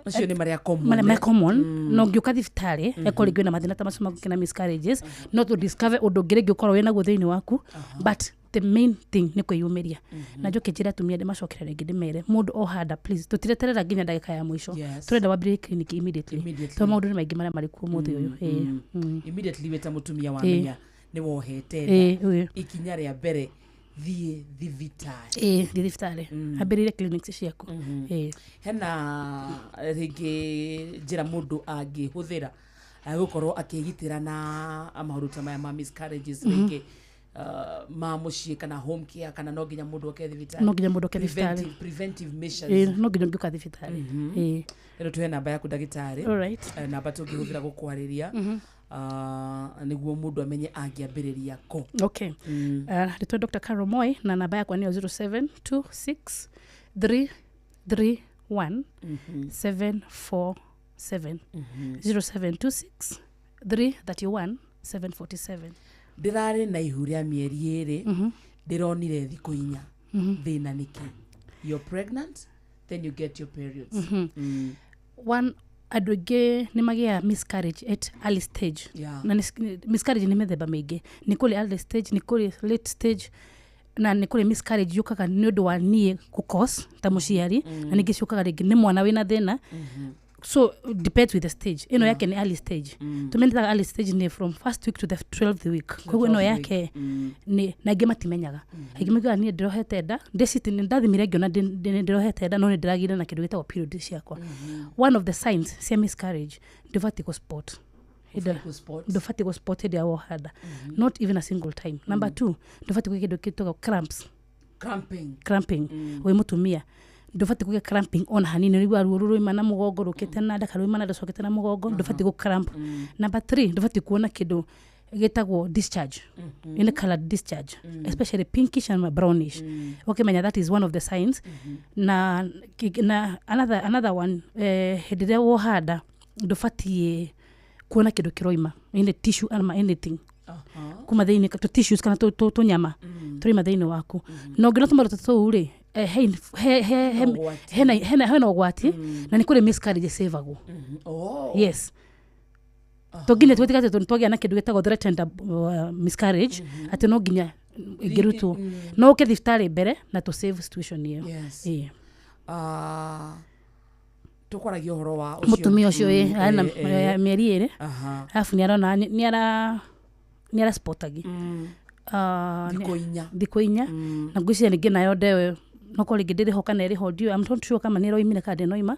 Macio nĩ marĩa common, marĩa eh? me common. No ngĩũka thibitarĩ eko rĩngĩ wĩna mathĩna ta macio ma na miscarriages, no tũ discover ũndũ ũngĩ rĩngĩ ũkorwo wĩnaguo thĩinĩ waku, but the main thing nĩ kwĩyumĩria. Na njoke njĩre atumia, ndĩmacokere rĩngĩ ndĩmere, mũndũ ohanda, please, tũtireterera nginya ndagĩka ya mũico. Tũrenda wambĩrĩrie clinic immediately, Immediately. tondũ maũndũ nĩ maingĩ marĩa marĩ kuo mũthĩ ũyũ. Ĩĩ. Immediately wĩ ta mũtumia wamenya nĩ wohete nda, ikinya rĩa mbere, thiĩ thibitarĩ. Ĩĩ, thiĩ thibitarĩ, ambĩrĩrie clinics ciaku. Ĩĩ. Hena rĩngĩ njĩra mũndũ angĩhũthĩra gũkorwo akĩgitĩra na maũndũ ta maya ma miscarriages, rĩngĩ ma mũciĩ kana home care, kana no nginya mũndũ oke thibitarĩ? No nginya mũndũ oke thibitarĩ. Preventive measures. Ĩĩ, no nginya ũngĩũka thibitarĩ. Ĩĩ. Rĩu tuhe namba yaku, ndagĩtarĩ. Alright. Namba tũngĩhũthĩra gũkwarĩria, nĩguo mũndũ amenye angĩambĩrĩria kũ. Okay. Rĩtwa Dr. Carol Moi, na namba yakwa nĩyo 0726 331 747. 0726 331 747. Ndĩrarĩ na ihu rĩa mĩeri 2, ndĩronire thikũ 4, thĩna nĩkĩ? You're pregnant, then you get your periods. One, andũ aingĩ nĩ magĩaga miscarriage at early stage. Na miscarriage nĩ mĩthemba mĩingĩ. Nĩ kũrĩ early stage, nĩ kũrĩ late stage, na nĩ kũrĩ miscarriage yũkaga nĩ ũndũ wa niĩ gũcause ta mũciari, na ningĩ ciũkaga rĩngĩ nĩ mwana wĩna thĩna. So depends with the stage. Ĩno yake nĩ early stage. Tũmenetaga early stage nĩ from first week to the 12th week. Koguo ĩno 12th yake nĩ na aingĩ matimenyaga. Aingĩ maugaga, niĩ ndĩrohete nda, ndĩciti nĩ ndathimire ngĩona ndĩrohete nda, no nĩ ndĩragĩire na kĩndũ gĩtagwo period ciakwa. One of the signs cia miscarriage, ndũbatiĩ gũ spot. Ndũbatiĩ gũ-spot. Ndũbatiĩ gũ spot hĩndĩ ĩrĩa wohanda, not even a single time. Number two, ndũbatiĩ kũgĩa kĩndũ gĩtagwo cramps. Cramping. Cramping. Wĩ mũtumia ndũbatiĩ kũgĩa cramping ona hanini. Ũraigua ruo rũu rũima na mũgongo rũkĩte na nda, kana rũima na nda rũcokete na mũgongo, ndũbatiĩ gũ cramp. Number three, ndũbatiĩ kuona kĩndũ gĩtagwo discharge, any colored discharge, especially pinkish and brownish. Ũkĩmenya that is one of the signs. Na another one, hĩndĩ ĩrĩa wohanda ndũbatiĩ kuona kĩndũ kĩroima, any tissue ama anything kuma thĩinĩ, tũ tissues kana tũnyama tũraima thĩinĩ waku. Na ũngĩona tũmaũndũ ta tũu rĩ, hena ũgwati, na nĩ kũrĩ miscarriage savagwo. Oh. Yes, to nginya twĩtĩka atĩ twagĩa na kĩndũ gĩtagwo threatened miscarriage, atĩ no nginya ĩngĩrutwo, no ũke thibitarĩ mbere na tũ save situation ĩyo. Ĩĩ. Tũkwaragia ũhoro wa ũcio. Mũtumia ũcio ĩ arĩ na mĩeri 2, arabu nĩ arona nĩ ara spotagi Thikũ 4. Thikũ 4. Na ngwĩciria rĩngĩ nayo ndewe nokorwo rĩngĩ ndĩrĩ ho kana ĩrĩ ho, ndiũĩ, I'm not sure kama nĩ ĩroimire kana ndĩnoima.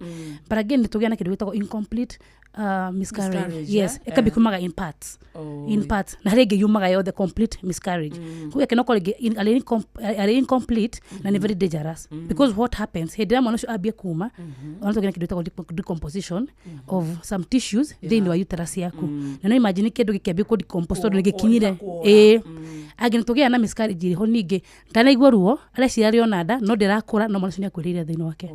But again, nĩ tũgĩa na kĩndũ gĩtagwo incomplete miscarriage. Miscarriage, Yes. eh? Ĩkambi kumaga in parts. In parts, na harĩ ĩngĩ yumaga yothe, complete miscarriage. Koguo yake nokorwo rĩngĩ arĩ incomplete, na nĩ very dangerous, because what happens hĩndĩ ĩrĩa mwana ũcio ambie kuma, ona tũgĩa na kĩndũ gĩtagwo decomposition of some tissues thĩinĩ wa uterus yaku. Na no imagine kĩndũ gĩkĩambia kũ decompose tondũ nĩ gĩkinyire. Ĩĩ, angĩ nĩ tũgĩa na miscarriage ĩrĩ ho ningĩ, ndanaigua ruo, areciria arĩ ona nda no ndĩrakũra, no mwana ũcio nĩ akuĩrĩire thĩinĩ wake.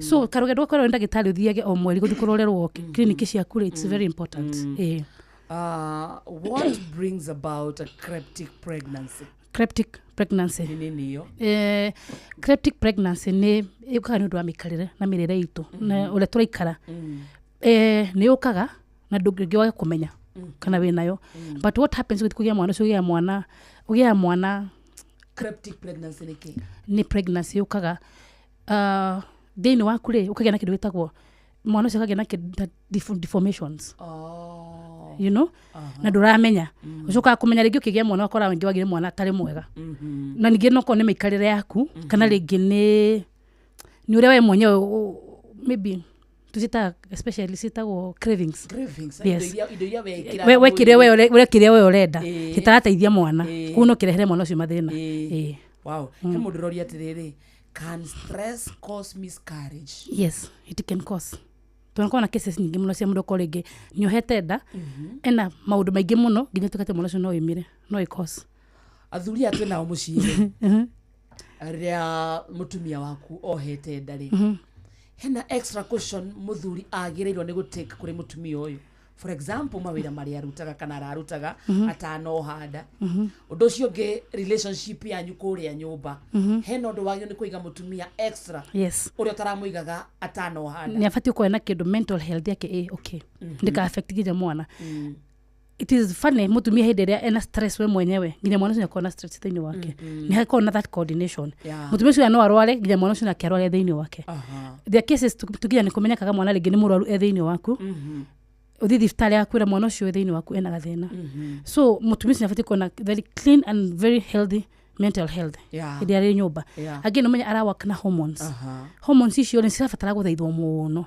So karũgendo gakorwo nĩ ndagĩtarĩ, ũthiage o mweri gũthiĩ kũrorerwo clinic ciaku rĩ, it's very important. Ĩĩ. What brings about a cryptic pregnancy? Cryptic pregnancy. Nĩ nini ĩyo? Cryptic pregnancy nĩ yũkaga nĩ ũndũ wa mĩikarĩre na mĩrĩre itũ na ũrĩa tũraikara. Nĩ yũkaga na ndũngĩ wage kũmenya kana wĩ nayo, but what happens ũgĩthiĩ kũgĩa mwana ũcio, ũgĩaga mwana. Cryptic pregnancy nĩ kĩ? Nĩ pregnancy yũkaga thĩinĩ waku rĩ, ũkagĩa na kĩndũ gĩtagwo, mwana ũcio akagĩa na kĩndũ ta deformations. Oh. Na ndũramenya, ũcokaga kũmenya rĩngĩ ũkĩgĩa mwana, ũkora rĩngĩ wagĩre mwana atarĩ mwega. Na ningĩ no korwo nĩ mĩikarĩre yaku, kana rĩngĩ nĩ ũrĩa we mwenyewe maybe tũciĩtaga, especially ciĩtagwo cravings. Cravings, Yes. indo iria wekĩra Wekire we ũrekire we ũrenda gĩtarateithia mwana. Koguo no kĩrehere mwana ũcio mathĩna. Ĩĩ. Wow. He mũndũ ũroria atĩrĩrĩ, can stress cause miscarriage? Yes, it can cause. Tunakorwo na cases nyingĩ mũno cia mũndũ okorwo rĩngĩ nĩ ohete nda, ena maũndũ maingĩ mũno nginya tukate mwana ũcio no ĩmire, no ĩ-cause. Athuri aya twĩ nao mũciĩ, rĩrĩa mũtumia waku ohete nda rĩ, Hena extra caution muthuri agĩrĩirwo nĩ gũtake kũrĩ mũtumia ũyũ, for example mawĩra marĩa arutaga kana ararutaga atanohanda. Ũndũ ũcio ũngĩ, relationship yanyu kũrĩa nyũmba. Hena ũndũ wagĩrĩirwo nĩ kũiga mũtumia extra Yes. ũrĩa ũtaramũigaga atanohanda? Nä abatiä gũkorwo na kä ndå mental health yake ä okay, ndĩka affect nginya mwana. It is funny, mutumia hĩndĩ ĩrĩa ena stress we mwenyewe, nginya mwana ũcio nĩakorwo na stress thĩinĩ wake. Nĩ hakorwo na that coordination. Mutumia ũcio no arware, nginya mwana ũcio nake arware thĩinĩ wake. There are cases tukinya nĩ kũmenyekaga mwana rĩngĩ nĩ mũrwaru e thĩinĩ waku. Ũthiĩ thibitarĩ akwĩra mwana ũcio e thĩinĩ waku ena gathĩna. So mũtumia ũcio nĩabatiĩ kuona very clean and very healthy mental health hĩndĩ ĩrĩa arĩ nyũmba. Angĩ nĩmenya arawork na hormones. Hormones icio nĩ cirabatara gũthaithwo mũno.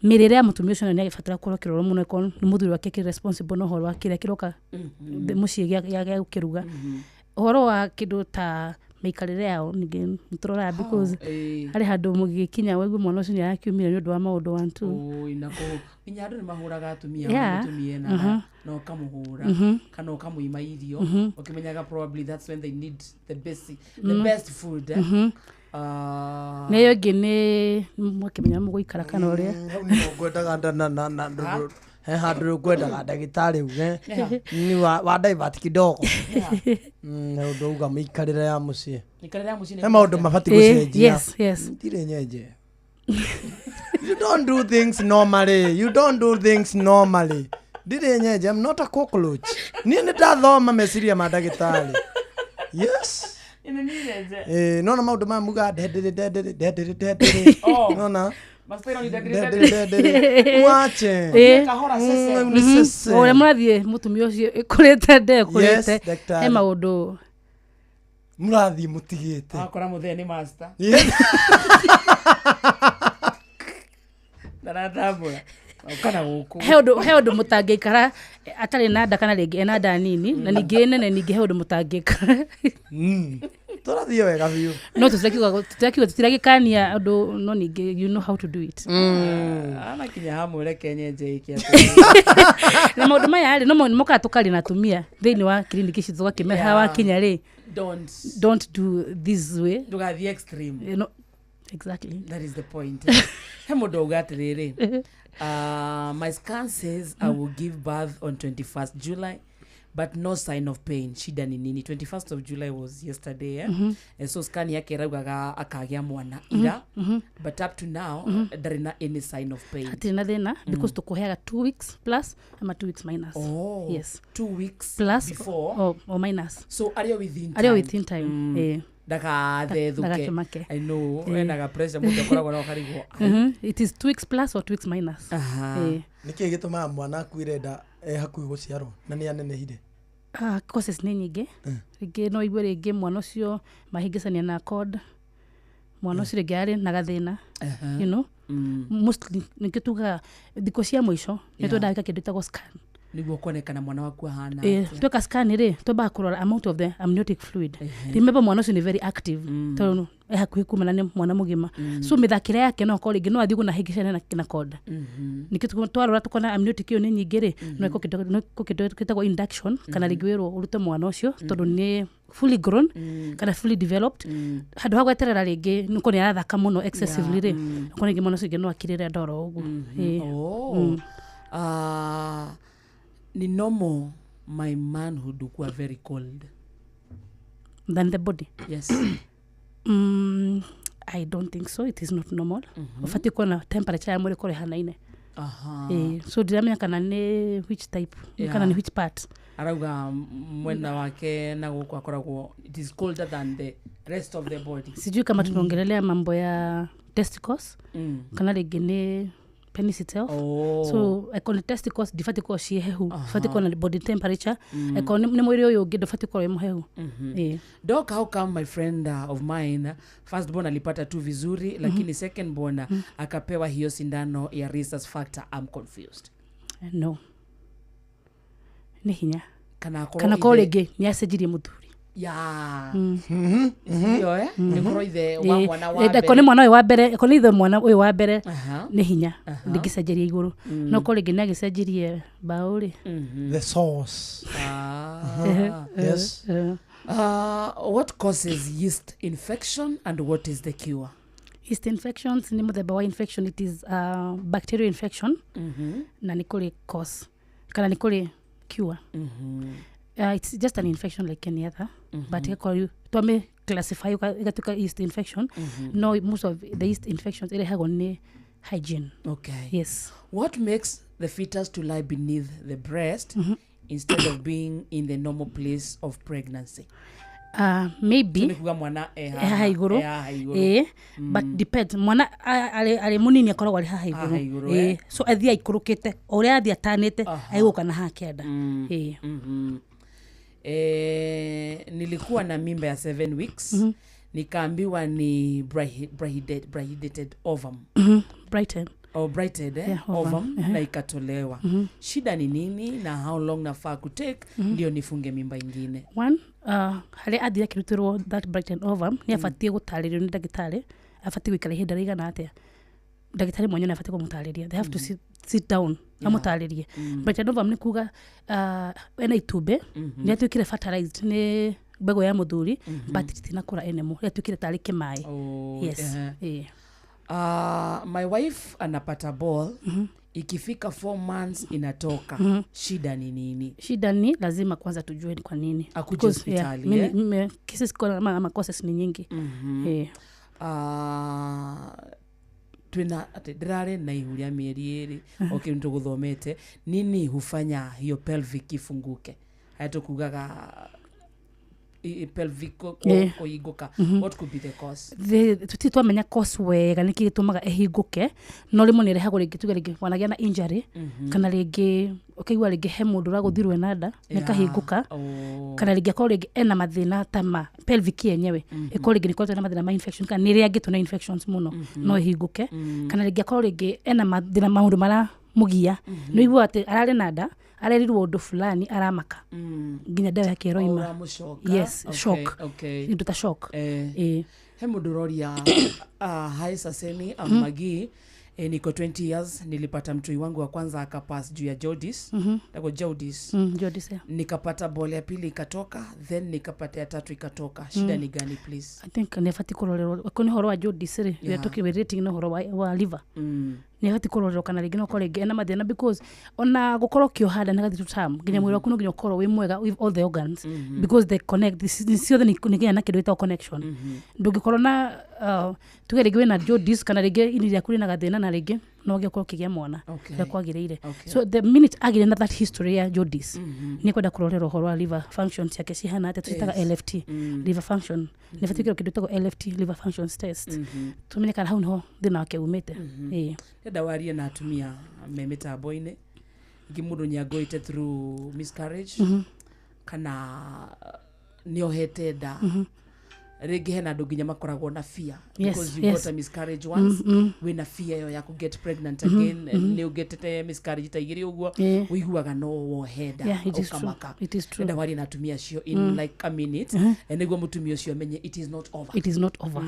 Mĩrĩre ya mũtumia ũcio nayo nĩ agĩbatara gũkorwo ĩkĩrorwo mũno, ĩkorwo nĩ mũthuri wake akĩrĩ responsible na ũhoro wa kĩrĩa kĩroka mũciĩ gĩa gũkĩruga. Ũhoro wa kĩndũ ta mĩikarĩre yao ningĩ nĩtũroraga, because harĩ handũ mũgĩkinya waigue mwana ũcio nĩ arakiumire nĩ ũndũ wa maũndũ one two. Oi, na kũ nginya andũ nĩ mahũraga atumia. Mũtumia ena na ũkamũhũra kana ũkamũima irio, ũkĩmenyaga probably that's when they need the basic, the best food, eh? Ah. Na ĩyo ĩngĩ nĩ mwakĩmenya mũgũikara kana ũrĩa. Hau nĩho ngwendaga he handũ rĩu ngwendaga ndagĩtarĩ uge ni wa divert kidogo. He ũndũ uga mĩikarĩre ya mũciĩ. Mĩikarĩre ya mũciĩ nĩ He maũndũ mabatiĩ gũcenjia. Yes. Ndirĩ nyenje. You don't do things normally, you don't do things normally. Ndirĩ nyenje, I'm not a cockroach. Niĩ nĩ ndathoma meciria ma ndagĩtarĩ, yes. Ĩno nĩ nyenje. Nona maũndũ maya muga ndendere ndendere ndendere ndendere. Oh. Nona Master ĩno nĩ ndendere. ndendere ndendere mwache. Kahora sese. Nĩ sese. O ũrĩa mũrathiĩ mũtumia ũcio ĩkũrĩte nde ĩkũrĩte, Yes, daktari. he maũndũ Mũrathiĩ mũtigĩte. Akora mũthee nĩ master. Ndaratambũra kana gũkũ. He ũndũ mũtangĩikara atarĩ na nda kana rĩngĩ ena nda nini na ningĩ nene, ningĩ he ũndũ mũtangĩikara. Tũrathiĩ wega biũ. No tũtirakiuga tũtiragĩkania ũndũ, no ningĩ you know how to do it. Anakinya hamwe reke nyenje ĩke. Na maũndũ maya rĩ, no mokaga tũkaria na atumia thĩinĩ wa kiriniki ici, tũgakĩmera haha wakinya rĩ, don't don't do this way. Ndũgathiĩ extreme. You know, exactly. That is the point. He mũndũ auga atĩrĩrĩ, my scan says I will give birth on 21st July, but no sign of pain. Shida ni nini? 21st of July was yesterday, eh? And so scan yake ĩraugaga akagĩa mwana ira, but up to now ndarĩ na any sign of pain. Hatirĩ na thĩna, because tũkũheaga 2 weeks plus ama 2 weeks minus. Oh, yes. 2 weeks plus before. Or minus. So arĩ o within Arĩ o time. within time, eh. Ndagathethũke. Ndagakĩmake. I know. Enaga pressure mũndũ akoragwo na ũkarigwo. It is 2 weeks plus or 2 weeks minus. Eh. Nĩkĩ gĩtũmaga mwana akuire nda e hakuhĩ gũciarwo na nĩ anenehire? Ah, causes nĩ nyingĩ. Rĩngĩ no igue rĩngĩ mwana ũcio mahĩngĩcania na cord, mwana ũcio rĩngĩ arĩ na gathĩna. Mostly nĩkĩo tugaga thikũ cia mũico nĩ twendaga gwĩka kĩndũ gĩtagwo scan. Nĩguo kuonekana mwana waku ahana atĩa. Tweka scan rĩ, twambaga kũrora amount of the amniotic fluid. Remember, mwana ũcio nĩ very active tondũ e hakuhĩ kumana nĩ mwana mũgima, so mĩthakĩre yake no akorwo rĩngĩ no athiĩ ũguo na ahĩngĩcane na cord. Nĩkĩo twarora tũkona amniotic ĩyo nĩ nyingĩ rĩ, no ĩkwo kĩndũ no ĩkwo kĩndũ gĩtagwo induction, kana rĩngĩ wĩrwo ũrute mwana ũcio tondũ nĩ fully grown kana fully developed, handũ ha gweterera rĩngĩ nĩkorwo nĩ arathaka mũno excessively rĩ, ũkona rĩngĩ mwana ũcio rĩngĩ no akirĩre ndoro ũguo. Oh. Ni normal my manhood kuwa very cold? Than the body? Yes. I don't think so. It is not normal. Ũbatiĩ kuona temperature ya mwĩrĩ ĩkorwo ĩhanaine. So ndiramenya kana nĩ which type, kana nĩ which part. Arauga mwena wake na gũkũ akoragwo it is colder than the rest of the body. Sijui kama tunaongelelea mambo ya testicles kana rĩngĩ nĩ penis itself. Oh. So eko nĩ testicles ndibatiĩ gũkorwo ciĩ hehu, batiĩ gũkorwo na body temperature. Eko nĩ mwĩrĩ ũyũ ũngĩ ndũbatiĩ gũkorwo wĩ mũhehu. Doc, how come my friend of mine, first born alipata tu vizuri, lakini second born akapewa hiyo sindano ya rhesus factor? I'm confused. No, nĩ hinya. Kana akorwo kana korwo ithe- rĩngĩ nĩ acenjirie mũthuri. Ya. Ndio, eh? Nĩkorwo ithe wa mwana wa Eko nĩ mbere. mwana ũyũ wa mbere, eko nĩ ithe mwana ũyũ wa mbere, nĩ hinya ndingĩcenjeria igũrũ. No korwo rĩngĩ nĩ agĩcenjirie mbaũ rĩ. The source. Ah. Yes. What causes yeast infection and what is the cure? Yeast infections nĩ mũthemba wa infection, it is a bacterial infection. Na nĩ kũrĩ cause kana nĩ kũrĩ cure. It's just an infection like any other, but ĩgakorwo twame classify ĩgatuĩka yeast infection. No most of the yeast infections ĩrehagwo nĩ hygiene. Yes. What makes the fetus to lie beneath the breast instead of being in the normal place of pregnancy? Maybe So nĩ kuga mwana e e haha igũrũ. E haha igũrũ. Ĩĩ, but depends, mwana arĩ mũnini akoragwo arĩ haha Haha igũrũ. igũrũ, Ĩĩ, eh. so athiĩ aikũrũkĩte o ũrĩa athiĩ atanĩte agĩgũka na haha kĩanda. Ĩĩ. Nilikuwa na mimba ya 7 weeks, nikaambiwa ni brighted ovum. Brighten. Or brighted, eh? Yeah, ovum. Ovum, na ikatolewa. Shida ni nini na how long nafaa kutake ndio nifunge mimba ingine? One, harĩa athiĩ akĩrutĩrwo that brighten ovum nĩ abatiĩ gũtarĩrio nĩ ndagĩtarĩ abatiĩ gũikara ihinda rĩigana atĩa. Ndagĩtarĩ mwenyewe nĩ abatiĩ kũmũtarĩria. They have to sit down amũtarĩrie. Brighten ovum nĩ kuga ena itumbĩ nĩ atuĩkire fertilized nĩ mbegũ ya mũthuri, but rĩtinakũra anymore, rĩatuĩkire tarĩ kĩmaĩ. Oh, Yes. ehe. Ĩĩ. My wife anapata ball, ikifika 4 months inatoka. Shida ni nini? Shida ni lazima kwanza tujue ni kwa nini. Akuje Because, yeah, hospitali, eh? cases ama causes ni nyingi. Twina atĩ ndĩrarĩ na ihu rĩa mĩeri 2. Okay, nĩ tũgũthomete nini hufanya hiyo pelvic ifunguke, haya tũkugaga pelvic kũhingũka. What could be the cause? Tũtirĩ twamenya cause wega nĩkĩ gĩtũmaga ĩhingũke, no rĩmwe nĩ ĩrehagwo rĩngĩ, tuge rĩngĩ wanagĩa na injury, kana rĩngĩ ũkaigua rĩngĩ he mũndũ ũragũthirwo ena nda nĩkahingũka, kana rĩngĩ akorwo rĩngĩ ena mathĩna ta ma pelvic yenyewe, ĩkorwo rĩngĩ nĩkoretwo na mathĩna ma infection kana nĩ ĩrĩangĩtwo na infections mũno, no ĩhingũke, kana rĩngĩ akorwo rĩngĩ ena mathĩna maũndũ maramũgia, nĩ ũiguaga atĩ ararĩ na nda, arerirwo ũndũ fulani, aramaka nginya ndawa yake ĩroima. Ũramũcoka. Yes. Shock. Indo ta shock. Eh. Ĩĩ. He mũndũ ũroria, hi Saseni, I'm Magi, niko 20 years, nilipata mtoi wangu wa kwanza akapass juu ya jaundice. Tako jaundice. Jaundice, yeah. Nikapata ball ya pili ikatoka, then nikapata ya tatu ikatoka. Shida ni gani, please? I think nĩ abatiĩ kũrorerwo akorwo nĩ ũhoro wa jaundice rĩ, we are talking, we're relating na ũhoro wa liver. Nĩ abatiĩ kũrorerwo kana rĩngĩ no ũkorwo rĩngĩ ena mathĩna, because ona gũkorwo ũkĩoha nda nĩ gathiĩ tũtam nginya mwĩrĩ waku no nginya ũkorwo wĩ mwega with all the organs, because they connect ciothe nĩ nginya na kĩndũ gĩtagwo connection. Ndũngĩkorwo na tuge rĩngĩ wĩna jaundice kana rĩngĩ ini rĩaku rĩna gathĩna na rĩngĩ no wage gũkorwo ũkĩgĩa mwana ũrĩa kwagĩrĩire. So the minute agĩre na that history ya jaundice, nĩ kwenda kũrorerwo ũhoro wa liver function ciake cihana atĩa, tũcitaga LFT, liver function. Nĩ batiĩ gwĩkĩrwo kĩndũ gĩtagwo LFT, liver functions test, tũmenye kana hau nĩho thĩna wake umĩte. Ĩĩ. Ndenda warie na atumia me mĩtambo-inĩ ingĩ, mũndũ nĩangoite through miscarriage kana nĩohete nda rĩngĩ, hena andũ nginya makoragwo na fear because you got a miscarriage once, wĩna fear ĩyo ya ku get pregnant again. Nĩ ũgetete miscarriage ta igĩrĩ ũguo, ũiguaga no wohe nda. Yeah, it is true. Ũkamaka. It is true. Ndenda warie na atumia acio in like a minute. Nĩguo mũtumia ũcio amenye it is not over. It is not over.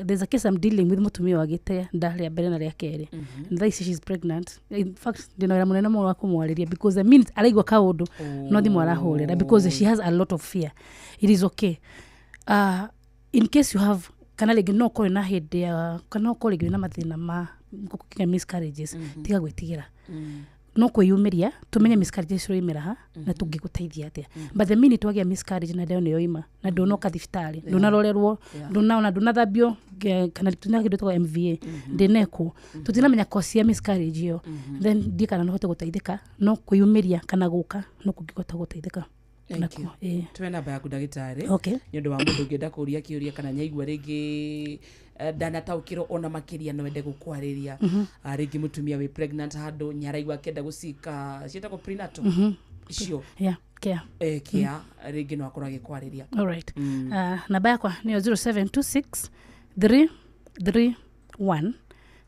There's a case I'm dealing with, mũtumia wagĩte nda rĩa mbere na rĩa kerĩ, and thaa ici she's pregnant. In fact, ndĩna wĩra mũnene mũno wa kũmwarĩria, because the minute araigua kaũndũ no thimũ arahũrĩra, because she has a lot of fear. It is okay, in case you have, kana rĩngĩ no ũkorwo na hĩndĩ ya kana ũkorwo rĩngĩ wĩna mathĩna ma kũgĩa miscarriages, tiga gwĩtigĩra, no kwĩyumĩria tũmenye miscarriages ciroimĩra ha na tũngĩgũteithia atĩa. But the minute wagĩa miscarriage na ndayo nĩyoima na ndũnoka thibitarĩ, ndũnarorerwo, ndũnaona, ndũnathambio kana tũna kĩndũ gĩtagwo MVA, ndĩnekwo, tũtinamenya cause ya miscarriage ĩyo, then ndiĩ kana no ũhote gũteithĩka. No kwĩyumĩria kana gũka no kũngĩhota gũteithĩka. Thank you. Ĩĩ. Tuwe namba yaku, ndagĩtarĩ, nĩ ũndũ wa mũndũ ũngĩenda kũria kĩũria kana nyaigua rĩngĩ ndanataũkĩrwo ona makĩria no ende gũkwarĩria. Rĩngĩ mũtumia wĩ pregnant handũ nyaraigua akĩenda gũcika ciĩtagwo prenatal icio, Yeah, care. Kia rĩngĩ no akorwo agĩkwarĩria. All right. Namba yakwa nĩyo 0726 331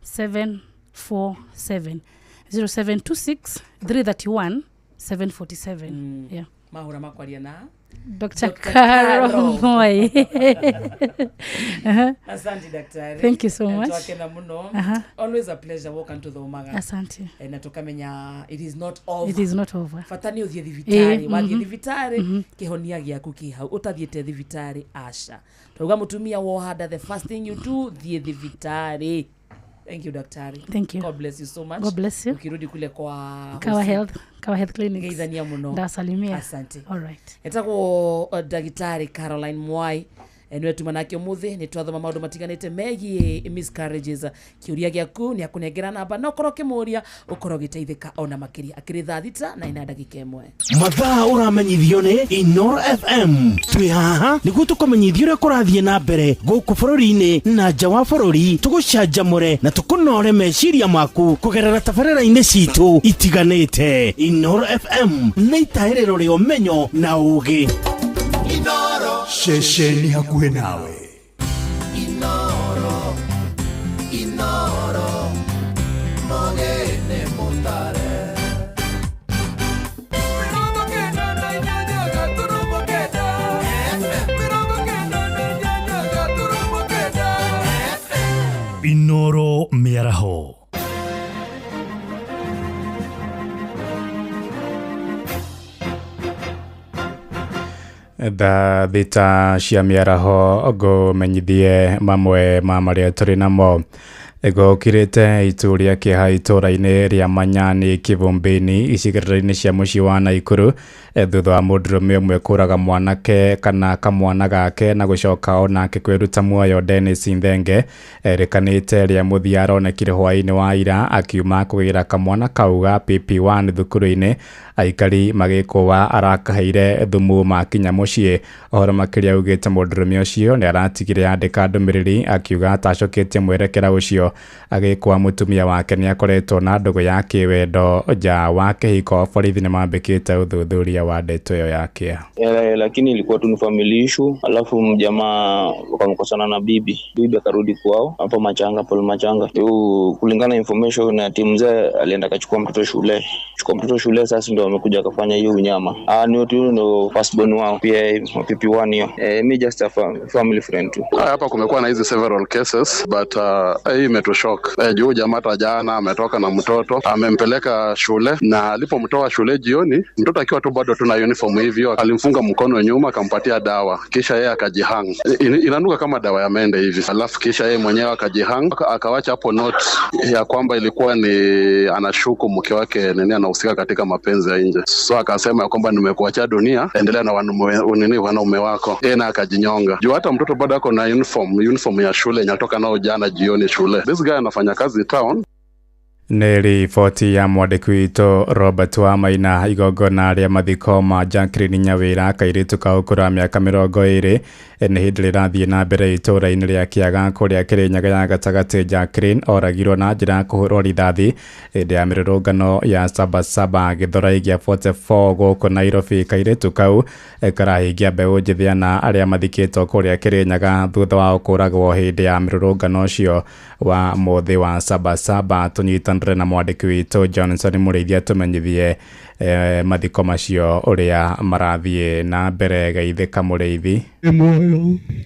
747, 0726 331 747. Yeah. Mahũra makwaria na Dr. Caro Moi. Asante daktari. Thank you so much. Twakena muno. Aha. Always a pleasure woka ntuthomaga. Asante. Na tukamenya it is not over. It is not over. Bata nĩ ũthiĩ thibitarĩ. Wathiĩ thibitarĩ kĩhonia gĩaku kĩ hau. Ũtathiĩte thibitarĩ aca. Twauga mũtumia woha nda, the first thing you do, thiĩ thibitarĩ. Thank you daktari. Thank you. God bless you so much. God bless you. Ukirudi kule kwa Kawa hosi. Health, Kawa Health Clinics. Geithania muno. Ndasalimia. Asante. All right. Etagwo ndagĩtarĩ Caroline Mwai. Nĩwe tuma nake ũmũthĩ nĩ twathoma maũndũ matiganĩte megiĩ miscarriages. Kĩũria gĩaku nĩ akũnengera namba na ũkorwo ũkĩmũria ũkorwo ũgĩteithĩka ona makĩria. Akĩrĩ 6:04. Mathaa ũramenyithio nĩ Inoro FM. Twĩ haha nĩguo tũkũmenyithia ũrĩa kũrathiĩ na mbere gũkũ bũrũri-inĩ na nja wa bũrũri, tũgũcanjamũre na tũkũnore meciria maku kũgerera tabarĩra-inĩ citũ itiganĩte. Inoro FM nĩ itahĩrĩro rĩa ũmenyo na ũgĩ. Ceceni hakuhĩ nawe. Inoro, Inoro, mogene mutare. 98.8 FM. Inoro mĩaraho. 6:00 cia mĩaraho ngũmenyithie mamwe ma marĩa tũrĩ namo. Gũkirĩte itu rĩa kĩeha itũũra-inĩ rĩa Manyani Kĩvũmbĩni icigĩrĩra-inĩ cia mũciĩ wa Naikuru, thutha wa mũndũrũme ũmwe kũraga mwanake kana kamwana gake na gũcoka onake kwĩruta muoyo. Dennis Nthenge erĩkanĩte rĩa mũthia aronekire hwaĩ-inĩ wa ira akiuma kũgĩra kamwana kau ga PP1 thukuru-inĩ. Aikari magĩkũa arakaheire thumu makinya mũciĩ. Ũhoro makĩria augĩte mũndũrũme ũcio nĩ aratigire andĩka ndũmĩrĩri akiuga atacoketie mwerekera ũcio. Agĩkũa mũtumia wake nĩ akoretwo na ndũgũ ya kĩwendo nja wa kĩhiko. Borithi nĩ mambĩkĩte ũthuthuria wa ndeto ĩyo ya kĩeha. Lakini ilikuwa tu ni family issue, alafu mjamaa wakamkosana na bibi, bibi akarudi kwao hapo Machanga, Paul Machanga. Yu, kulingana na information na timu mzee alienda akachukua mtoto shule, chukua mtoto shule, sasa ndio amekuja akafanya hiyo unyama. Ni tu ndio first born wao pia PP1 hiyo. Mi just a family friend tu. Hapa kumekuwa na hizi several cases but hii imetushock. Juu jamaa hata jana ametoka na mtoto amempeleka shule, na alipomtoa shule jioni, mtoto akiwa tu bado tuna uniform hivyo, alimfunga mkono nyuma akampatia dawa, kisha yeye akajihang. Inanuka kama dawa ya mende hivi, alafu kisha yeye mwenyewe akajihang, akawacha hapo note ya kwamba ilikuwa ni anashuku mke wake nini anahusika katika mapenzi ya nje, so akasema ya kwamba nimekuachia dunia, endelea na wanaume wako. Yeye na akajinyonga. Juu hata mtoto bado ako na uniform ya shule yenye alitoka nao jana jioni shule. This guy anafanya kazi town. Nĩ riboti ya mwandĩki witũ Robert Wamaina. Igongona rĩa mathiko ma Jacqueline Nyawĩra, kairĩtu ka ũkũrũ wa mĩaka 20, nĩ hĩndĩ rĩrathiĩ na mbere itũũra-inĩ rĩa Kĩaga kũrĩa Kĩrĩnyaga ya gatagatĩ. Jacqueline oragirwo na njĩra ya kũhũrwo rithathi hĩndĩ ya mĩrũrũngano ya Sabasaba Gĩthũrai gĩa 44 gũkũ Nairobi. Kairĩtu kau karahingia mbeũ njĩthĩ ana arĩa mathikĩtwo kũrĩa Kĩrĩnyaga thutha wa kũragwo hĩndĩ ya mĩrũrũngano ũcio wa mũthĩ wa Sabasaba. Tũnyitanĩre na mwandĩki witũ Johnson Mũrĩithi atũmenyithie mathiko macio ũrĩa marathiĩ na mbere. Geithĩka Mũrĩithi. Muoyo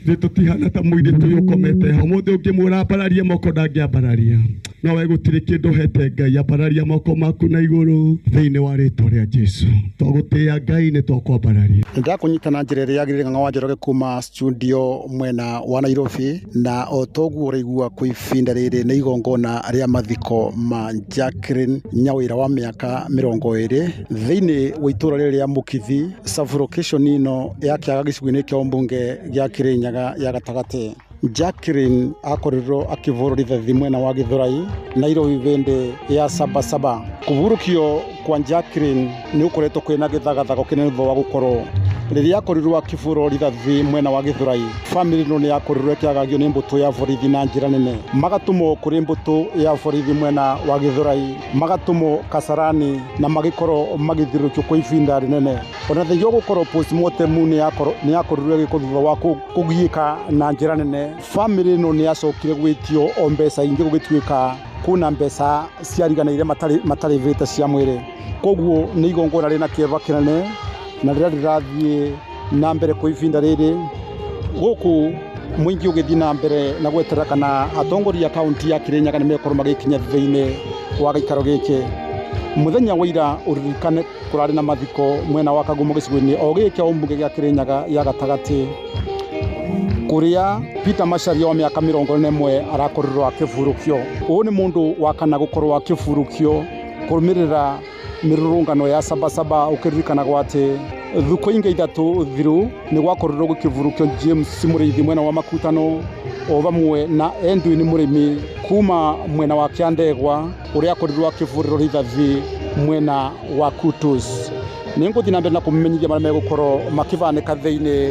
nĩ tũtihana ta mũirĩtu ũyũ ũkomete ho. Mũthĩ ũngĩmwĩra ambararie moko ndangĩambararia, no we gũtirĩ kĩndũ ũhete Ngai. Ambararia moko maku na igũrũ thĩinĩ wa rĩtwa rĩa Jesu. Twagũtĩĩa Ngai nĩ twakwambararia. Ndakũnyita na njĩra ĩrĩa yagĩrĩire Ng'ang'a wa Njoroge kuma studio mwena wa Nairobi, na o toguo ũraigua kwa ibinda rĩrĩ nĩ igongona rĩa mathiko ma Jacqueline Nyawĩra wa mĩaka 20 thĩinĩ wa itũũra rĩrĩ rĩa Mũkithi, sub-location ĩno ya Kĩaga gĩcigo-inĩ kĩa ũmbunge gĩa Kĩrĩnyaga ya gatagatĩ. Jacqueline akorirwo akĩvũrwo rithathi mwena wa Gĩthũrai Nairobi bĩndĩ ya Sabasaba. Kũvurũkio kwa Jacqueline nĩ gũkoretwo kwĩna gĩthagathago kĩnene thutha wa gũkorwo rĩrĩa akorirwo akĩvũrwo rithathi mwena wa Gĩthũrai, famĩlĩ ĩno nĩ yakorirwo ĩkĩagagio nĩ mbũtũ ya borithi na njĩra nene, magatũmwo kũrĩ mbũtũ ya borithi mwena wa Gĩthũrai, magatũmwo Kasarani na magĩkorwo magĩthiũrũrũkio kwa ibinda rĩnene. Ona thengia wa gũkorwo postmortem nĩ yakorirwo ĩgĩkwo thutha wa kũgiĩka na njĩra nene, famĩlĩ ĩno nĩ yacokire gwĩtio o mbeca ingĩ gũgĩtuĩka kuna mbeca ciariganĩire matarĩvĩte cia mwĩrĩ. Koguo nĩ igongona rĩna kĩeva kĩnene na rĩrĩa rĩrathiĩ Na mbere kwa ivinda rĩrĩ gũkũ mũingĩ ũgĩthiĩ na mbere na gweterera kana atongoria a kaunti ya Kirinyaga nĩ mekorwo magĩkinya thĩinĩ wa gĩikaro gĩkĩ. Mũthenya wa ira ũririkane kũrarĩ na mathiko mwena wa Kagumo gĩcigo-inĩ o gĩkĩ kĩa ũmbunge gĩa Kirinyaga ya gatagatĩ, kũrĩa Peter Macharia wa mĩaka 41 arakorirwo akĩburũkio. Ũyũ nĩ mũndũ wa kana gũkorwo akĩburũkio kũrũmĩrĩra mĩrũrũngano ya Sabasaba, ũkĩririkanagwo atĩ thukũ ingĩ ithatũ thiru nĩ gwakorirwo gũkĩburũkio James Mũrĩithi mwena wa Makutano, o vamwe na Edwin Mũrĩmi kuma mwena wa Kĩandegwa ũrĩa akorirwo akĩbũrĩrwo rithathi mwena wa Kutus. Nĩ ngũthiĩ na mbere na kũmenyithia marĩa megũkorwo makĩbanĩka thĩinĩ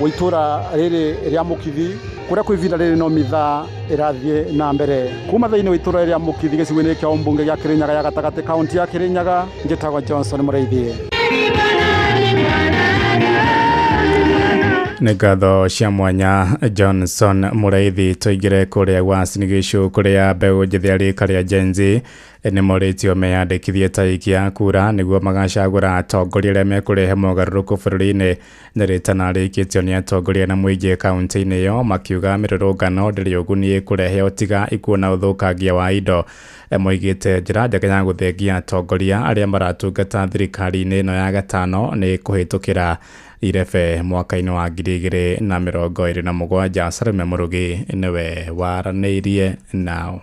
wa itũra rĩrĩ rĩa Mũkithi, kũrĩa kwa ivinda rĩrĩ no mithaa ĩrathiĩ na mbere. Kuma thĩinĩ wa itũra rĩa Mũkithi gĩcigo-inĩ kĩa ũmbunge gĩa Kirinyaga ya gatagatĩ, kaunti ya Kirinyaga, njĩtagwo Johnson Mũrĩithi. Nĩ ngatho cia mwanya Johnson Mũraithi. Tũingĩre kũrĩa Uasin Gishu kũrĩa mbeũ njĩthĩ a rika rĩa Gen Z nĩ morĩtio meyandĩkithie ta aikia a kura nĩguo magacagũra atongoria arĩa mekũrehe mogarũrũku bũrũri-inĩ. Nĩ rĩtana rĩikĩtio nĩ atongoria na mũingĩ kaunti-inĩ ĩyo, makiuga mĩrũrũngano ndĩrĩ ũguni ĩkũrehe o tiga ikuũ na ũthũkangia wa indo. Moigĩte njĩra njega ya gũthengia atongoria arĩa maratungata thirikari-inĩ ĩno ya gatano nĩ kũhĩtũkĩra irebe mwaka-inĩ wa 2027. Salome Mũrugi nĩwe waranĩirie nao.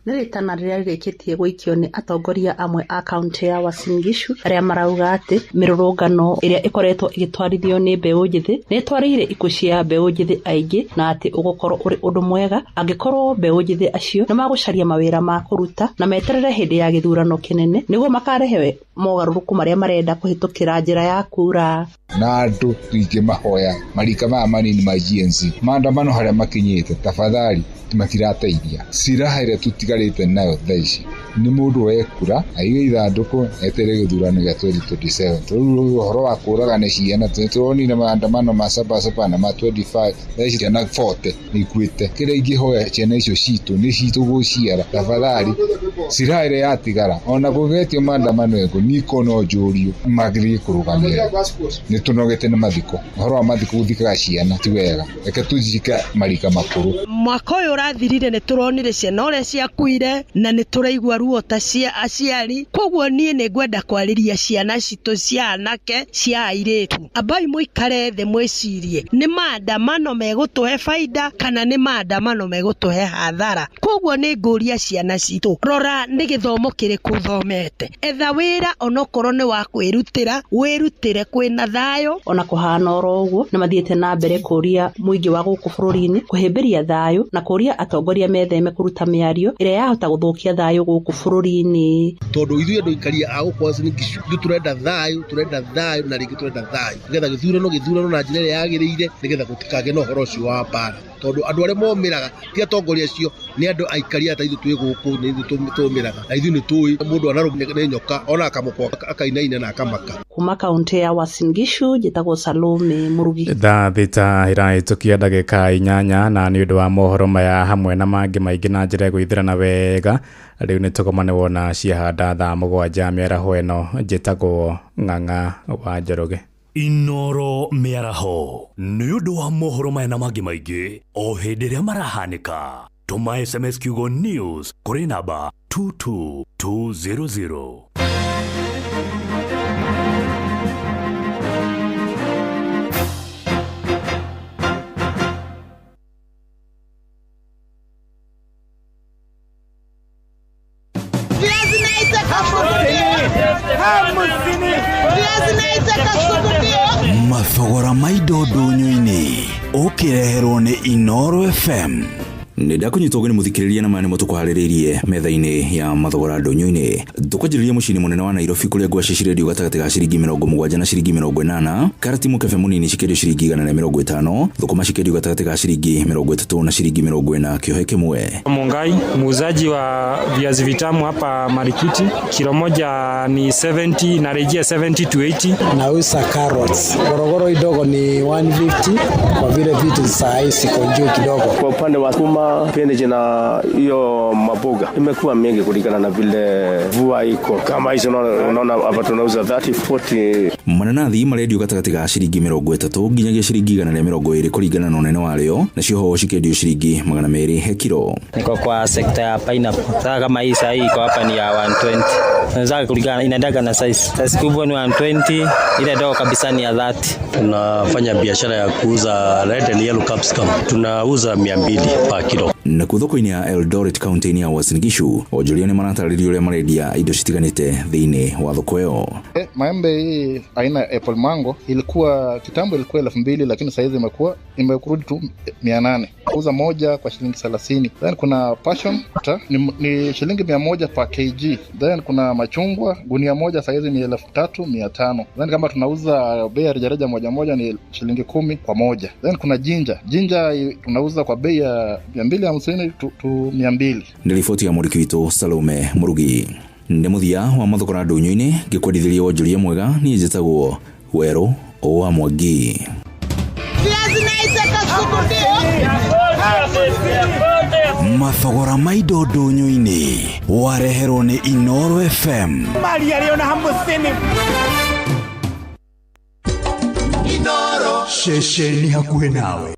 Nĩ rĩtana rĩrĩa rĩrĩkĩtie gũikio nĩ atongoria amwe a kaunti ya Uasin Gishu arĩa marauga atĩ mĩrũrũngano ĩrĩa ĩkoretwo ĩgĩtwarithio nĩ mbeũ njĩthĩ nĩ ĩtwarĩire ikuũ cia mbeũ njĩthĩ aingĩ, na atĩ ũgũkorwo ũrĩ ũndũ mwega angĩkorwo mbeũ njĩthĩ acio nĩ magũcaria mawĩra ma kũruta na meterere hĩndĩ ya gĩthurano kĩnene nĩguo makarehe mogarũrũku marĩa marenda kũhĩtũkĩra njĩra ya kura. Na andũ ingĩmahoya marika maya manini ma Gen Z maandamano harĩa makinyĩte, tafadhali matirateithia. Silaha ĩrĩa tũtigarĩte nayo thaa ici nĩ mũndũ wekura aige ithandũkũ etere gĩthurano gĩa 2027. Rĩu ũhoro wa kũragana ciana, tũronire maandamano ma Sabasaba na ma 25, thaa ici ciana 40 nĩ ikuĩte. Kĩrĩa ingĩhoya ciana icio citũ nĩ citũ gũciara, tafadhali silaha ĩrĩa yatigara ona kũgetio maandamano ĩngũ niko no njũrio magĩrĩire kũrũgamĩrĩra. Nĩ tũnogete nĩ mathiko, ũhoro wa mathiko gũthikaga ciana ti wega, reke tũthike marika makũrũ. Mwaka ũyũ ũrathirire nĩ tũronire ciana ũrĩa ciakuire na nĩ tũraigua ruo ta cia aciari. Koguo niĩ nĩ ngwenda kwarĩria ciana citũ cia anake cia airĩtu, ambai mũikare thĩ mwĩcirie nĩ maandamano megũtũhe baida kana nĩ maandamano megũtũhe hathara. Koguo nĩ ngũria ciana citũ, rora nĩ gĩthomo kĩrĩkũ ũthomete, etha wĩra onokorwo nĩ wa kwĩrutĩra, wĩrutĩre kwĩna thayũ. Ona kũhana oro ũguo nĩ mathiĩte na mbere kũria mũingĩ wa gũkũ bũrũri-inĩ kũhĩmbĩria thayũ na kũria atongoria metheme kũruta mĩario ĩrĩa yahota gũthũkia thayũ gũkũ bũrũri-inĩ. Tondũ ithuĩ andũ aikaria a gũkũ Uasin Gishu ithuĩ tũrenda thayũ, tũrenda thayũ na rĩngĩ tũrenda thayũ nĩgetha gĩthurano gĩthurano na njĩra ĩrĩa yagĩrĩire nĩgetha gũtikagĩe na ũhoro ũcio wa mbara. Tondũ andũ arĩa momĩraga ti atongoria acio, nĩ andũ aikaria ta ithuĩ twĩ gũkũ, nĩ ithuĩ tũmĩraga na ithuĩ nĩ tũĩ mũndũ anarũmwo nĩ nyoka ona akamũkwa akainaina na akamaka. Kuma kaunti ya Uasin Gishu njĩtagwo Salome Mũrugi. Thaa 6 ĩrahĩtũkia ndagĩka 8, na nĩ ũndũ wa mohoro maya hamwe na mangĩ maingĩ na njĩra ĩgũithĩrana wega, rĩu nĩ tũgomane wona ciahanda thaa 7 mĩaraho ĩno. Njĩtagwo Ng'ang'a wa Njoroge. Inoro mĩaraho nĩ ũndũ wa mohoro maya na mangĩ maingĩ o hĩndĩ ĩrĩa marahanĩka. Tũma SMS kiugo news kũrĩ namba 22200. Mathogora ma indo ndũnyũ-inĩ ũkĩreherwo nĩ Inoro FM. Nĩ ndakunyita ũgeni mũthikĩrĩria na maya nĩmo tũkũharĩrĩirie metha-inĩ ya mathogora ndũnyũ-inĩ. Tũkwanjĩrĩria mũciĩ-inĩ mũnene wa Nairobi kũrĩa ngwacĩ cirendio gatagatĩ ga ciringi 70 na ciringi 80, karati mũkebe mũnini cikĩendio ciringi 150, thũkũma cikĩendio gatagatĩ ga ciringi 30 na ciringi 40 kĩohe kĩmwe. Mungai, muuzaji wa viazi vitamu hapa Marikiti, kilo moja ni 70 na rejea 70 to 80. Nauza carrots. Gorogoro idogo ni 150 kwa vile vitu saa hii siko juu kidogo. Kwa upande wa sukuma spinach na hiyo maboga imekuwa mingi kulingana na vile mvua iko. Kama hizo unaona hapa tunauza 30 40. Mananathi marendio gatagatĩ ga ciringi 30 nginyagia ciringi 120 kũringana na ũnene warĩo, nacio hoho cikendio ciringi 200 he kiro. Niko kwa sekta ya pineapple. Sasa kama hii sahi iko hapa ni ya 120. Sasa kulingana inaendaga na size. Size kubwa ni 120, ile ndogo kabisa ni ya 30. Tunafanya biashara ya kuuza red and yellow capsicum. Tunauza 200 per kilo. Nakuo thoko-inĩ ya Eldoret kaunti-inĩ ya Uasin Gishu, onjoria nĩ maratarĩria ũrĩa marendia indo citiganĩte thĩinĩ wa thoko ĩyo. Maembe hii aina ya apple mango ilikuwa kitambo ilikuwa 2000, lakini saizi imekuwa imekurudi tu 800. Uza moja kwa shilingi 30. Then kuna passion ni shilingi 100 per kg. Then kuna machungwa gunia moja saizi ni 3500. Then kama tunauza bei ya rejareja moja moja ni shilingi 10 kwa moja. Then kuna ginger. Ginger tunauza kwa bei ya 250 tu 200. Nĩ riboti ya mwandĩki witũ Salome Murugi. Nĩ mũthia wa mathogora ndũnyũ-inĩ, ngĩkwendithĩria wonjoria mwega. Niĩ njĩtagwo Werũ wa Mwangi. Mathogora ma indo ndũnyũ-inĩ wareherwo nĩ Inooro FM. Maria rĩona hamũcini. Inooro ceceni hakuhĩ nawe.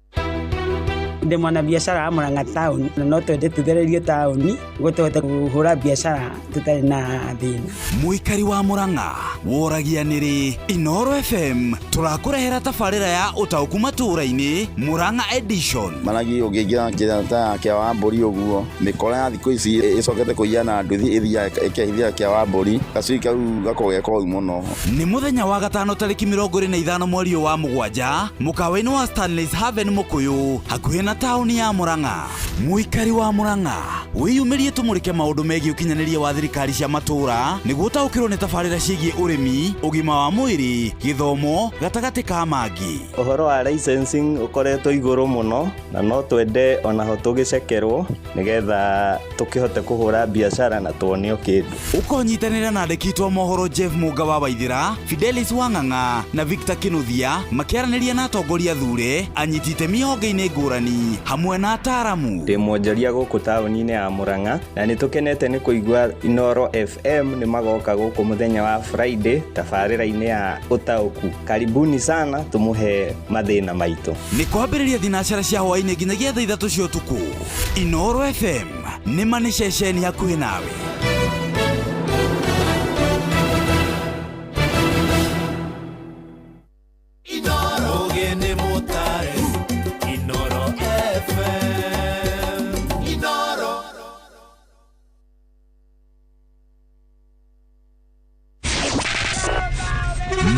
Ndĩ mwanabiacara wa Murang'a town na no twende tũthererio taũni nĩguo tũhote kũhũra biacara tũtarĩ na thĩna. Mũikari wa Murang'a woragia nĩrĩ Inooro FM tũrakũrehera tabarĩra ya ũtaũku matũũra-inĩ Murang'a edition. Managi ũngĩingĩra njĩra ta ya kĩa wa mbũri ũguo mĩkora ya thikũ ici ĩcokete kũiya na nduthi ĩthiaga ĩkehithia kĩa wa mbũri gacui kau gakoragwo ge koru mũno. Nĩ mũthenya wa gatano tarĩki 25 mweri wa mũgwanja mũkawa-inĩ wa Stanley's Haven Mũkũyũ hakuhĩ na taũni ya Murang'a. Mũikari wa Murang'a wĩyumĩrie tũmũrĩke maũndũ megiĩ ũkinyanĩria wa thirikari cia matũũra nĩguo ũtaũkĩrwo nĩ tabarĩra ciĩgiĩ ũrĩmi, ũgima wa mwĩrĩ, gĩthomo gatagatĩ ka mangĩ. Ũhoro wa licensing ũkoretwo igũrũ mũno na no twende onaho tũgĩcekerwo nĩgetha tũkĩhote kũhũra biacara na tuonio kĩndũ. Ũkonyitanĩra na andĩki aitũ a mohoro Jeff Mũnga wa Waithĩra, Fidelis Wang'ang'a na Victor Kinuthia makĩaranĩria na atongoria thure, anyiti itemi honge-inĩ ngũrani hamwe na ataaramu. Ndĩ mwonjoria gũkũ taũni-inĩ ya Murang'a na nĩ tũkenete nĩ kũigua Inooro FM nĩ magoka gũkũ mũthenya wa Friday tabarĩra-inĩ ya ũtaũku. Karibuni sana tũmũhe mathĩna maitũ. Nĩ kwambĩrĩria thinacara cia hwaĩ-inĩ nginyagia thaa 3 cia ũtukũ. Inooro FM nĩ ma nĩ ceceni hakuhĩ nawe.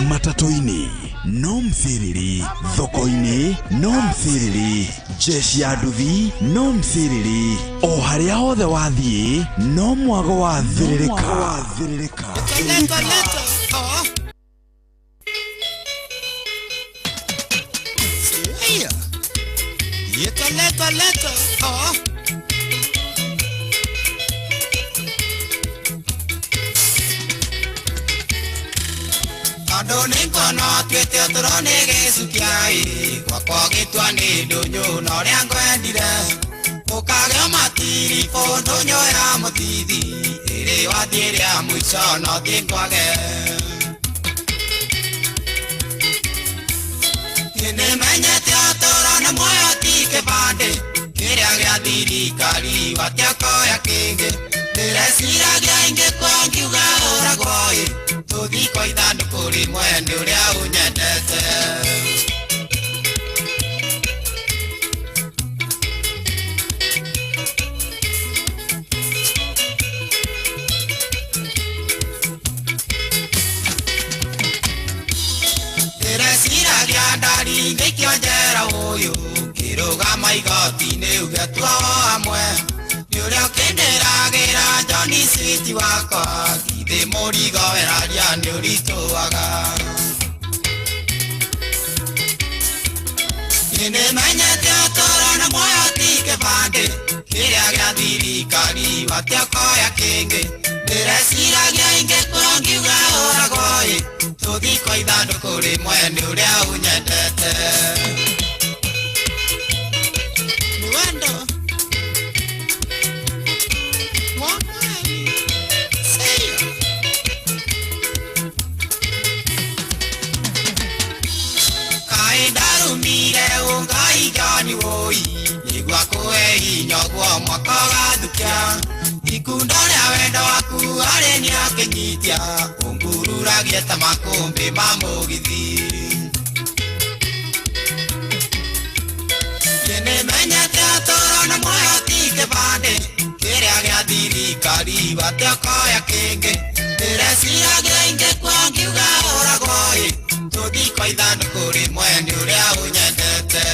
Matatũ-inĩ no mthiriri, thoko-inĩ no mthiriri, jeshi ya nduthi no mthiriri, o harĩa hothe wathiĩ no mwago wa thĩrĩrĩka. Tondũ nĩnguona ũtuĩte ũtũro nĩ gĩcukia-ĩ, gwakwa ũgĩtua nĩ ndũnyũ na ũrĩa ngwendire. Ũkagĩa matiribũ ndũnyũ ya mũthithi, ĩrĩ wathiĩ rĩa mũico no thiĩ ngwage. Niĩ nĩmenyete ũtũro nĩ muoyo ti kĩbandĩ, kĩrĩa gĩa thirikari watiakoya kĩngĩ. Ndĩreciragia ingĩkua ngiuga ũragwo-ĩ, tũthiko ithandũkũ rĩmwe nĩ ũrĩa ũnyendete. Ndĩreciragia ndari ngĩikio njera ũyũ, ngĩrũgama igoti-inĩ uge tuohwo hamwe. Nĩ ũrĩa ũkĩndĩragĩra Johnny sweet wakwa, githĩ mũrigo weraria nĩ ũritũhaga. Niĩ nĩmenyete ũtũũro na muoyo ti kĩbandĩ, kĩrĩa gĩa thirikari watiakoya kĩngĩ. Ndĩreciragia ingĩkua ngiuga ũragwo-ĩ, tũthiko ithandũkũ rĩmwe nĩ ũrĩa ũnyendete. Nĩ wendo. Ũgĩkinya ũguo mwaka ũgathukia Ikundo rĩa wendo waku harĩ niĩ akĩnyitia Ũngururagie ta makũmbĩ ma mũgithi Nĩmenyete ũtũũro na muoyo ti kĩbandĩ Kĩrĩa gĩa thirikari batĩokoya kĩngĩ Ndĩreciragia ingĩkua ngiuga ũragwo ĩ Tũthikwo ithandũkũ rĩmwe nĩ ũrĩa ũnyendete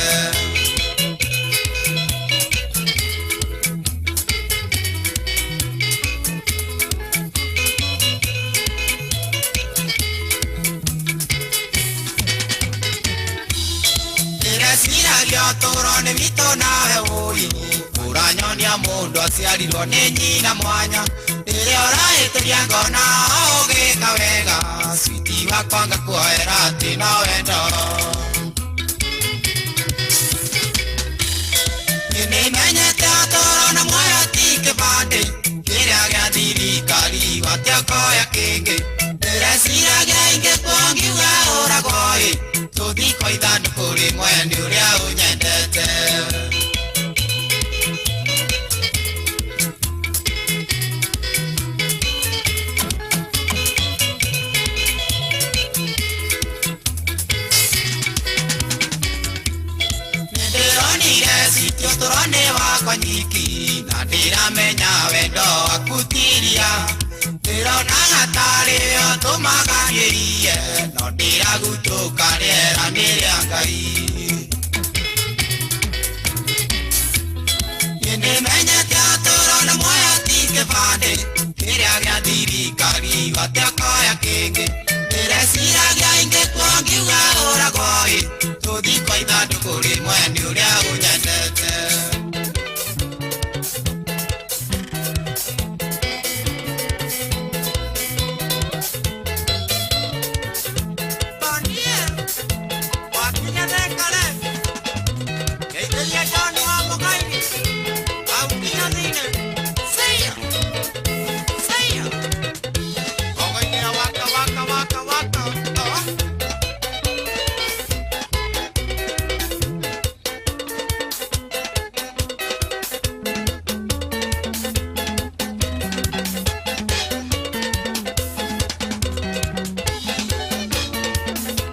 Ndĩreciragia ũtũũro nĩ witũ nawe ũi Ũranyonia mũndũ aciarirwo nĩ nyina mwanya Rĩrĩa ũrahĩtĩria ngona ũgĩka wega Switi wakwa ngakuoera atĩ no wendo Nĩmenyete ũtũũro na muoyo ti kĩbandĩ Kĩrĩa gĩa thirikari batĩokoya kĩngĩ Ndĩreciragia ingĩkua ngiuga ũragwo ĩ Tũthikwo ithandũkũ rĩmwe nĩ ũrĩa ũnyendete Nĩndĩronire citi ũtũũro nĩ wakwa nyiki Na ndĩramenya wendo waku tiria Ndĩronaga tarĩ ũtũmaga ngĩrie No ndĩragutũka rĩera nĩ rĩa Ngai Nĩndĩmenyete ũtũũro na muoyo ti kĩbandĩ Kĩrĩa gĩa thirikari batĩokoya kĩngĩ Ndĩreciragia ingĩkua ngiuga ũragwo ĩ Tũthikwo ithandũkũ rĩmwe nĩ ũrĩa ũnyendete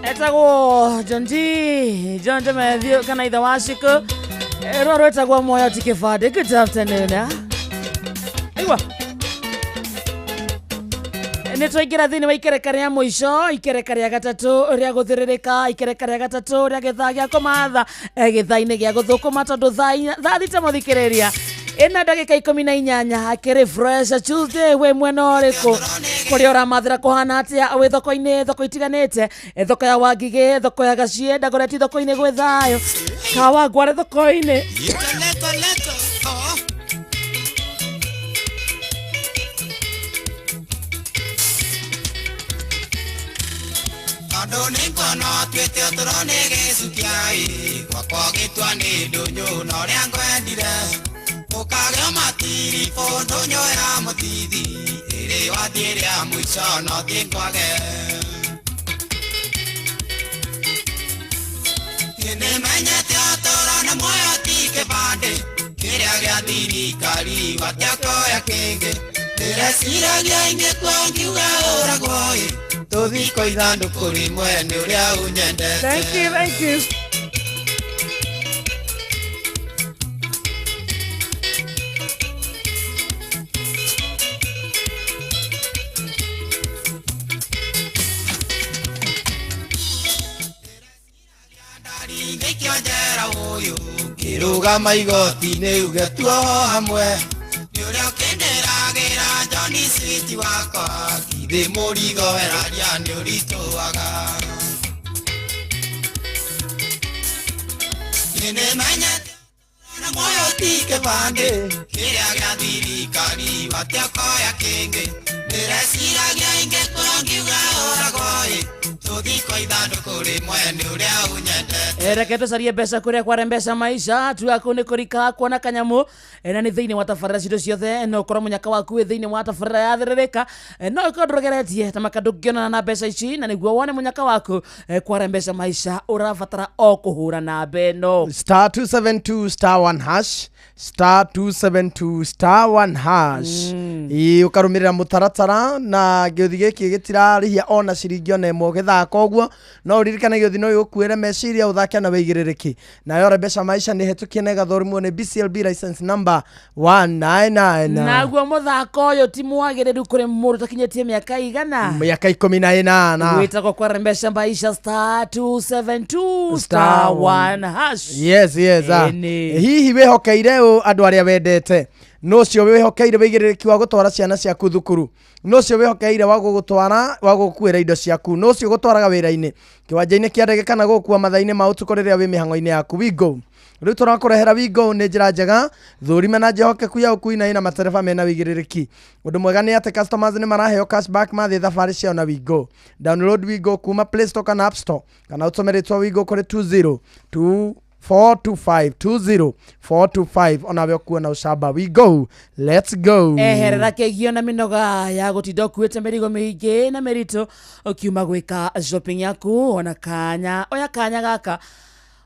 Etagwo John G John G Matthew kana ithe wa Shiko rwa rwetagwo muoyo ti kĩbandĩ. Good afternoon. Aigua nä twaingä thä inä wa ikereka rä a må ico ikereka rä a gatatå rä a gå thä rä rä ka ikereka rä a gatatå rä a gä thaa gä a kå matha gä thaa-inä gä a gå thå kå ma tondå thaa thita må thikä rä ria ĩna ndagĩka 18 akĩrĩ fresh Tuesday wĩ mwena ũrĩkũ kũrĩa ũramathĩra kũhana atĩa wĩ thoko-inĩ thoko itiganĩte thoko ya Wangigĩ thoko ya Gaciĩ Dagoretti thoko-inĩ gwĩ thayũ Kawangware thoko-inĩ Tondũ nĩnguona ũtuĩte ũtũũro nĩ gĩcukia ĩ Gwakwa ũgĩtua nĩ ndũnyũ na ũrĩa ngwendire Ũkagĩa matiribũ ndũnyũ ya mũthithi Ĩrĩ wathiĩ rĩa mũico no thiĩ ngwage Nĩmenyete ũtũũro na muoyo ti kĩbandĩ Kĩrĩa gĩa thirikari batĩokoya kĩngĩ Ndĩreciragia ingĩkua ngiuga ũragwo ĩ Tũthikwo ithandũkũ rĩmwe nĩ ũrĩa ũnyendete. Thank you, thank you. Ngĩkĩonjera ũyũ ngĩrũgama igoti-inĩ uge tuoho hamwe Nĩ ũrĩa ũkĩndĩragĩra Johnny Sweet wakwa Githĩ mũrigo weraria nĩ ũritũhaga Nĩmenyete na muoyo ti kĩbandĩ Kĩrĩa gĩa thirikari batĩokoya kĩngĩ Ndĩreciragia ingĩkua ngiuga ũragwo ĩ Tũthikwo ithandũkũ rĩmwe nĩ ũrĩa ũnyendete Reke tũcarie mbeca kũrĩa kware mbeca maisha tuaku nĩ kũrika kuona kanyamũ na nĩ thĩinĩ wa tabarĩra citũ ciothe no ũkorwo mũnyaka waku wĩ thĩinĩ wa tabarĩra ya thĩrĩrĩka no ũkorwo ndũregeretie ta maka ndũngĩonana na mbeca ici na nĩguo wone mũnyaka waku kware mbeca maisha ũrabatara o kũhũra namba ĩno Star 272 star 1 hash hash, star 272 star 1 hash. Ĩĩ, ũkarũmĩrĩra mũtaratara na gĩũthi gĩkĩ gĩtirarĩhia ona ciringi ona ĩmwe ũgĩthaka ũguo. No ũririkane gĩũthi no gĩgũkuĩre meciria, ũthake na wĩigĩrĩrĩki. Nayo Rembesha Maisha nĩ hetũkie na ĩgathũrimwo nĩ BCLB license number 199. Naguo mũthako ũyũ ti mwagĩrĩru kũrĩ mũndũ ũtakinyĩtie mĩaka igana? Mĩaka 18. Wĩtagwo kwa Rembesha Maisha, star 272 star 1 hash. Yes, ah. Ĩni. Hihi wĩhokeire ũ andũ arĩa wendete? No ũcio wĩhokeire wĩigĩrĩrĩki wa gũtwara ciana ciaku thukuru, no ũcio wĩhokeire wa gũgũtwara, wa gũgũkuĩra indo ciaku, no ũcio ũgũtwaraga wĩra-inĩ, kĩwanja-inĩ kĩa ndege, kana gũgũkua mathaa-inĩ ma ũtukũ rĩrĩa wĩ mĩhang'o-inĩ yaku. Wigo rĩu tũrakũrehera Wigo nĩ njĩra njega, thũrime na njĩhokeku ya ũkui na ĩna matereba mena wĩigĩrĩrĩki. Ũndũ mwega nĩ atĩ customers nĩ maraheo cashback mathiĩ thabarĩ ciao na Wigo. Download Wigo kuma Play Store kana App Store, kana ũtũme rĩtwa Wigo kũrĩ 20 2 425 20425, onawe ũkuona ũcamba. We go, let's go. Eherera kĩgio na mĩnoga ya gũtinda ũkuĩte mĩrigo mĩingĩ na mĩritũ ũkiuma gwĩka shopping yaku. Ona kanya oya kanya gaka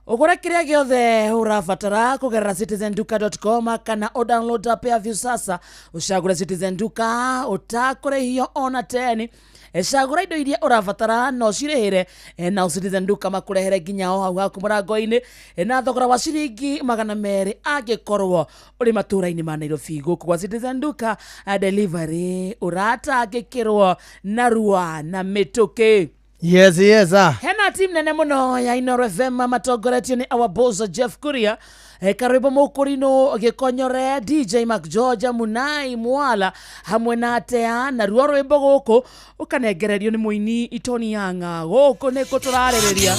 ũgũre kĩrĩa gĩothe ũrabatara kũgerera citizenduka.com, kana ũdownload app ya Viusasa, ũcagũre Citizen Duka ũtakũrĩhio ona teni. Cagũra indo iria ũrabatara na ũcirĩhĩre, na Citizen Duka makũrehere nginya o hau haku mũrango-inĩ, na thogora wa ciringi 200 angĩkorwo ũrĩ matũũra-inĩ ma Nairobi. Gũkũ gwa Citizen Duka, delivery ũratangĩkĩrwo narua na mĩtũkĩ. Yes, ah. Hena team nene mũno ya Inoro FM matongoretio nĩ our boss Jeff Kuria, Karwĩmbo Mũkũrinũ, Gĩkonyore, DJ Mac George, Munai Mwala hamwe na Atea. Na ruo rwĩmbo gũkũ ũkanengererio nĩ mũini Itoni Yanga. Gũkũ nĩkũ tũrarĩrĩria?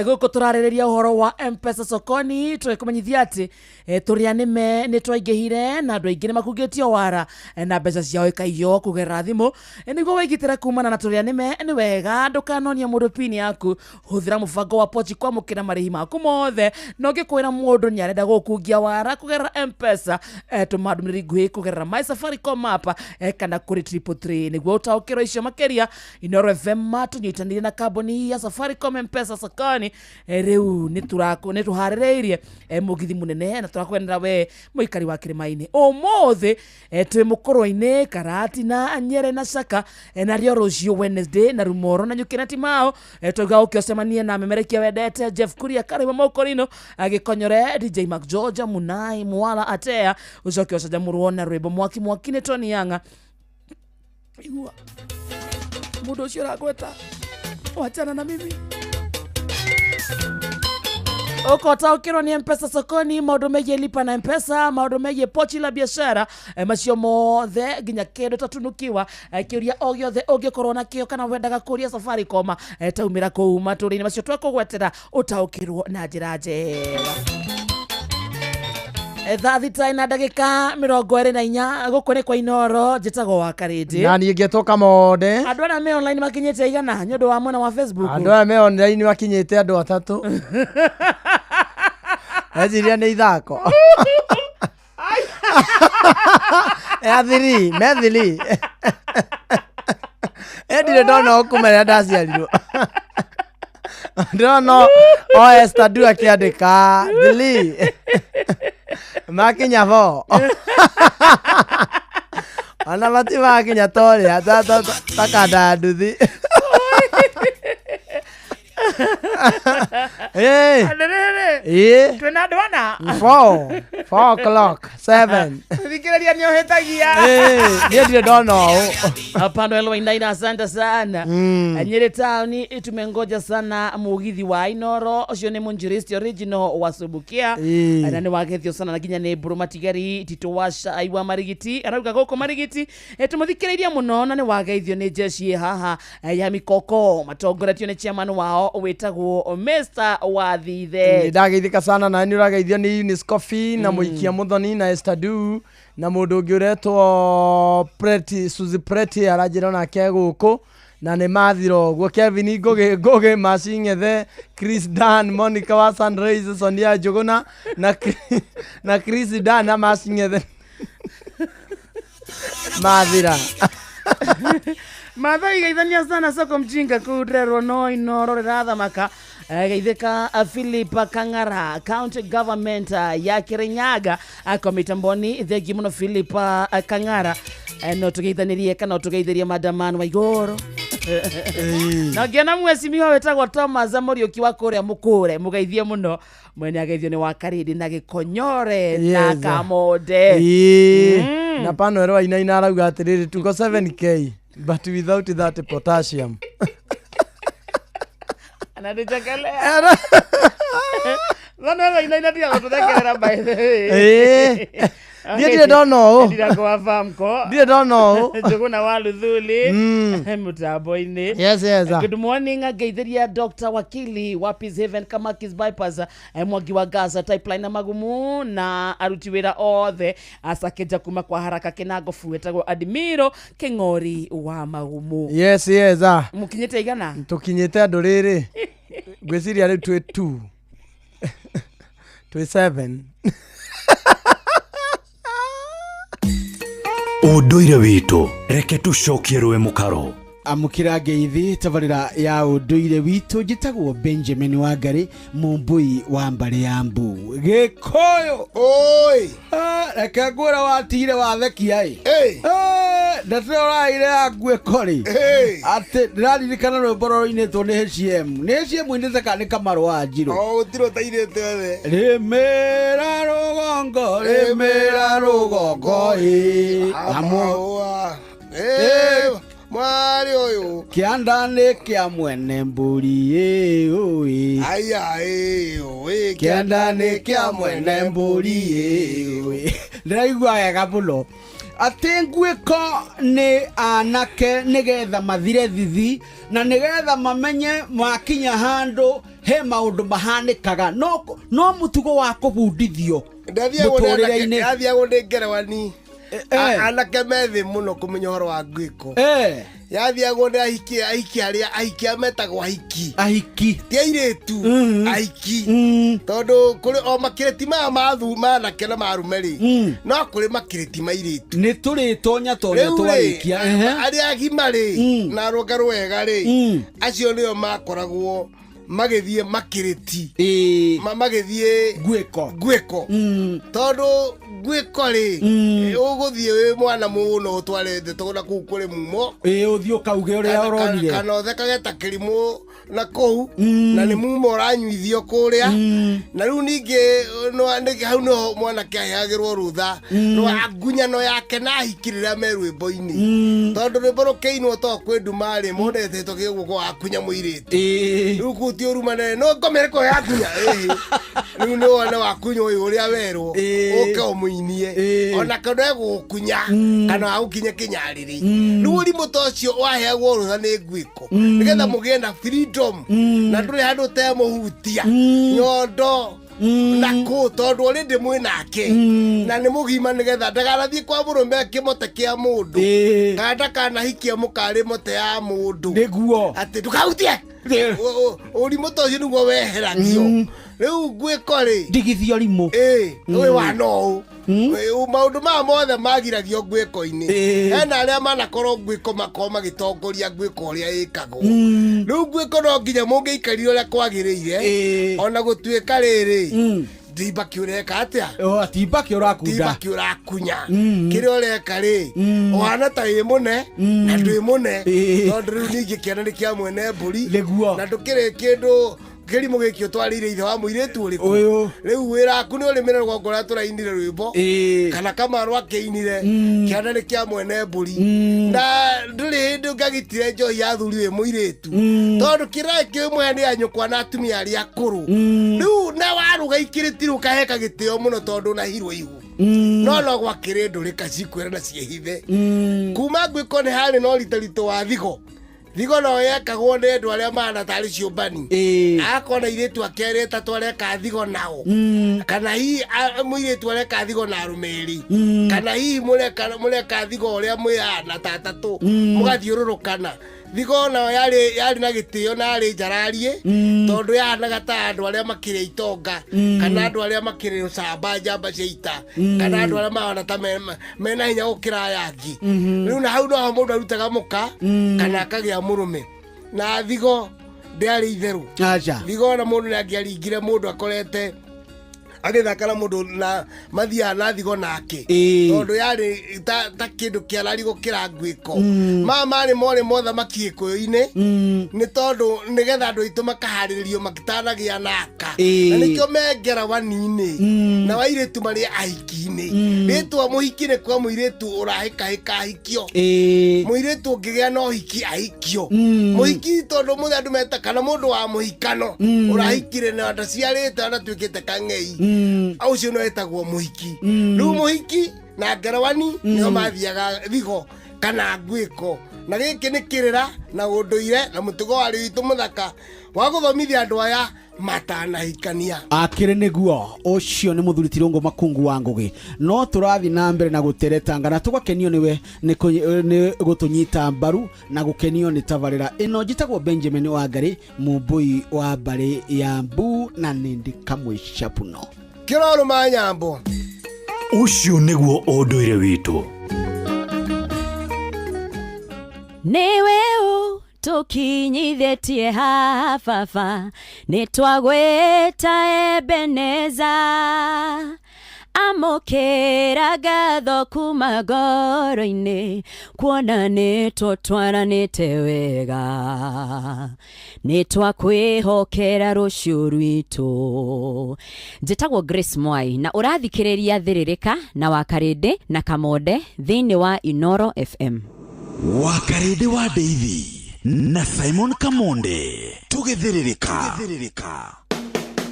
Gũkũ tũrarĩrĩria ũhoro wa Mpesa Sokoni, tũgĩkũmenyithia atĩ tũrĩa nĩme nĩ twaingĩhire na andũ aingĩ nĩ makungĩtio wara, na mbeca ciao ikaiywo kũgerera thimũ. Nĩguo wĩgitĩre kumana na tũrĩa nĩme, nĩ wega ndũkanonie mũndũ pin yaku. Hũthĩra mũbango wa pochi kwamũkĩra marĩhi maku mothe, na ũngĩkwĩra mũndũ nĩ arenda gũkungia wara kũgerera Mpesa, tũma ndũmĩrĩri nguhĩ kũgerera My Safaricom app, kana kũrĩ 333 nĩguo ũtaũkĩrwo icio makĩria. Inoro FM tũnyitanĩire na kambuni ya Safaricom Mpesa Sokoni. Rĩu nĩ tũharĩrĩirie mũgithi mũnene na tũrakwenera we mũikari wa kĩrĩma-inĩ. Ũmũthĩ twĩ mũkũrũ-inĩ, Karatina, Nyere na Caka, narĩo rũciũ Wednesday na Rumoro na Nyuki na Timao. Twauga ũke ũcemanie na memerekia wendete Jeff Kuria, Karĩma Mũkũrinũ, Gĩkonyore, DJ Mac George, Munai Mwala, Atea, ũcoke ũcanjamũrwo na rwĩmbo mwaki mwaki nĩ Tony Yanga. Igua mũndũ ũcio ũragweta, wachana na mimi. Ũkotaũkĩrwo nĩ Mpesa Sokoni, maũndũ megiĩ lipa na Mpesa, maũndũ megiĩ pochi la biashara, macio mothe nginya kĩndũ tatunukiwa, kĩũria o gĩothe ũngĩkorwo nakĩo kana wendaga kũria Safaricom, taumĩra kũu matũũra-inĩ macio twekũgwetera ũtaũkĩrwo na njĩra njega. Thaa 6 na ndagĩka 24, gũkũ nĩ kwa Inoro, njĩtagwo wa Karĩndĩ. Na niĩ ngetwo Kamonde. Andũ arĩa me online makinyĩte igana nĩ ũndũ wa mwena wa Facebook? Andũ aya me online makinyĩte andũ atatũ. Eciria nĩ ithako athiri methiri endire ndona ũkuma rĩrĩa ndaciarirwo, ndĩrona o Esther Du akĩandĩka thiri makinya bo, ona matimakinya torĩa ta kanda ya nduthi. Atĩrĩrĩ, Ĩĩ. twĩna andũ ana. 4 o'clock, 7. Thikĩrĩria, nĩ ũhĩtagia. Niĩ ndirĩ ndona ũũ. Hapana Wainaina, asante sana. Nyeri town tumengoja sana mugithi wa Inoro, ũcio nĩ Mũnjiristi original wa Subukia. Na nĩ wagethio sana na nginya nĩ Mbũrũ Matigari Tito wa Cai wa Marigiti, arauga gũkũ Marigiti, tũmũthikĩrĩirie mũno na nĩ wageithio nĩ jeshi haha, ya Mikoko matongoretio nĩ chairman wao wĩtagwo Mr Wathithe. Nĩ ndageithĩka sana na nĩ ũrageithio nĩ Eunice Coffee na Mũikia Mũthoni na Esther Du na mũndũ ũngĩ ũretwo Preti, Suzy Preti, aranjĩra onake gũkũ na nĩ mathira ũguo. Kevin Ngũgĩ, Ngũgĩ Maci Ng'ethe, Chris Dan, Monica wa Sunrise, Sonia Njũgũna na Chris Dan na Maci Ng'ethe mathira. Matho igeithania sana soko mjinga kuu ndĩrerwo no Inoro rĩrathamaka. Geithĩka Philip Kang'ara, county government ya Kirinyaga, komitamboni. Thengi mũno Philip Kang'ara. No tũgeithanĩrie kana tũgeithĩrie Madaman wa igũrũ na ngĩona mwecimiwa wĩtagwo Thomas Mũriũki wa kũrĩa mũkũre, mũgeithie mũno. Mwene ageithio nĩ wa Karĩndĩ na Gĩkonyore na Yes. Kamonde. Ĩĩ. Na pano ero ainaina arauga atĩrĩrĩ, tuko 7K but without that potassium. Ananichekelea. Thano ero inaina, tiga gũtũthekerera, by the way. Ĩĩ. Niĩ ndirĩ ndona ũũ. Ndirakuwa famko. Ndirĩ ndona ũũ. Njũgũna wa Luthuli mũtambo-inĩ. Yes. Good morning, ngeithĩria Dr. Wakili wa Peace Haven, Kamakis Bypass, Mwangi wa Gaza Pipeline na Magumu na aruti wĩra othe acakenja kuma kwa haraka Kĩnango wetagwo Admiro Kĩng'ori wa Magumu. Yes. Mũkinyĩte igana? Tũkinyĩte andũ rĩrĩ, ngwĩciria rĩu twĩ 2, twĩ 7. Ũndũire witũ, reke tũcokie rũĩ mũkaro. Amũkĩra ngeithi tabarĩra ya ũndũire witũ. Njĩtagwo Benjamin Wangari, mũmbũi wa mbarĩ ya mbu Gĩkũyũ. Oi. Reke ngwĩre, watigire wathekia ĩ. Ndeto ĩyo ũraire ya nguĩko rĩ, atĩ ndĩraririkana rwĩmbo rũinĩtwo nĩ HM, nĩ HM inĩte kana nĩ Kamarũ wa Njirũ? O gũtirĩ ũtairĩte othe. Rĩmĩra rũgongo, rĩmĩra rũgongo ĩ. Amũa. Eh, mwarĩ ũyũ. Kĩanda nĩ kĩa mwene mbũri ĩ ũĩ. Aya ĩ ũĩ. Kĩanda nĩ kĩa mwene mbũri ĩ ũĩ. Ndĩraigua wega mũno atĩ nguĩko nĩ anake nĩgetha mathire thithi na nĩgetha mamenye makinya handũ he maũndũ mahanĩkaga, no mũtugo wa kũbundithio mũtũrĩre-inĩ. Ndathiagwo nĩ ngerewani. Anake methĩ mũno kũmenya ũhoro wa nguĩko. Yathiagwo nĩ ahiki, ahiki arĩa ahiki arĩa metagwo ahiki. Ahiki. Ti airĩtu, ahiki, tondũ kũrĩ o makĩrĩti maya mathu manake na marume rĩ, no kũrĩ makĩrĩti mairĩtu. Nĩ tũrĩtonya tonya. Rĩu rĩ, twarĩkia ehe. Arĩa agima rĩ na rũnga rwega rĩ, acio nĩo makoragwo magĩthiĩ makĩrĩti, magĩthiĩ nguĩko. Nguĩko, tondũ nguĩko rĩ, ũgũthiĩ wĩ mwana mũno ũtware ndeto na kũu kũrĩ mumo. Ĩ, ũthiĩ ũkauge ũrĩa ũronire. Kana ũthekage ta kĩrimũ na kũu, na nĩ mumo ũranyuithio kũrĩa. Na rĩu ningĩ hau nĩho mwanake aheagĩrwo rũtha rwa ngunyano yake na ahiki rĩrĩa me rwĩmbo-inĩ, tondũ rwĩmbo rũkĩinwo to kwĩ nduma rĩ, mũndũ etĩtwo kĩguoko wakunya mũirĩtu. Rĩu kũu ti ũru manene no ngomere kũo yakunya. Ĩhĩ. Rĩu nĩ wone wakunya ũyũ ũrĩa werwo ũke ũmũinie, ona kana egũgũkunya kana agũkinye kĩnyarĩrĩ. Rĩu ũrimũ ta ũcio waheagwo rũtha nĩ nguĩko nĩgetha mũgĩe na freedom na ndũrĩ handũ ũtemũhutia nyondo na kũ, tondũ already mwĩ nake na nĩ mũgima, nĩgetha ndakanathiĩ kwa mũrũme kĩmote kĩa mũndũ, kana ndakanahikie mũkarĩ mote ya mũndũ. Nĩguo. Atĩ ndũkahutie. Ũrimũ ta ũcio nĩguo weheragio. Rĩu nguĩko rĩ, ndigithio rimũ. Ĩ ũyũ wa no ũũ maũndũ maya mothe magiragio nguĩko-inĩ. Hena arĩa manakorwo nguĩko makorwo magĩtongoria nguĩko ũrĩa ĩkagwo. Rĩu nguĩko no nginya mũngĩikarire ũrĩa kwagĩrĩire, ona gũtuĩka rĩrĩ ndimbaki ũreka atĩa. Timbaki ũrakunda. Timbaki ũrakunya. Kĩrĩa ũreka rĩ, ũhana ta wĩ mũne na ndwĩ mũne, tondũ rĩu ningĩ kĩana nĩ kĩa mwene mbũri. Nĩguo. Na ndũkĩrĩ kĩndũ kĩrimũ gĩkĩ ũtwarĩire ithe wa mũirĩtu ũrĩkũ. Ũyũ. Rĩu wĩra waku nĩ ũrĩmĩre rũgongo rũrĩa tũrainire rwĩmbo kana Kamaru akĩinire, kĩanda nĩ kĩa mwene mbũri, na ndũrĩ hĩndĩ ũngĩagitire njohi ya thuri wĩ mũirĩtu, tondũ kĩrĩa kĩmwe nĩ anyũkwa na atumia arĩa akũrũ. Rĩu na waruga ikĩrĩtirwo ũkaheka gĩtĩo mũno tondũ nahirwo ihu, no gwakĩrĩ ndũrĩka cikwĩra na ciĩhithe kuma nguĩko. Nĩ harĩ na ũritaritũ wa thigo. Thigo no yekagwo nĩ andũ arĩa mahana tarĩ ciũmbani, agakorwo na airĩtu ake erĩ atatũ areka thigo nao, kana hihi mũirĩtu areka thigo na arũme erĩ, kana hihi mũreka thigo ũrĩa mwĩhana ta atatũ, mũgathiũrũrũkana. Thigo nayo yarĩ na gĩtĩo na yarĩ njararie, tondũ yahanaga ta andũ arĩa makĩrĩ itonga, kana andũ arĩa makĩrĩ ũcamba, njamba cia ita, kana andũ arĩa mahana ta mena hinya gũkĩra aya angĩ. Rĩu na hau noho mũndũ arutaga mũka kana akagĩa mũrũme. Na thigo Ndĩarĩ itherũ. Aca. Thigo na mũndũ nĩ angĩaringire mũndũ akorete agĩthaka na mũndũ na mathiaga na thigo nake. Ĩĩ. Tondũ yarĩ ta kĩndũ kĩarari gũkĩra nguĩko. Mm. Maya marĩ morĩ mothamaki gĩkũyũ-inĩ. Mm. Nĩ tondũ nĩgetha andũ aitũ makaharĩrĩrio makitanagĩa naka. Ĩĩ. Na nĩkĩo mengera wani-inĩ. Mm. Na airĩtu marĩ ahiki-inĩ. Mm. Rĩtwa mũhiki nĩ kwa mũirĩtu ũrahĩkahĩka ahikio. Ĩĩ. Mũirĩtu ũngĩgĩa na ũhiki ahikio. Mm. Mũhiki tondũ mũthĩ andũ meta kana mũndũ wa mũhikano. Mm. Ũrahikire na ndaciarĩte na ndatuĩkĩte kang'ei. Mm. Ũcio nĩwe wĩtagwo mũhiki. Mm. Rĩu mũhiki na ngerawani nĩo mathiaga thigo kana nguĩko. Na gĩkĩ nĩ kĩrĩra na ũndũire na mũtugo wa witũ mũthaka wa gũthomithia andũ aya matanahikania. Akĩrĩ nĩguo ũcio nĩ mũthuri Tirũngũ Makungu wa Ngũgĩ. No tũrathiĩ na mbere na gũteretanga na tũgakenio nĩwe nĩ gũtũnyita mbaru na gũkenio nĩ tabarĩra ĩno. Njĩtagwo Benjamin Wangari, mũmbũi wa mbarĩ ya Mbu, na nĩndĩ kamwe capuno. Kĩrorũma nyambo. Ũcio nĩguo ũndũire witũ. Nĩwe ũtũkinyithĩtie haha baba, nĩtwagwĩta Ebeneza. Amũkĩra ngatho kuma ngoro-inĩ, kuona nĩtũtwaranĩte wega. Nĩtwakwĩhokera rũciũ rwitũ. Njĩtagwo Grace Mwai na ũrathikĩrĩria Thĩrĩrĩka na Wakarĩndĩ na Kamonde thĩinĩ wa Inoro FM. Wakarĩndĩ wa Ndeithi na Simon Kamonde tũgĩthĩrĩrĩka.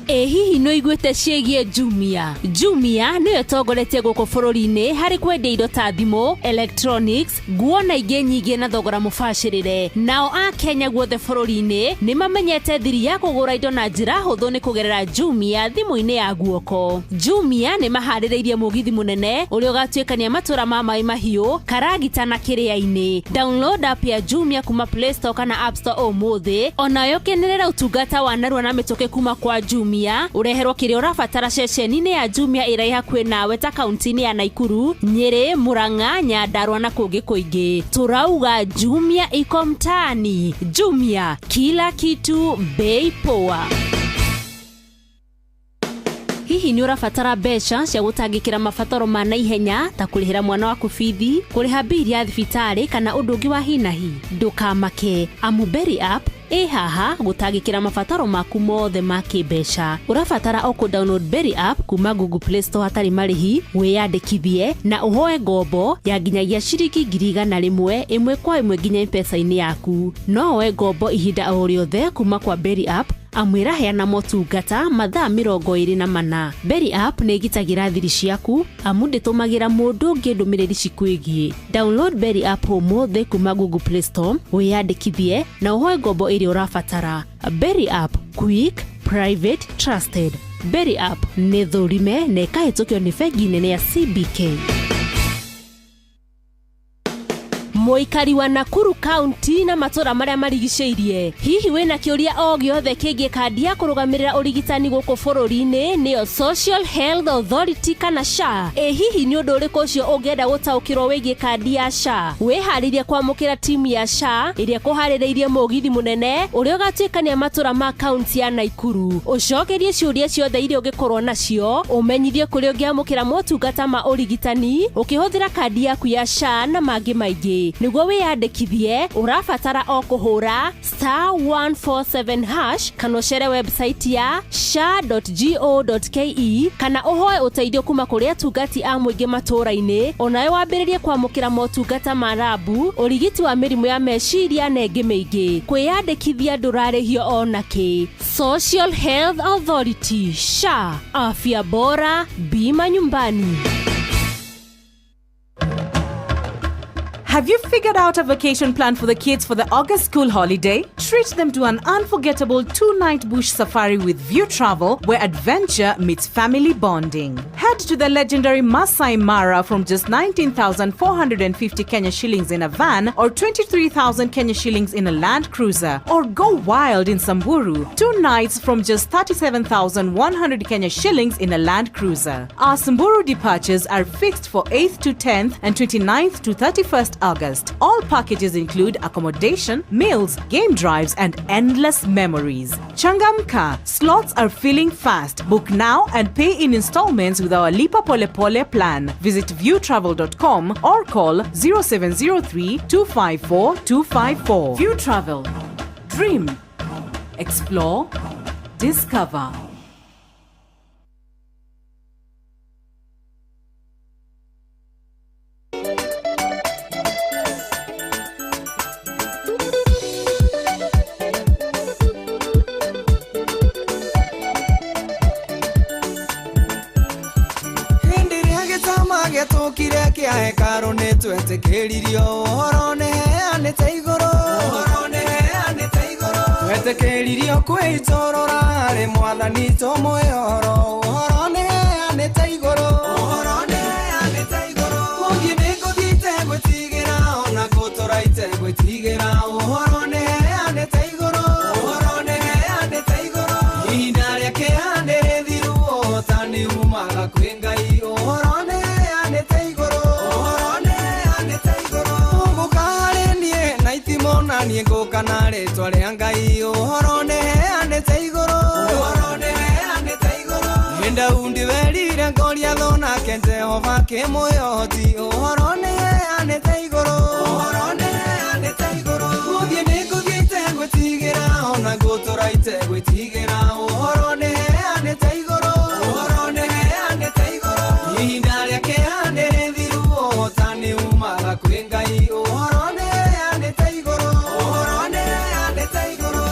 Ĩ hihi nĩ ũiguĩte ciĩgiĩ Jumia? Jumia nĩyo ĩtongoretie gũkũ bũrũri-inĩ harĩ kwendia indo ta thimũ, electronics, nguo na ingĩ nyingĩ na thogora mũbacĩrĩre. Nao a Kenya guothe bũrũri-inĩ nĩ mamenyete thiri ya kũgũra indo na njĩra hũthũ nĩ kũgerera Jumia thimũ-inĩ ya guoko. Jumia nĩ maharĩrĩirie mũgithi mũnene ũrĩa ũgatuĩkania matũra ma Maĩ Mahiũ, Karagita na Kĩrĩa-inĩ. Download app ya Jumia kuma Play Store kana App Store ũmũthĩ, onayo kenerera ũtungata wa narua na mĩtũkĩ kuma kwa Jumia, ũreherwo kĩrĩa ũrabatara ceceni-inĩ ya Jumia ĩrĩa ĩ hakuhĩ nawe ta kaunti-inĩ ya Naikuru, Nyĩrĩ, Murang'a, Nyandarua na kũngĩ kũingĩ. Tũrauga Jumia iko mtaani. Jumia, kila kitu bei poa. Hihi nĩ ũrabatara mbeca cia gũtangĩkĩra mabataro ma naihenya ta kũrĩhĩra mwana waku bithi, kũrĩha mbiri ya thibitarĩ kana ũndũ ũngĩ wa hi na hi? Ndũkamake, amu Berry App ĩ haha gũtangĩkĩra mabataro maku mothe ma kĩmbeca. Ũrabatara o kũ download Berry App kuma Google Play Store hatarĩ marĩhi, wĩyandĩkithie na ũhoe ngombo ya nginyagia ciringi 100,000 ĩmwe kwa ĩmwe nginya M-Pesa-inĩ yaku. No woe ngombo ihinda o rĩothe kuma kwa Berry App, amu ĩraheana motungata mathaa 24. Berry App nĩ ĩgitagĩra thiri ciaku amu ndĩtũmagĩra mũndũ ũngĩ ndũmĩrĩri cikwĩgiĩ. Download Berry App ũmũthĩ kuma Google Play Store, wĩyandĩkithie na ũhoe ngombo ĩrĩa ũrabatara. Berry App, quick, private, trusted. Berry App nĩ thũrime na ĩkahĩtũkio nĩ bengi nene ya CBK. Mũikari wa Nakuru County na matũra marĩa marigicĩirie, hihi wĩna kĩũria o gĩothe kĩgiĩ kandi ya kũrũgamĩrĩra ũrigitani gũkũ bũrũri-inĩ nĩyo Social Health Authority kana SHA? Ĩ hihi nĩ ũndũ ũrĩkũ ũcio ũngĩenda gũtaũkĩrwo wĩgiĩ kandi ya SHA? Wĩharĩrie kwamũkĩra timu ya SHA ĩrĩa ĩkũharĩrĩirie mũgithi mũnene ũrĩa ũgatuĩkania matũra ma kaunti ya Naikuru. Ũcokerie ciũria ciothe iria ũngĩkorwo nacio, ũmenyithie kũrĩa ũngĩamũkĩra motungata ma ũrigitani ũkĩhũthĩra kandi yaku ya SHA na mangĩ maingĩ. Nĩguo wĩyandĩkithie ũrabatara o kũhũra star 147 hash kana ũcere website ya sha.go.ke kana ũhoe ũteithio kuma kũrĩ atungati a mũingĩ matũũra-inĩ, onawe wambĩrĩrie kwamũkĩra motungata ma rabu, ũrigiti wa mĩrimũ ya meciria na ĩngĩ mĩingĩ. Kwĩyandĩkithia ndũrarĩhio ona kĩ. Social Health Authority SHA, afya bora, bima nyumbani. Have you figured out a vacation plan for the kids for the August school holiday? Treat them to an unforgettable 2-night bush safari with View Travel, where adventure meets family bonding. Head to the legendary Masai Mara from just 19,450 Kenya shillings in a van or 23,000 Kenya shillings in a Land Cruiser. Or go wild in Samburu, 2 nights from just 37,100 Kenya shillings in a Land Cruiser. Our Samburu departures are fixed for 8th to 10th and 29th to 31st August. All packages include accommodation, meals, game drives, and endless memories. Changamka, slots are filling fast. Book now and pay in installments with our Lipa Pole Pole plan. Visit viewtravel.com or call 0703 254 254. View Travel. Dream. Explore. Discover. Hĩndĩ ĩrĩa gĩtama gĩatũkire kĩa hekarũ nĩ twetĩkĩririo ũhoro nĩheanĩte igũrũ ũhoro nĩheanĩte igũrũ twetĩkĩririo kwĩitũrũra harĩ mwathani tũmwĩhoro ũhoro nĩheanĩte igũrũ ũhoro nĩheanĩte igũrũ gũthiĩ nĩngũthiĩ itegwĩtigĩra ona gũtũra itegwĩtigĩra ũhoro nĩheanĩte igũrũ ũhoro nĩheanĩte igũrũ ihinda rĩa kĩeha nĩrĩthiru ũhotani umaga kwĩ Ngai ũhoro nĩheanĩte igũrũ ũhoro nĩheanĩte igũrũ ũgũka harĩ niĩ na itimũ na niĩ ngũka na rĩtwa rĩa Ngai ũhoro nĩheanĩte igũrũ ũhoro nĩheanĩte igũrũ nĩ Daudi werire Goliathũ nake Jehova kĩmwĩhoti ũhoro nĩheanĩte igũrũ ũhoro nĩheanĩte igũrũ gũthiĩ nĩngũthiĩ itegwĩtigĩra ona gũtũra itegwĩtigĩra ũhoro nĩheanĩte igũrũ ũhoro nĩheanĩte igũrũ ihinda rĩa kĩeha nĩrĩthiru ũhotani umaga kwĩ Ngai ũhoro nĩheanĩte igũrũ ũhoro nĩheanĩte igũrũ.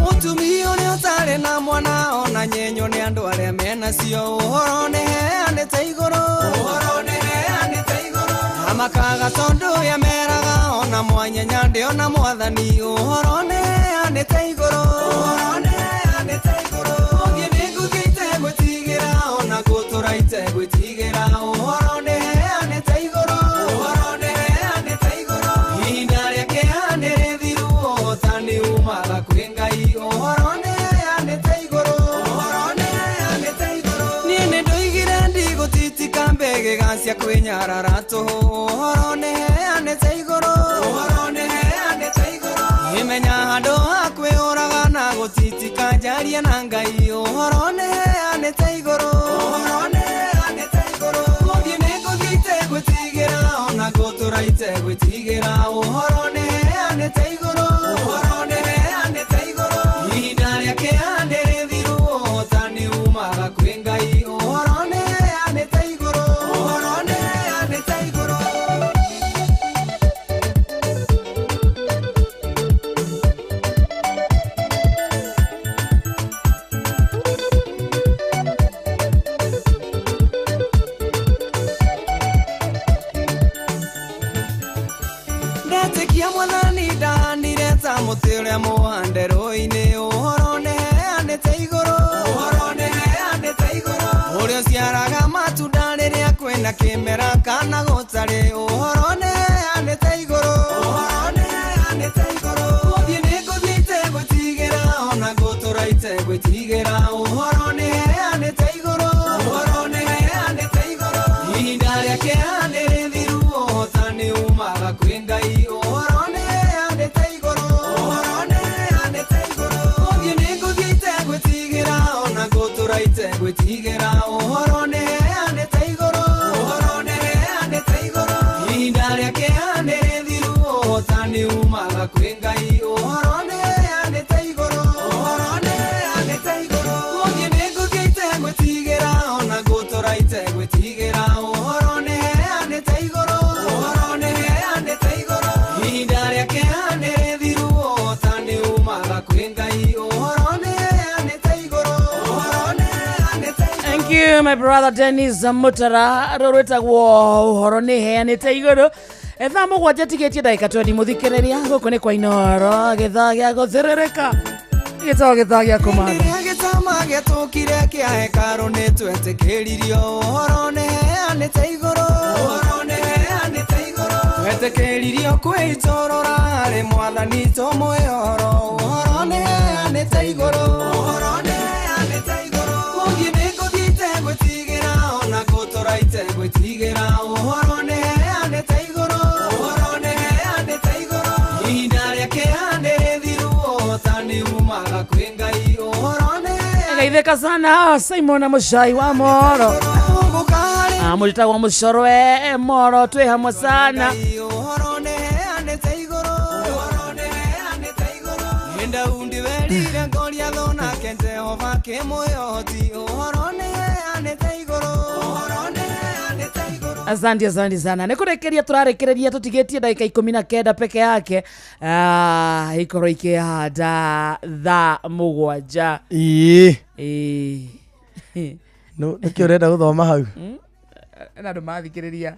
Mũtumia ũrĩa ũtarĩ na mwana ona nyenyo nĩ andũ arĩa menacio ũhoro nĩheanĩte igũrũ ũhoro nĩheanĩte igũrũ amakaga tondũ yameraga ona mwanyenya ndĩona mwathani ũhoro nĩheanĩte igũrũ ũhoro nĩheanĩte igũrũ gũthiĩ nĩngũthiĩ itegwĩtigĩra ona gũtũra itegwĩtigĩra ũhoro nĩheanĩte igũrũ ũhoro nĩheanĩte igũrũ ihinda rĩa kĩeha nĩrĩthiru ũhotani umaga kwĩ Ngai ũhoro nĩheanĩte igũrũ ũhoro nĩheanĩte igũrũ niĩ nĩndoigire ndigũtitika mbegega cia kwĩnyarara tũhũ ũhoro nĩheanĩte igũrũ ũhoro nĩheanĩte igũrũ ngĩmenya handũ ha kwĩyũraga na gũtitika njarie na Ngai ũhoro nĩheanĩte igũrũ ũhoro nĩheanĩte igũrũ gũthiĩ nĩngũthiĩ itegwĩtigĩra ona gũtũra itegwĩtigĩra ũhoro nĩheanĩte igũrũ ũhoro nĩheanĩte igũrũ ihinda rĩa kĩeha nĩrĩthiru ũhotani umaga kwĩ Ngai ũhoro nĩheanĩte igũrũ ũhoro nĩheanĩte igũrũ. Ndetĩkia mwathani ndahandire ta mũtĩ ũrĩa mũhande rũĩ-inĩ ũhoro nĩheanĩte igũrũ ũhoro nĩheanĩte igũrũ ũrĩa ũciaraga matunda rĩrĩa kwĩna kĩmera kana gũtarĩ ũhoro nĩheanĩte igũrũ ũhoro nĩheanĩte igũrũ gũthiĩ nĩngũthiĩ itegwĩtigĩra ona gũtũra itegwĩtigĩra ũhoro nĩheanĩte igũrũ ũhoro nĩheanĩte igũrũ ihinda rĩa kĩeha nĩrĩthiru ũhotani umaga kwĩ Ngai ũhoro nĩheanĩte igũrũ ũhoro nĩheanĩte igũrũ gũthiĩ nĩngũthiĩ itegwĩtigĩra ona gũtũra itegwĩtigĩra ũhoro nĩheanĩte igũrũ ũhoro nĩheanĩte igũrũ ihinda rĩa kĩeha nĩrĩthiru ũhotani umaga kwĩ Ngai ũhoro nĩheanĩte igũrũ ũhoro nĩheanĩte igũrũ gũthiĩ nĩngũthiĩ itegwĩtigĩra ona gũtũra itegwĩtigĩra ũhoro nĩheanĩte igũrũ ũhoro nĩheanĩte igũrũ ihinda rĩa kĩeha nĩrĩthiru ũhotani umaga kwĩ Ngai ũhoro nĩheanĩte igũrũ ũhoro nĩheanĩte igũrũ. Thank you my brother Dennis Mutara rũrwĩtagwo ũhoro nĩheanĩte igũrũ. Thaa 7 tigĩtie ndagĩka 20 mũthikĩrĩria gũkũ nĩ kwa Inooro gĩthaa gĩa gũthĩrĩrĩka gĩtagwo gĩthaa gĩa kũmatha. Hĩndĩ ĩrĩa gĩtama gĩatũkire kĩa hekarũ nĩ twetĩkĩririo ũhoro nĩheanĩte igũrũ ũhoro nĩheanĩte Twetĩkĩririo kwĩitũrũra harĩ mwathani tũmwĩhe ũhoro ũhoro nĩheanĩte igũrũ ũhoro nĩheanĩte igũrũ gũthiĩ nĩ ngũthiĩ itegwĩtigĩra ona gũtũra itegwĩtigĩra ũhoro nĩheanĩte igũrũ ũhoro nĩheanĩte igũrũ ihinda rĩa kĩeha nĩ rĩthiru ũhotani umaga kwĩ Ngai ũhoro Geithĩka sana Simon na Mũcai wa Moro. Mũtagwo Mũcorwe Moro twĩ hamwe sana. ũhoro nĩheanĩte igũrũ ũhoro nĩheanĩte igũrũ nĩ Daudi werire Goliathũ nake Jehova akĩmũhe ũhoti ũhoro nĩheanĩte igũrũ ũhoro nĩheanĩte igũrũ Asante, asante sana. Nĩ kũrĩkĩria tũrarĩkĩrĩria tũtigĩtie ndagĩka 19 peke yake. Ikorwo ikĩhanda thaa 7. Ĩĩ. Ĩĩ. Nĩkĩ ũrenda gũthoma hau? Na andũ mathikĩrĩria.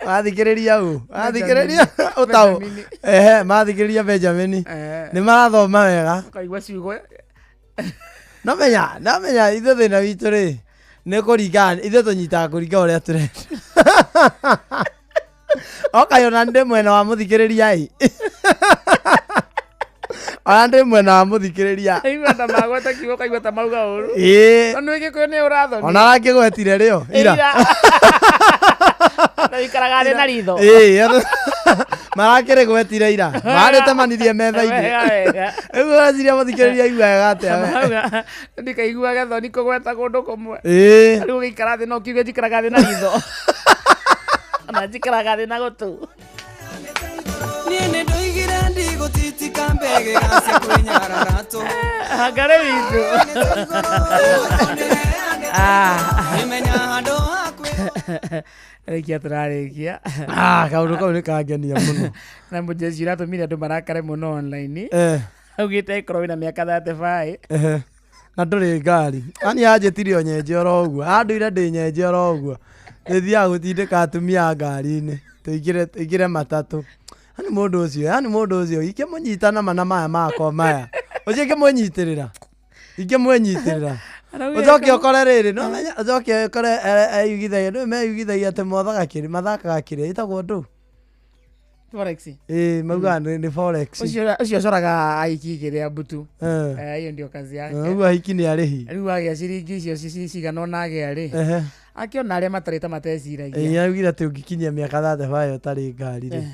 Mathikĩrĩria ũ? Mathikĩrĩria ũtaũ. Ehe, mathikĩrĩria Benjamin. Nĩ marathoma wega. Ũkaigua ciugo. Nomenya, nomenya ithuĩ thĩna witũ rĩ nĩ kũringana ithuĩ tũnyitaga kũringana ũrĩa tũrenda. Oka ona ndĩ mwena wa mũthikĩrĩria ĩ. Ona ndĩ mwena wa mũthikĩrĩria. Aigua ta magweta kiugo ũkaigua ta mauga ũru. Ĩĩ. Tondũ Gĩkũyũ nĩ ũrathoni. Ona arakĩgwetire rĩo ira. Ira. Na wĩikaraga thĩ na ritho. Ĩĩ. Marakĩrĩgwetire ira. Marĩtemanirie metha-inĩ. Wega, wega. Rĩu ũreciria mũthikĩrĩria aigua wega atĩa we? Mauga, ndikaiguage thoni kũgweta kũndũ kũmwe. Ĩĩ. Rĩu ũgĩikara thĩ no kiuge njikaraga thĩ na ritho. Ona njikaraga thĩ na gũtũ. niĩ nĩ ndoigire ndigũtitika mbegega cia kwĩnyarara tũ Ngarĩ witũ. Nĩmenya handũ ha Rĩkia tũrarĩkia. Ah, kaũndũ kau nĩ kangenia mũno. Na mũjeshi ũratũmire andũ marakare mũno online. Eh. Augĩte ĩkorwo wĩna mĩaka 35. Ehe. Na ndũrĩ ngari. Ani anjĩtire o nyenje oro ũguo. Andũire ndĩ nyenje oro ũguo. Nĩthiaga gũtindĩka atumia ngari-inĩ. Tũingĩre tũingĩre matatũ. Yani mũndũ ũcio, yani mũndũ ũcio ingĩmũnyita nama na maya makwa maya. Ũcio ingĩmũnyitĩrĩra. Ingĩmwĩnyitĩrĩra. Araugire Ũcoke kama- ũkore rĩrĩ, no menya ũcoke ũkore eyugithagia, nĩũĩ meyugithagia atĩ mothaga kĩrĩ, mathakaga kĩrĩa ĩtagwo ndũ. Forex. Ĩĩ, maugaga nĩ forex. Ũcio ũcio ũcoraga aiki kĩrĩa mbutu. Eh. Eh, hiyo ndio kazi yake. Ũguo ahiki nĩ arĩhi. Rĩu agĩa ciringi icio cigana ũna agĩa rĩ. Ehe. Akĩona arĩa matarĩ ta mateciragia. Ĩĩ, augire atĩ ũngĩkinyia mĩaka 35 ũtarĩ ngari rĩ. Eh.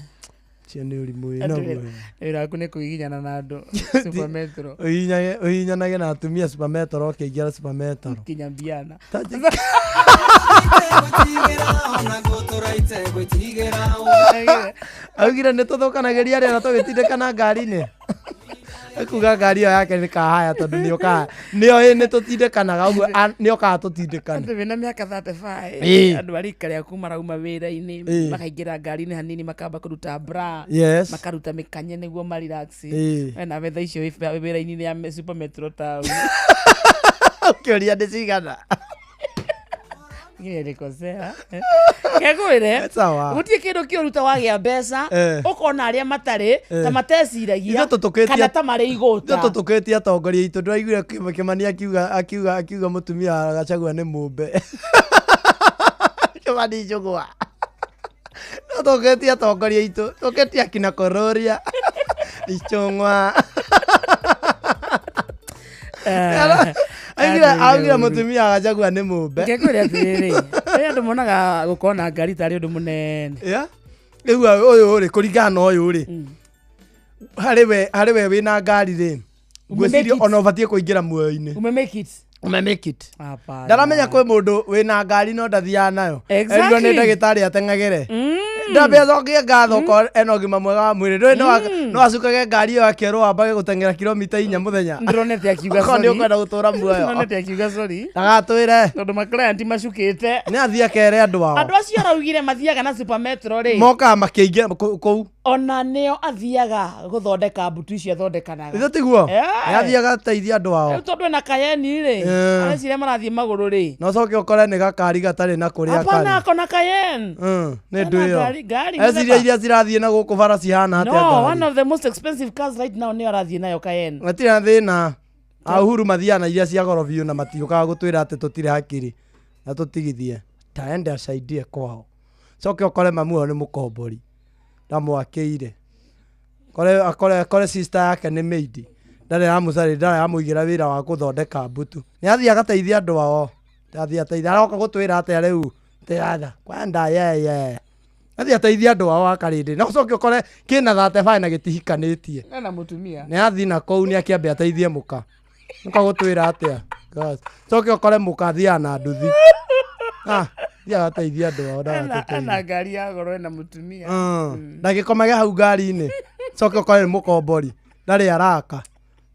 Ũcio nĩ ũrimũ wĩ Andũ naguo. Wĩra waku nĩ kũgiginyana na andũ Super Metro. Ũhihinyanage na atumia Super Metro ũkĩingĩra Super Metro. Kinya mbiana. gwĩtigĩra ona gũtũra itegwĩtigĩra Augire nĩ tũthũkanagĩria rĩera tũgĩtindĩkana ngari-inĩ. Ekuga ngari ĩyo yake nĩ kahaya tondũ nĩyo kahaya. Nĩyo ĩ nĩ tũtindĩkanaga ũguo nĩyo kaga tũtindĩkane. Andũ mena mĩaka 35 Ĩĩ. andũ a rika rĩaku marauma wĩra-inĩ Ĩĩ. makaingĩra ngari-inĩ hanini makamba kũruta bra Yes. makaruta mĩkanye nĩguo marelax Ĩĩ. we nawe thaa icio wĩ wĩra-inĩ ya Super Metro town. Ũkĩũria nĩ cigana. Nilikosea. Kegwĩre Sawa. gũtirĩ kĩndũ kĩũru ta wagĩa mbeca Eh. ũkona arĩa matarĩ ta Eh. mateciragia Ithuĩ tũtũkĩtie- kana ta marĩ igũta Ithuĩ tũtũkĩtie atongoria aitũ ndĩraiguire Kĩmani akiuga akiuga akiuga mũtumia wa Gachagua nĩ mũmbe. Kĩmani Njũgũa. No tũkĩtie atongoria aitũ, tũkĩtie akina Kororia, Ichung'wa. Augire augire mũtumia wa Gachagua nĩ mũmbe. Ngekwĩre atĩrĩrĩ rĩrĩa andũ monaga gũkorwo na ngari tarĩ ũndũ mũnene Yeah. Rĩu ũyũ rĩ kũringana na ũyũ rĩ harĩ we harĩ we wĩna ngari rĩ ngwĩciria Ume make it. ona ũbatiĩ kũingĩra muoyo-inĩ. Ume make it. Ume make it. Hapana. Ndaramenya kwĩ mũndũ wĩna ngari no ndathiaga nayo. Exactly. Erirwo nĩ ndagĩtarĩ ateng'agĩre. Ndambe acokie ngatho okorwo ena ũgima mwega wa mwĩrĩ. Ndũĩ no acukage ngari ĩyo akerwo ambage gũteng'era kilomita 4 mũthenya. Ndĩronete akiuga Okorwo nĩ sorry. ũkwenda gũtũra muoyo. Ndĩronete akiuga sorry. Ndagatwĩre. Tondũ maclient macukĩte. Nĩ athiĩ akere andũ ao. Andũ acio araugire mathiaga na Super Metro rĩ. Mokaga makĩingĩra kũu. Ona nĩo athiaga gũthondeka mbutu icio athondekanaga. Ithe tiguo? Eh. Nĩ athiaga ateithia andũ ao. Rĩu tondũ ena Cayenne rĩ. Eh. Areciria marathiĩ magũrũ rĩ. Na ũcoke ũkore nĩ gakari gatarĩ na kũrĩa Hapana karĩ. ako na Cayenne. Nĩ Ena ndũ ĩyo. ngari Eciria mũthemba. iria cirathiĩ na gũkũ bara cihana atĩa No, ngari. one of the most expensive cars right now nĩyo arathiĩ nayo Cayenne. Matirĩ na thĩna. A Uhuru mathiaga na iria cia goro biũ na matiũkaga gũtwĩra atĩ tũtirĩ hakiri. Na tũtigithie taende acaidie kwao. Coke ũkore mamu wao nĩ mũkombori ndamwakĩire, kore akore akore sister yake nĩ maid, ndarĩ amũcarĩ, ndarĩ amũigĩra wĩra wa gũthondeka mbutu. Nĩ athiĩ agateithia andũ ao, athiĩ ateithia, aroka gũtwĩra atĩa rĩu tĩratha kwenda yeye, athiĩ ateithia andũ ao akarĩndĩ, na ũcoke ũkore kĩna 35 na gĩtihikanĩtie. Ena mũtumia. Nĩ athiĩ na kũu, nĩ akĩambe ateithie mũka, mũka gũtwĩra atĩa? God. Coke ũkore mũka athiaga na nduthi. Ah, thiaga ateithia andũ ao. Ena ena ngari ya goro, ena mũtumia. Ndagĩkomage hau ngari-inĩ, coke ũkore nĩ mũkombori, ndarĩ araka,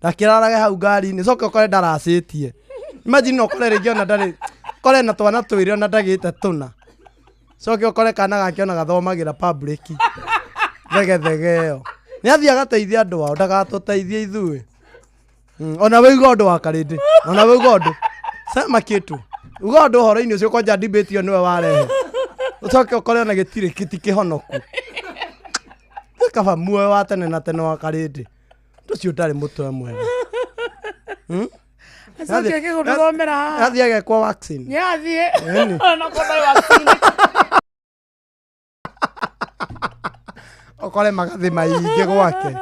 ndakĩrarage hau ngari-inĩ, coke ũkore ndaracĩtie. Imagine ũkore rĩngĩ ona ndarĩ, ũkore na twana twĩrĩ ona ndagĩte tũna, coke ũkore kana gake ona gathomagĩra public thegethege ĩyo. Nĩ athiĩ agateithia andũ ao, ndagatũteithie ithuĩ. Ona we uga ũndũ wa karĩndĩ, ona we uga ũndũ, sema kitu, uga ũndũ ũhoro-inĩ ũcio kwanja debate ĩyo nĩwe warehe, ũcoke ũkore ona gĩtirĩ kĩti kĩhonoku. Nĩ kaba muoyo wa tene na tene wa karĩndĩ ũcio ndarĩ mũtwe mwega. Acoke akĩgũthomera haha. Athiĩ agekwo vaccine. Nĩ athiĩ. Ĩni. Ona korwo ndarĩ vaccine. Ũkore magathĩ maingĩ gwake.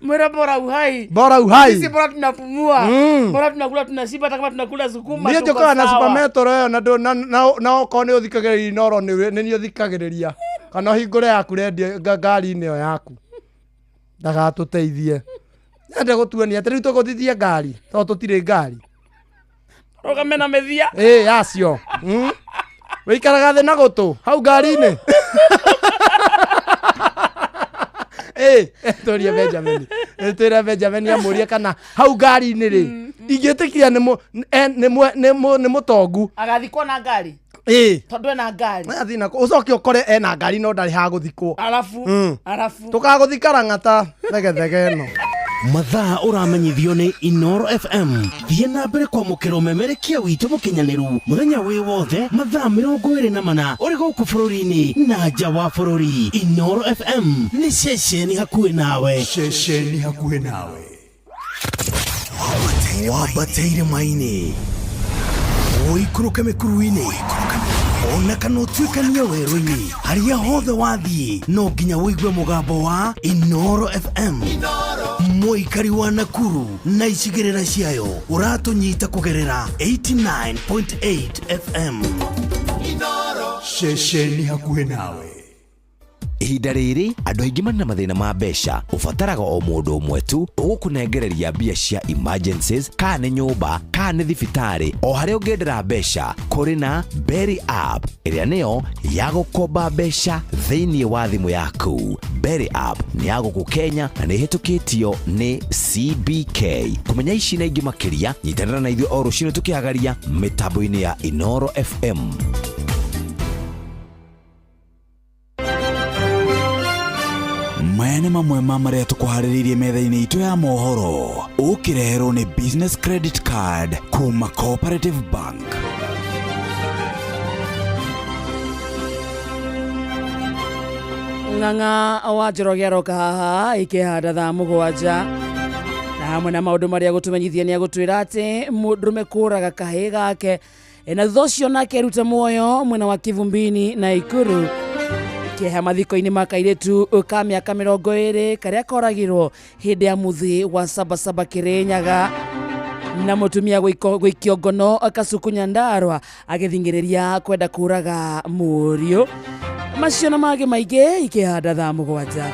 Mwĩre bora uhai. Bora uhai. Sisi bora tunapumua. Bora tunakula tunashiba, hata kama tunakula sukuma Niĩ tuko njũkaga na sawa. Super Metro ĩyo na na okorwo nĩ ũthikagĩrĩria Inoro, nĩ niĩ ũthikagĩrĩria, kana ũhingũre yaku rendio ngari-inĩ ĩyo yaku. Ndagatũteithie, ende gũtuonia atĩ rĩu tũgũthithie ngari tondũ tũtirĩ ngari. Rũgame na mĩthia. Ĩ yacio. Wĩikaraga thĩ na gũtũ hau ngari-inĩ. Ĩ tũrie Benjamin, twĩre Benjamin amũrie kana hau ngari-inĩ rĩ, ingĩtĩkia nĩ mũtongu. Agathikwo na ngari. Ĩ. Tondũ ena ngari. Athiĩ nako ũcoke ũkore ena ngari no ndarĩ ha gũthikwo. Arabu. Arabu. Tũkagũthika rang'ata thegethege ĩno. Mathaa ũramenyithio nĩ Inoro FM. Thiĩ na mbere kwamũkĩra ũmemerekia witũ mũkinyanĩru mũthenya wĩ wothe mathaa 24 ũrĩ gũkũ bũrũri-inĩ na nja wa bũrũri. Inoro FM nĩ ceceni hakuhĩ nawe. Ceceni hakuhĩ nawe. Wambate irĩma-inĩ, ũikũrũke mĩkuru-inĩ, ona kana ũtuĩkanie werũ-inĩ, harĩa hothe wathiĩ no nginya ũigue mũgambo wa Inoro FM. Mũikari wa Nakuru na icigĩrĩra ciayo, ũratũnyita kũgerera 89.8 FM. Ceceni hakuhĩ nawe. Ihinda rĩrĩ andũ aingĩ marĩ na mathĩna ma mbeca, ũbataraga o mũndũ ũmwe tu ũgũkũnengereria mbia cia emergencies, kana nĩ nyũmba kana nĩ thibitarĩ, o harĩa ũngĩendera mbeca. Kũrĩ na Berry App ĩrĩa nĩyo ya gũkomba mbeca thĩinĩ wa thimũ yaku. Berry App nĩ ya gũkũ Kenya na nĩ ĩhĩtũkĩtio nĩ CBK. Kũmenya ici na ingĩ makĩria, nyitanĩra na ithuĩ o rũcinĩ tũkĩhagaria mĩtambo-inĩ ya Inoro FM. Maya nĩ mamwe ma marĩa tũkũharĩrĩirie metha-inĩ itũ ya mohoro, ũkĩreherwo nĩ Business Credit Card kuma Cooperative Bank. Ng'ang'a wa Njoroge aroka haha ikĩhanda thaa 7, na hamwe na maũndũ marĩa gũtũmenyithia nĩ agũtwĩra atĩ mũndũrũme kũraga kahĩĩ gake, na thutha ũcio nake erute muoyo mwena wa Kivumbini na Ikuru. Kĩeha mathiko-inĩ ma kairĩtu ka mĩaka 20 karĩa koragirwo hĩndĩ ya mũthĩ wa Sabasaba Kĩrĩnyaga, na mũtumia gũikio ngono Kasuku Nyandarua agĩthing'ĩrĩria kwenda kũraga mũriũ. Macio na mangĩ maingĩ ikĩhanda thaa 7.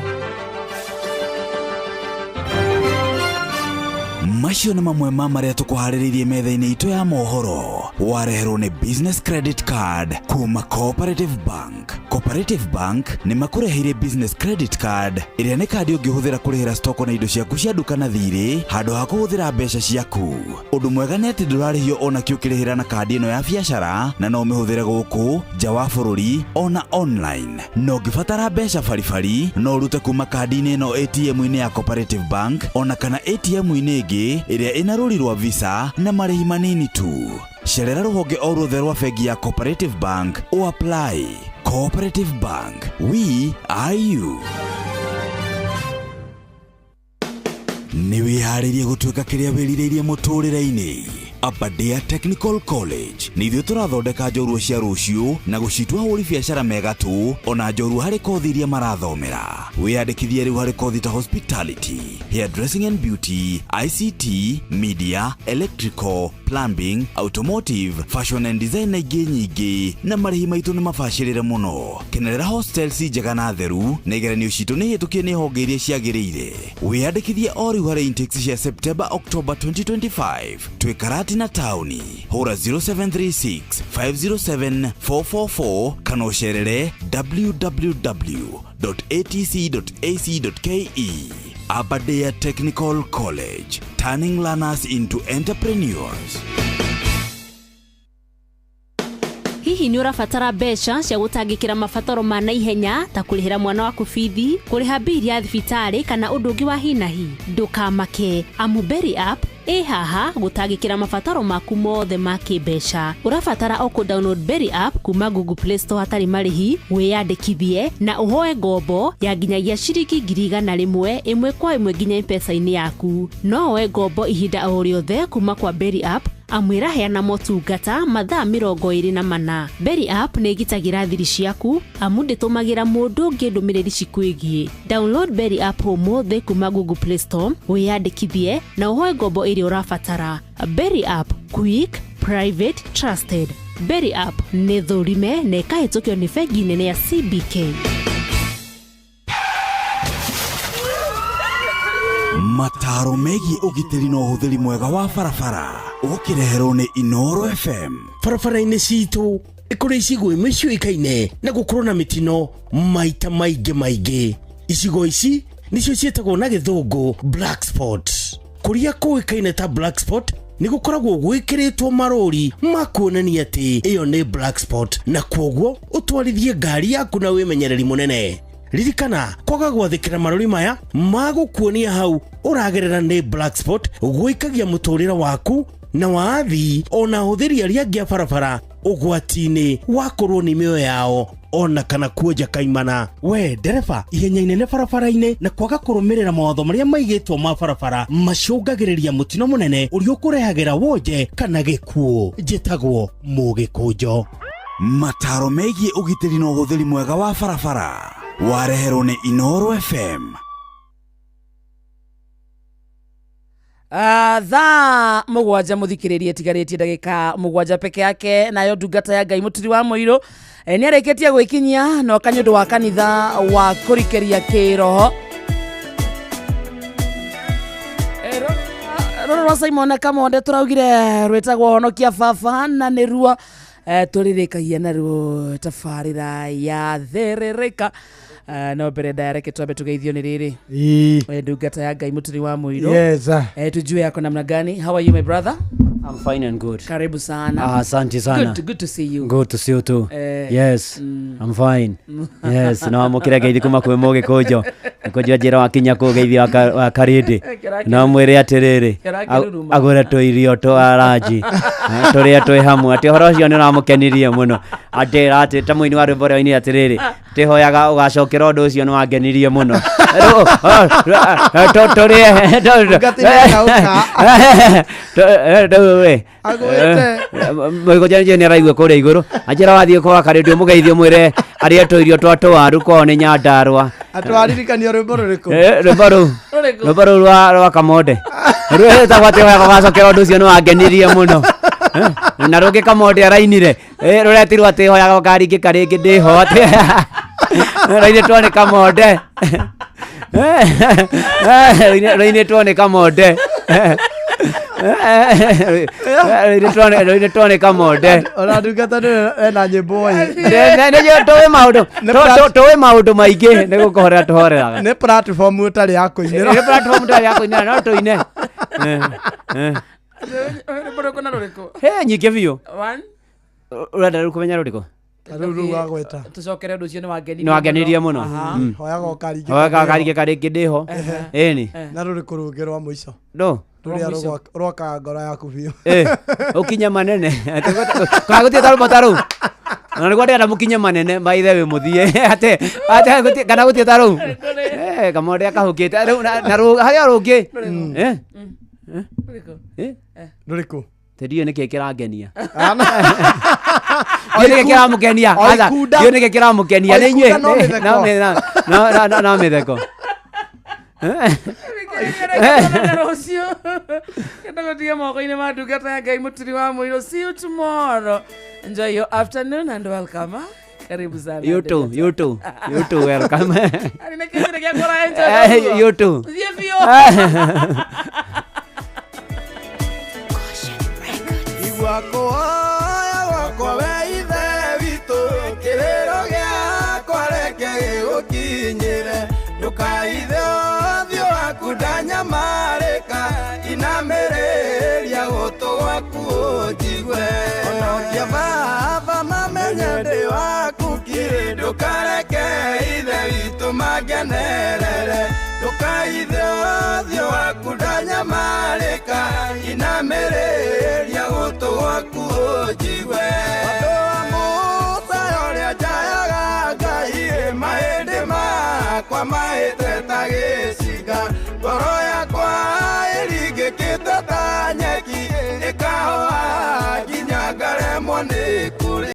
Macio nĩ mamwe ma marĩa tũkũharĩrĩirie metha-inĩ itũ ya mohoro, wareherwo nĩ Business Credit Card kuma Cooperative Bank. Cooperative Bank nĩ makũreheire Business Credit Card ĩrĩa nĩ kandi ũngĩhũthĩra kũrĩhĩra stoko na indo ciaku cia nduka na thirĩ handũ ha kũhũthĩra mbeca ciaku. Ũndũ mwega nĩ atĩ ndũrarĩhio ona kĩ ũkĩrĩhĩra na kandi ĩno ya biacara, na no ũmĩhũthĩre gũkũ nja wa bũrũri ona online. Na ũngĩbatara mbeca baribari, no ũrute kuma kandi-inĩ ĩno ATM-inĩ ya Cooperative Bank ona kana ATM-inĩ ĩngĩ ĩrĩa ĩna rũri rwa Visa na marĩhi manini tu. Cerera rũhonge o ruothe rwa bengi ya Cooperative Bank o apply. Cooperative Bank, we are you. Nĩ wĩharĩirie gũtuĩka kĩrĩa wĩrirĩirie mũtũrĩre-inĩ? Aberdare Technical College nĩ ithuĩ tũrathondeka njorua cia rũciũ na gũcitua ahũri biacara megatũ ona njorua harĩ kothi iria marathomera. Wĩyandĩkithie rĩu harĩ kothi ta hospitality, hairdressing and beauty, ICT, media, electrical, plumbing, automotive, fashion and design na ingĩ nyingĩ, na marĩhi maitũ nĩ mabacĩrĩre mũno. Kenerera hostels njega na theru, na igeranio citũ nĩ hĩtũkie nĩ honge iria ciagĩrĩire. Wĩyandĩkithie o rĩu harĩ intakes cia September October 2025. Twĩ Karatina taũni. Hũra 0736 507 444 kana ũcerere www.atc.ac.ke. Aberdare Technical College, turning learners into entrepreneurs. Hihi nĩ ũrabatara mbeca cia gũtangĩkĩra mabataro ma naihenya ta kũrĩhĩra mwana waku bithi, kũrĩha mbili ya thibitarĩ kana ũndũ ũngĩ wa hi na hi? Ndũkamake, amu Berry App ĩ haha gũtangĩkĩra mabataro maku mothe ma kĩmbeca. Ũrabatara o kũ download Berry App kuma Google Play Store hatarĩ marĩhi, wĩyandĩkithie na ũhoe ngombo ya nginyagia ciringi 100,000 ĩmwe kwa ĩmwe nginya M-Pesa-inĩ yaku. No woe ngombo ihinda o rĩothe kuma kwa Berry App amu ĩraheana motungata mathaa 24. Berry App nĩ ĩgitagĩra thiri ciaku amu ndĩtũmagĩra mũndũ ũngĩ ndũmĩrĩri cikwĩgiĩ. Download Berry App ũmũthĩ kuma Google Play Store, wĩyandĩkithie na ũhoe ngombo ĩrĩa ũrabatara. Berry App, quick, private, trusted. Berry App nĩ thũrime na ĩkahĩtũkio nĩ bengi nene ya CBK. Mataro megiĩ ũgitĩri na ũhũthĩri mwega wa barabara ũkĩreherwo nĩ Inooro FM. Barabara-inĩ citũ nĩ kũrĩ icigo imwe ciũĩkaine na gũkorwo na mĩtino maita maingĩ maingĩ. Icigo ici nĩcio ciĩtagwo na gĩthũngũ black spot. Kũrĩa kũĩkaine ta black spot nĩ gũkoragwo gwĩkĩrĩtwo marũri ma kuonania atĩ ĩyo nĩ black spot, na kwoguo ũtwarithie ngari yaku na wĩmenyereri mũnene. Ririkana kwaga gwathĩkĩra marũri maya ma gũkuonia hau ũragerera nĩ black spot gũikagia mũtũrĩre waku na wa athii ona ahũthĩri arĩa angĩ a barabara ũgwati-inĩ wa kũrwo nĩ mĩoyo yao ona kana kuonja kaimana. We ndereba, ihenya inene barabara-inĩ na kwaga kũrũmĩrĩra mawatho marĩa maigĩtwo ma barabara macũngagĩrĩria mũtino mũnene ũrĩa ũkũrehagĩra wonje kana gĩkuũ. Njĩtagwo Mũgĩkũnjo. Mataro megiĩ ũgitĩri na ũhũthĩri mwega wa barabara wareherwo nĩ Inooro FM. Thaa 7 mũthikĩrĩrie ĩtigarĩtie ndagĩka 7 peke yake, nayo ndungata ya Ngai Mũturi wa Mũirũ nĩ arĩkĩtie gwĩkinyia na oka nĩ ũndũ wa kanitha wa kũrikĩria kĩroho. Rũrũ rwa Simon Kamonde tũraugire rwĩtagwo Honokia Baba, na nĩruo tũrĩrĩkagia naruo tabarĩra ya Thĩrĩrĩka. No mbere ndayareke twambe tugeithio nĩ rĩrĩ. Ndungata ya Ngai Mũturi wa Mũirũ. Yes. Tujue yako namna gani? How are you my brother? I'm fine and good. Karibu sana. Asante sana. Good to see you. Good to see you too. Yes. I'm fine. Yes, na wamũkĩre ngeithi kuma kwĩ Mũgĩkũnjo. Gĩkũnjo njĩra wakinya kũu ngeithi wa Karĩndĩ. No mwĩre atĩrĩrĩ, Kĩrakĩruruma. agũre tũirio twa ranji, tũrĩa twĩ hamwe. Atĩ ũhoro ũcio nĩ ũramũkenirie mũno. Atĩra atĩ ta mũini wa rwĩmbo ũrĩa wainire atĩrĩrĩ, tĩhoyaga ũgacokera ũndũ ũcio nĩ wangenirie mũno. Tũrĩe. Rĩu ĩ. Agũĩte. Mũgĩkũnjo nĩ araigua kũrĩa igũrũ. Anjĩra wathiĩ kwa Karĩndĩ ũmũgeithie ũmwĩre arĩe tũirio twa tũwaru kwao nĩ Nyandarũa. Atwaririkania rwĩmbo rũrĩkũ? Rwĩmbo rũu. Rwĩmbo rũu rwa Kamonde. Rwĩtagwo atĩ hoyaga ũgacokera ũndũ ũcio nĩ wangenirie mũno. Na rũngĩ Kamonde arainire. Rũretirwo atĩ hoyaga ũkaringĩka rĩngĩ ndĩho atĩ. Rũinĩtwo nĩ Kamonde. Rũinĩtwo nĩ Kamonde. Rũinĩtwo nĩ Kamonde. Ona ndungata nĩ ena nyĩmbo ĩ. Tũĩ maũndũ, tũĩ maũndũ maingĩ nĩ gũkũhorera tũhoreraga. Nĩ platform ũtarĩ ya kũinĩra. Nĩ platform ũtarĩ ya kũinĩra, no tũine. Rwĩmbo rũrĩkũ na rũrĩkũ? He nyingĩ biũ. One. Ũrenda rĩu kũmenya rũrĩkũ? Rĩu rĩu wagweta. Tũcokere ũndũ ũcio nĩ wangenirie Nĩ wangenirie mũno. Hoyaga ũkaringĩka. Hoyaga ũkaringĩka rĩngĩ ndĩho. Ĩni. Na rũrĩkũ rũngĩ rwa mũico? Ndũ? Rũrĩa rwakaga ngoro yaku biũ. Ũkinye manene. Kana gũtirĩ ta rũmwe ta rũu? Na nĩguo ndĩrenda mũkinye manene by the way mũthiĩ. Atĩ, atĩ gũtirĩ, kana gũtirĩ ta rũu? Kamonde akahũkĩte. Rĩu na harĩ o rũngĩ. Rũrĩkũ? Rũrĩkũ? Ndiũĩ nĩkĩ kĩrangenia. Ndiũĩ nĩkĩ kĩramũkenia. O Aca, ikunda. ndiũĩ nĩkĩ kĩramũkenia. O Nĩ inyuĩ. ikunda no mĩtheko. No mĩtheko. Rũciũ kenda gũtiga moko-inĩ ma ndungata ya Ngai mũturi wa mũirũ. See you tomorrow. Enjoy your afternoon and welcome, ah. Karibu sana. You too, you too, you too, welcome. Arĩ na kĩndũ gĩa kũra enjoy. You too. Thiĩ biũ. Igua kũhoya gwakwa we ithe witũ, kĩrĩro gĩakwa reke gĩgũkinyĩre, ndũkaithe ũthiũ waku ndanyamarĩka, inamĩrĩria gũtũ gwaku ũnjigue. Honokia baba mamenye ndĩ waku kirĩ, ndũkareke ithe witũ mangenerere, ndũkaithe ũthiũ waku ndanyamarĩka, inamĩrĩria gũtũ gwaku ũnjigue. Andũ a Musa ũrĩa njayaga Ngai, mahĩndĩ makwa mahĩte ta gĩcinga, ngoro yakwa ĩringĩkĩte ta nyeki, ĩkahoha nginya ngaremwo nĩ kũrĩa.